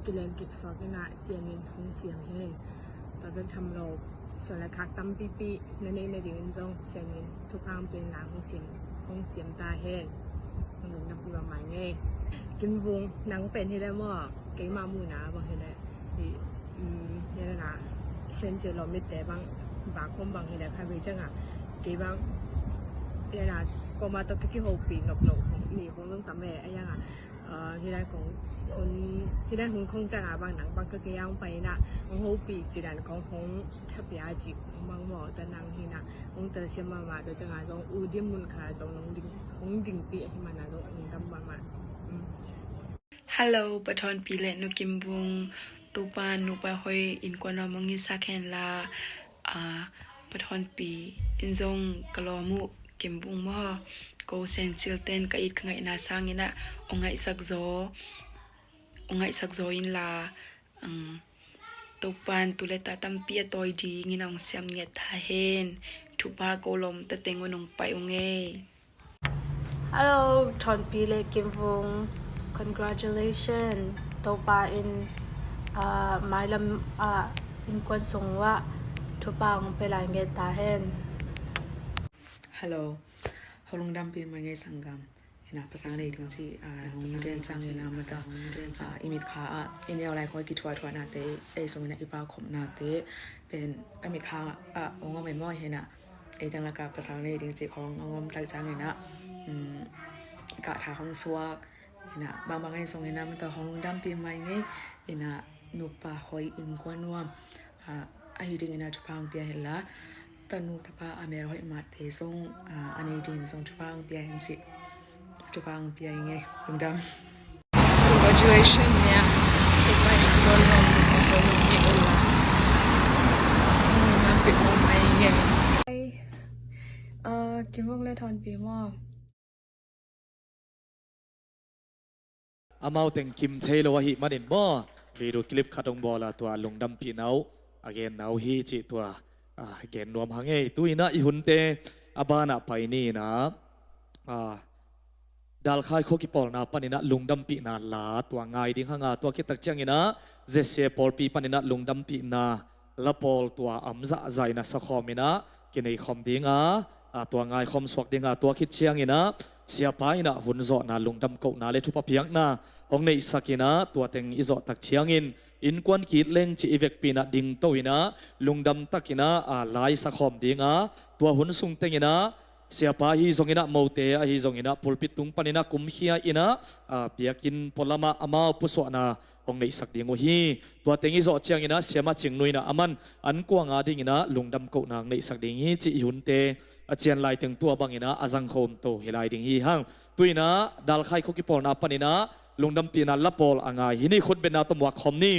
kilem kik suak in ah Sian in hong siam hen. Tua bek tham lo, suan le khak tampipi na neih nadingin zong Sian in thupha hong pia in ah hong siam, hong siam ta hen. Hong lungdampih mahmah ing ei. Kimvung, nang pen hi leh maw, keimah muhna bang hi leh, hi, um, hi leh na, Saint Gilles lawm mitte bang, bak khawm bang hi leh kha vei ciang a, kei bang, hi leh na, kuamah tawh ka kihopih nop lo ni khawng zong tam e, a hiang a, ah, hih dan khawng, hun, hih dan hun khawng ciang a bang nang bang ka kei a hong pai in ah, hong hopih cih dan khawng hong tha pia cih bang maw, tua nang hi in ah hong telsiam mahmah, tua ciang a zong U Dim mun khat zong nong ding, hong dingpih ahih manin ah zong lungdam mahmah. Um. Hello, Pa Thawnpi le Nu Kimvung, Topa in nupa hoih innkuan nuam hong hisak hen la, ah, Pathawnpi in zong ka lawm uh, Kimvung maw. Ko Sencil ten ka it ka ngaihna sangin ah hong ngaihsak zaw, hong ngaihsak zaw inla, ang, Topan tu le ta tampi a tawi dingin hong siam ngiat ta hen. Thupha, ko lawm ta teng un hong pai ung ei. Hello, Thawnpi le Kimvung. Congratulations. Topa in, ah, mailam, ah, innkuan sung uah thupha hong pia lai ngiat ta hen. Hello. Hong lungdampi mai ngei sanggam. Ina, pasal nei ding ci, ah, hong zen ciangin ah, mata, ah, i mitkha ah i neu lai khong i kithuathuatnate, ei sungin ah i pakhopnate pen ka mitkha ah hong om ei maw, hi na. Ei teng lakah pasal nei ding cih khawng a om tak ciangin ah, um, kah tha hong suak. Ina, bangbang ei sungin ah mata hong lungdampi mai ngei. Ina, nupa hoih innkuan nuam, ah, ahi dingin ah thupha hong pia hen la, tanu tapa a mel hoih mahte zong, ah, a nei dingin zong thupha hong pia hen cih. Thupha hong pia ngei. Lungdam. Congratulations, nia. Tupa in lon lon, lon lon mi ula. Lungdam pi mai ngei. Ai, uh, Kimvung le Thawnpi maw. Amau teng kim thei lo ahih manin maw, video clip khat hong bawl a, tua lungdampihna uh a genna uh hi cih tua, ah, gen nuam hang ei. Tu-in ah i hunte a banah pai ni in ah, ah, Dalkhai khua kipawlna panin ah lungdampihna la tua ngai ding hang a, tua khit tak ciangin ah Z C A pawlpi panin ah lungdampihna la pawl tua a om zahzah in ah sakhawm in ah kinei khawm ding a, a, tua ngai khawm suak ding a, tua khit ciangin ah siapa in ah hun zawhna, lungdam kohna le thupha piakna hong neihsak in ah, tua teng i zawh tak ciangin innkuan kit leng cih i vekpi in ah dingto in ah lungdam tak in ah, a, la i sakhawm ding a, tua hun sung teng in ah siapa ahi zongin ah, mote ahi zongin ah, pulpit tung panin ah kumkhia in ah, a, biakinn pualam ah amau pusuahna hong neihsak ding uh hi. Tua teng i zawh ciangin ah Siama Cing Nu in ah aman ankuang a dingin ah lungdam kohna hong neihsak ding hi cih i hunte a cian lai teng tua bangin ah a zangkhawm to hi lai ding hi hang. Tu-in ah Dalkhai khua kipawlna panin ah lungdampihna la pawl a ngai hi ni, khut betna tawh muak khawm ni.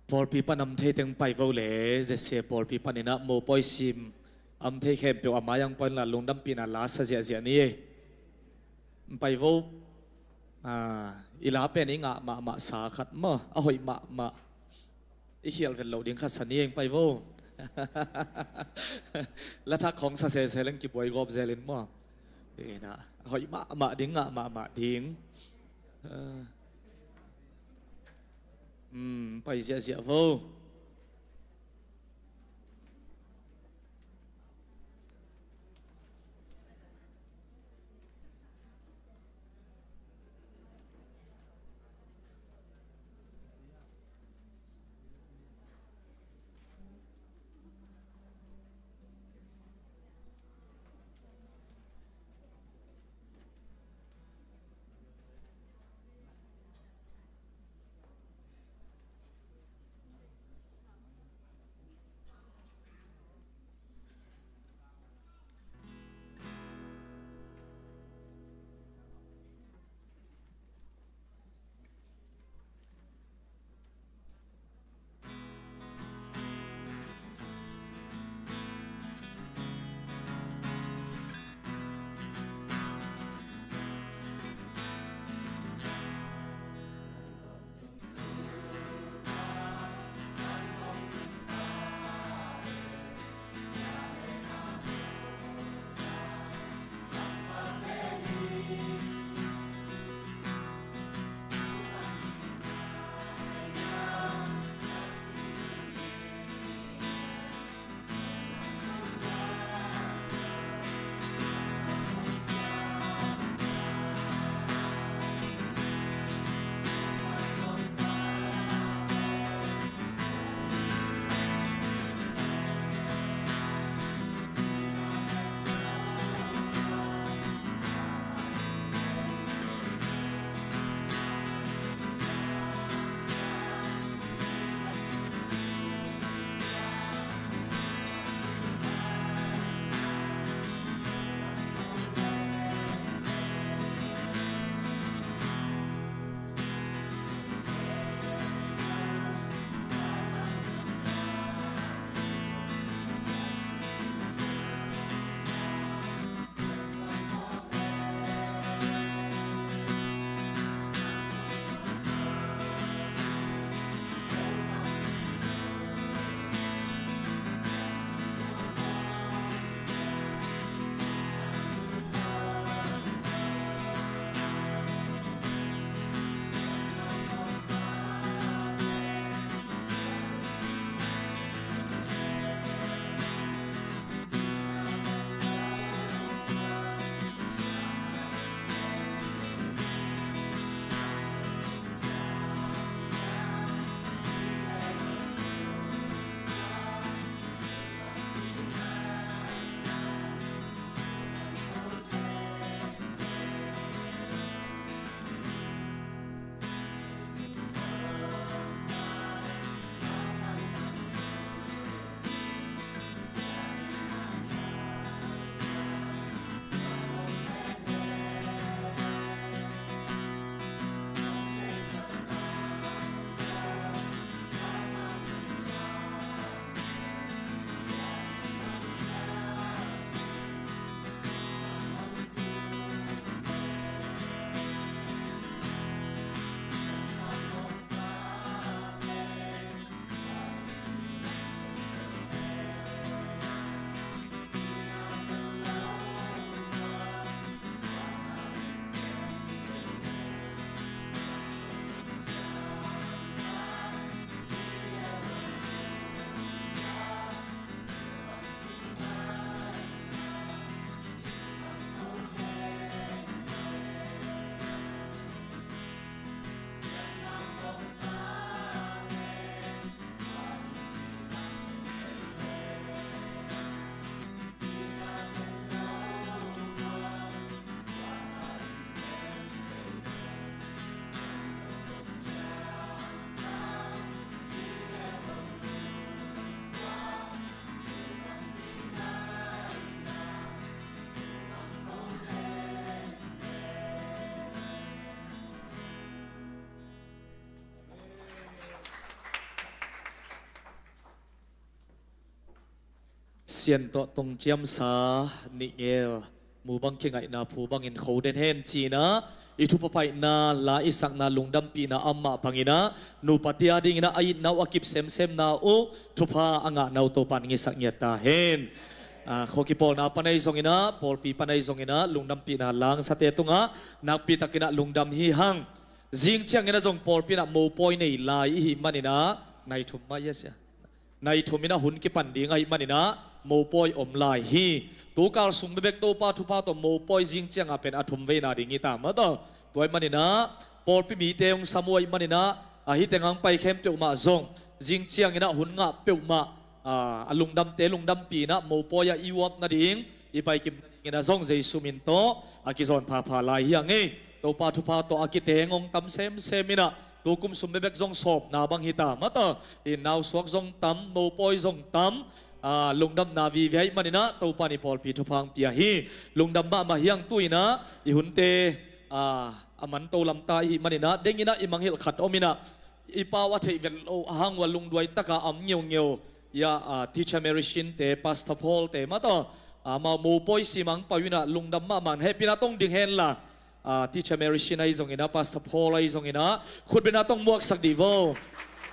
Pawlpi pan a om thei teng pai vo le, Z C A pawlpi panin ah mopawi sim a om thei khempeuh a mai-ah pai inla lungdampihna la sa ziahziah ni. Pai vo. Ah, i la pen i ngah mahmah sa khat maw, a hoih mahmah. I khial vet loh ding khat sa ni eng, pai vo. La thak khawng sa sese leng kibuai gawp zel in maw. Ina, a hoih mahmah ding, ngah mahmah ding. Ah. Hmm, pai ziahziah vo. Sian tawh tong ciamsa nih ngel, mu bang kingaihna phu bangin kho den hen cinah, i thupha paihna la i sakna lungdampihna amah banginah, nupa tia dinginah a itna uh a kip semsemna uh thupha a ngahna uh Topan ngisak ngiat ta hen. Ah, khuakipawlna pan ahi zonginah, pawlpi pan ahi zonginah lungdampihna langsate tungah nakpitakinah lungdam hi hang. Zing cianginah zong pawlpi inah mopawi nei lai ihih maninah nai thum mah ia sia. Nai thum inah hun kipan ding ahih maninah mopawi om lai hi. Tukal sung bebek Topa thupha tawh mopawi zing ciangah pen a thum veina ding hi ta mah tawh. Tua ahih maninah pawlpi mite hong sam uh ahih maninah, ahi teng hong pai khempeuh mah zong zing cianginah hun ngah peuhmah, ah, a lungdamte lungdampih inah mopawi ah i uap nading, i paikim nadinginah zong Jesu min tawh a kizawn phapha lai hi a ngei. Topa thupha tawh a kiteng hong tam semsem inah, tukum sum bebek zong sawpna bang hi ta mah tawh, i nausuak zong tam, mopawi zong tam, ah, lungdamna vive ahih maninah Topa nih pawlpi thupha hong pia hi. Lungdam mahmah hi hang. Tu inah i hunte, ah, a manto lamta ihih maninah denginah i mangngilh khat om inah, i pau a theih vet loh hang uh a lungduai taka om ngeungeu ia, ah, Teacher Mary Shin te, Pastor Paul te mah tawh, ah, amau mopawi simang pau inah lungdam mahmah. Hehpihna tawh hong ding henla, ah, Teacher Mary Shin ahi zonginah, Pastor Paul ahi zonginah khutbetna tawh hong muaksak dih vo.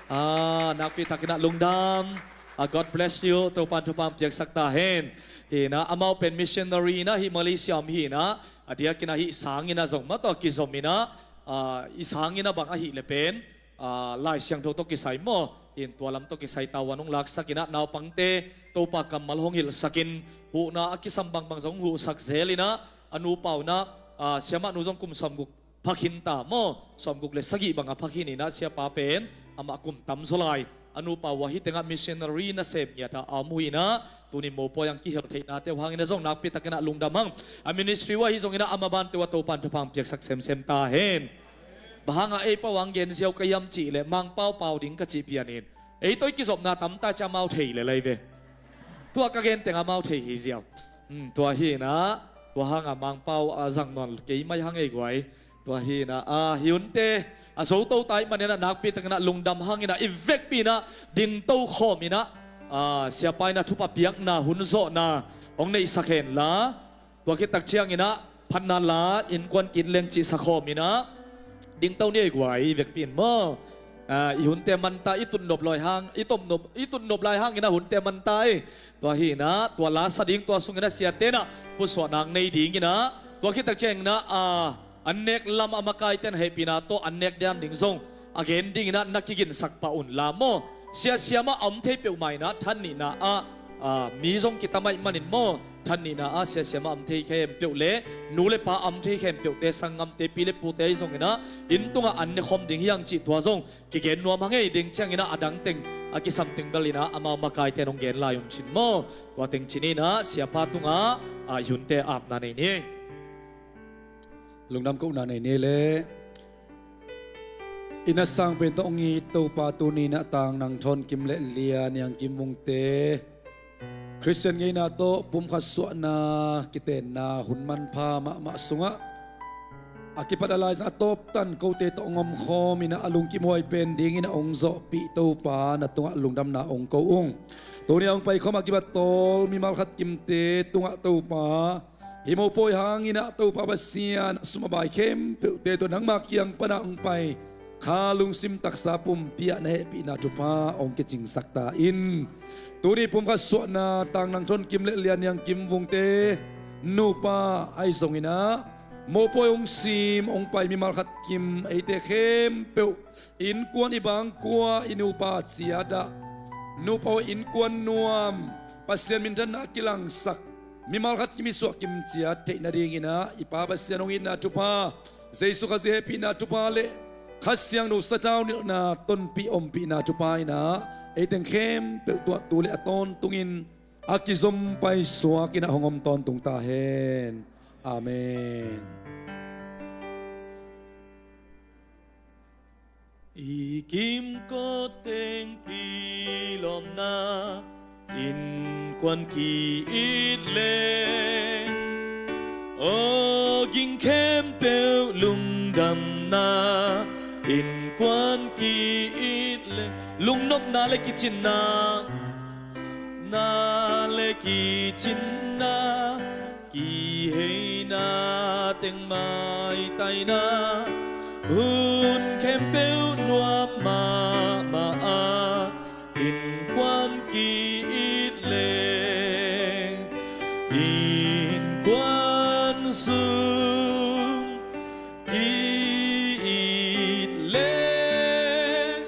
Ah, nakpitakinah lungdam. Ah, God bless you. Topan thupha hong piaksak ta hen. Hinah amau pen missionary inah hih Malaysia om hinah, a diakinah hih sanginah zong mah tawh kizom inah, ah, i sanginah bang ahih leh pen, ah, Lai Siangtho tawh kisai maw, in tua lam tawh kisai tavuan hong laksak inah, naupangte Topa kammal hong hilhsakin, huhna a kisam bangbang zong hong huhsak zel inah, a nupa uh inah, ah, siamah nu zong kum sawmguk pha khin ta maw, sawmguk le sagih bangah pha khin inah, siapa pen amah kum tam zaw lai. A nupa uh ahi tengah missionary nasem ngiatah a om uh inah, tuni mopawi ang kihel theihnate uh hanginah zong nakpitakinah lungdam hang. A ministry uh ahi zonginah a mabante uh ah Topan thupha hong piaksak semsem ta hen. Bang hangah ei pau ang gen ziau ka hiam cih leh Mangpau pau ding ka cih pianin, ei tawh i kizopna tamta ciah amau thei lel lai ve. Tua ka gen tengah amau thei hi ziau. Hmm, tua hinah, tua hangah Mangpau a zang nawn kei mai hang ei guai. Tua hinah, ah, hi hunte a zoto ta ahih maninah nakpitakinah lungdam hanginah i vekpi inah dingto khawm inah, ah, siapa inah thupha piakna hun zawhna hong neihsak henla, tua khit tak cianginah phatna la, innkuan ki-it leng cihsa khawm inah dingto ni ei guai, i vekpi in maw. Ah, i hunte manta, i tutnop lai hang, i totnop, i tutnop lai hanginah hunte manta ei. Tua hinah tua la sa ding, tua sunginah siate inah pusuahna hong nei dinginah, tua khit tak cianginah, ah, an nek lam a makaite in hehpihna tawh an nek dan ding zong a gen dinginah na kiginsak pah unla maw. Sia siamah a om thei peuhmah inah than nihna ah, ah, mi zong kitam ahih manin maw, than nihna ah sia siamah a om thei khempeuh le nu le pa a om thei khempeuhte, sanggamte, pi le pute ahi zonginah inn tungah an ne khawm ding hi hang cih tua zong kigen nuam hang ei. Ding cianginah a dang teng a kisam teng bel inah amau makaite in hong gen lai un cin maw. Tua teng cin inah siapa tungah, ah, i hunte apna nei ni. Lungdam kohna nei ni le. I na sang pen tawh hong it Topa, tuni inah Tang Nang Thawn Kim le Lia Niang Kim Vungte Khristian ngeina tawh pumkhat suahna kitenna hun manpha mahmah sungah a kipat a laizang a tawptan kote tawh hong omkhawm inah a lungkimhuai pen dingin a hong zawhpih Topa na tungah lungdamna hong ko ung. Tuni a hong paikhawm a kipat tawl mimal khat kimte tungah Topa, hih mopawi hanginah Topa Pasian, a sum a bai khempeuhte tawh nangma kiang panah hong pai kha lungsim taksa pumpi ah na hehpihna thupha hong kicingsak ta in. Tuni pumkhat suahna Tang Nang Thawn Kim le Lia Niang Kim Vungte nupa ahi zonginah mopawi hong sim hong pai mimal khat kim eite khempeuh, innkuan i bangkua i nupa ciat ah, nupa uh innkuan nuam, Pasian minthanna a kilangsak, mimal khat kim i suah kim ciat theih nadinginah i Pa Pasian hong itna thupha, Jesu Khazih hehpihna thupha le Kha Siangtho sathau nilhna tonpih ompihna thupha inah eiteng khempeuh tuahtu le a tawntungin a kizom paisuak inah hong om tawntung ta hen. Amen. I kimkot teng kilawmna innkuan ki-it leng, aw ging khempeuh lungdamna innkuan ki-it leng, lungnopna le kicinna na le Kicinna, kiheina teng maitaina, hun khempeuh nuam mahmah a, innkuan ki-it leng, innkuan sung ki-it leng,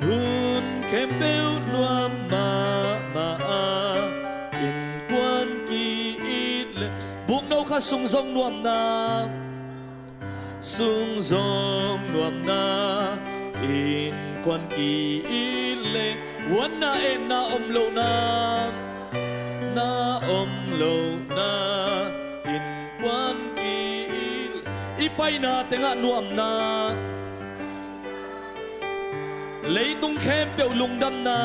hun khempeuh nuam mahmah a, innkuan ki-it leng. Bukno kha sung zong nuamna, sung zong nuamna, innkuan ki-it leng. Huanna, etna om lohna, na om lohna, innkuan ki-it. I paina tengah nuamna, leitung khempeuh lungdamna,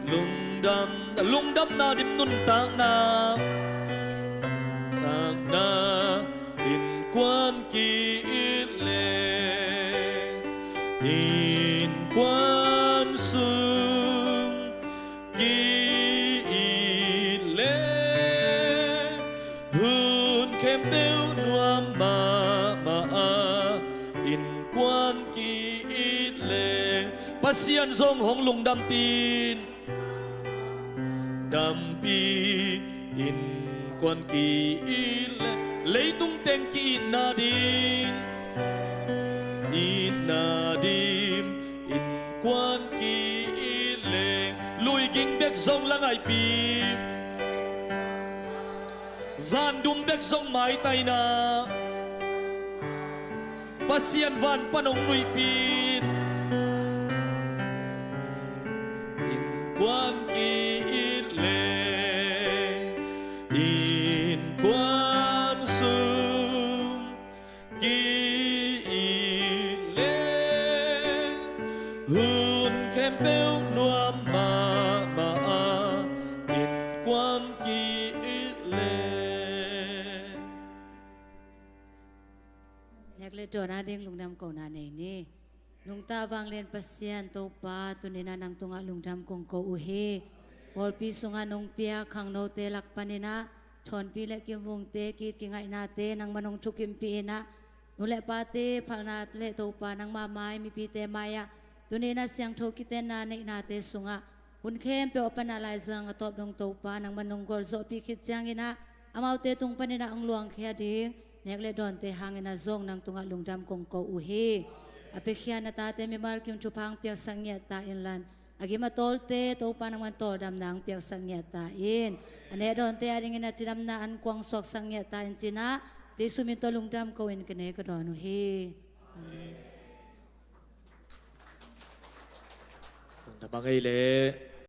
lungdam, lungdamna dim nuntakna, takna, innkuan ki-it leng, innkuan sung ki-it leng, hun khempeuh nuam mahmah a, innkuan ki-it leng. Pasian zong hong lungdampi in, dampi, innkuan ki-it leng. Leitung teng ki-itna ding, itna dim, innkuan ki-it leng. Lui ging bek zong la ngaihpi, van dum bek zong maitaina, Pasian van pan hong nuihpi in, innkuan ki-it leng, innkuan sung ki-it leng, hun khempeuh nuam mahmah a, innkuan ki-it leng. Nek le dawn ading lungdam kohna nei ni. Nungta vanglian Pasian Topa, tuni-in ah nang tungah lungdam kong ko uh hi. Pawlpi sungah nong piak khangnote lak panin ah, Thawnpi le Kimvungte ki-it kingaihnate nangman hong thukimpih in ah, nu le pate phalna le Topa nangma mai mipite mai-ah, tuni-in ah siangtho kitenna neihnate sungah, hun khempeuh a pan a laizang a tawp dong Topa nangman nong gualzawhpih khit ciangin ah, amaute tung panin ah hong luangkhia ding nek le dawnte hangin ah zong nang tungah lungdam kong ko uh hi. A piakhia na tate mimal kim thupha hong piaksak ngiat ta inla, a gim a tawlte Topa nangman tawldamna hong piaksak ngiat ta in. A neh dawnte adingin ah cidamna an kuang suaksak ngiat ta in ci-in ah, Jesu min tawh lungdam ko-in ka nei ka dawn uh hi. Amen. Lungdam a ngei leh.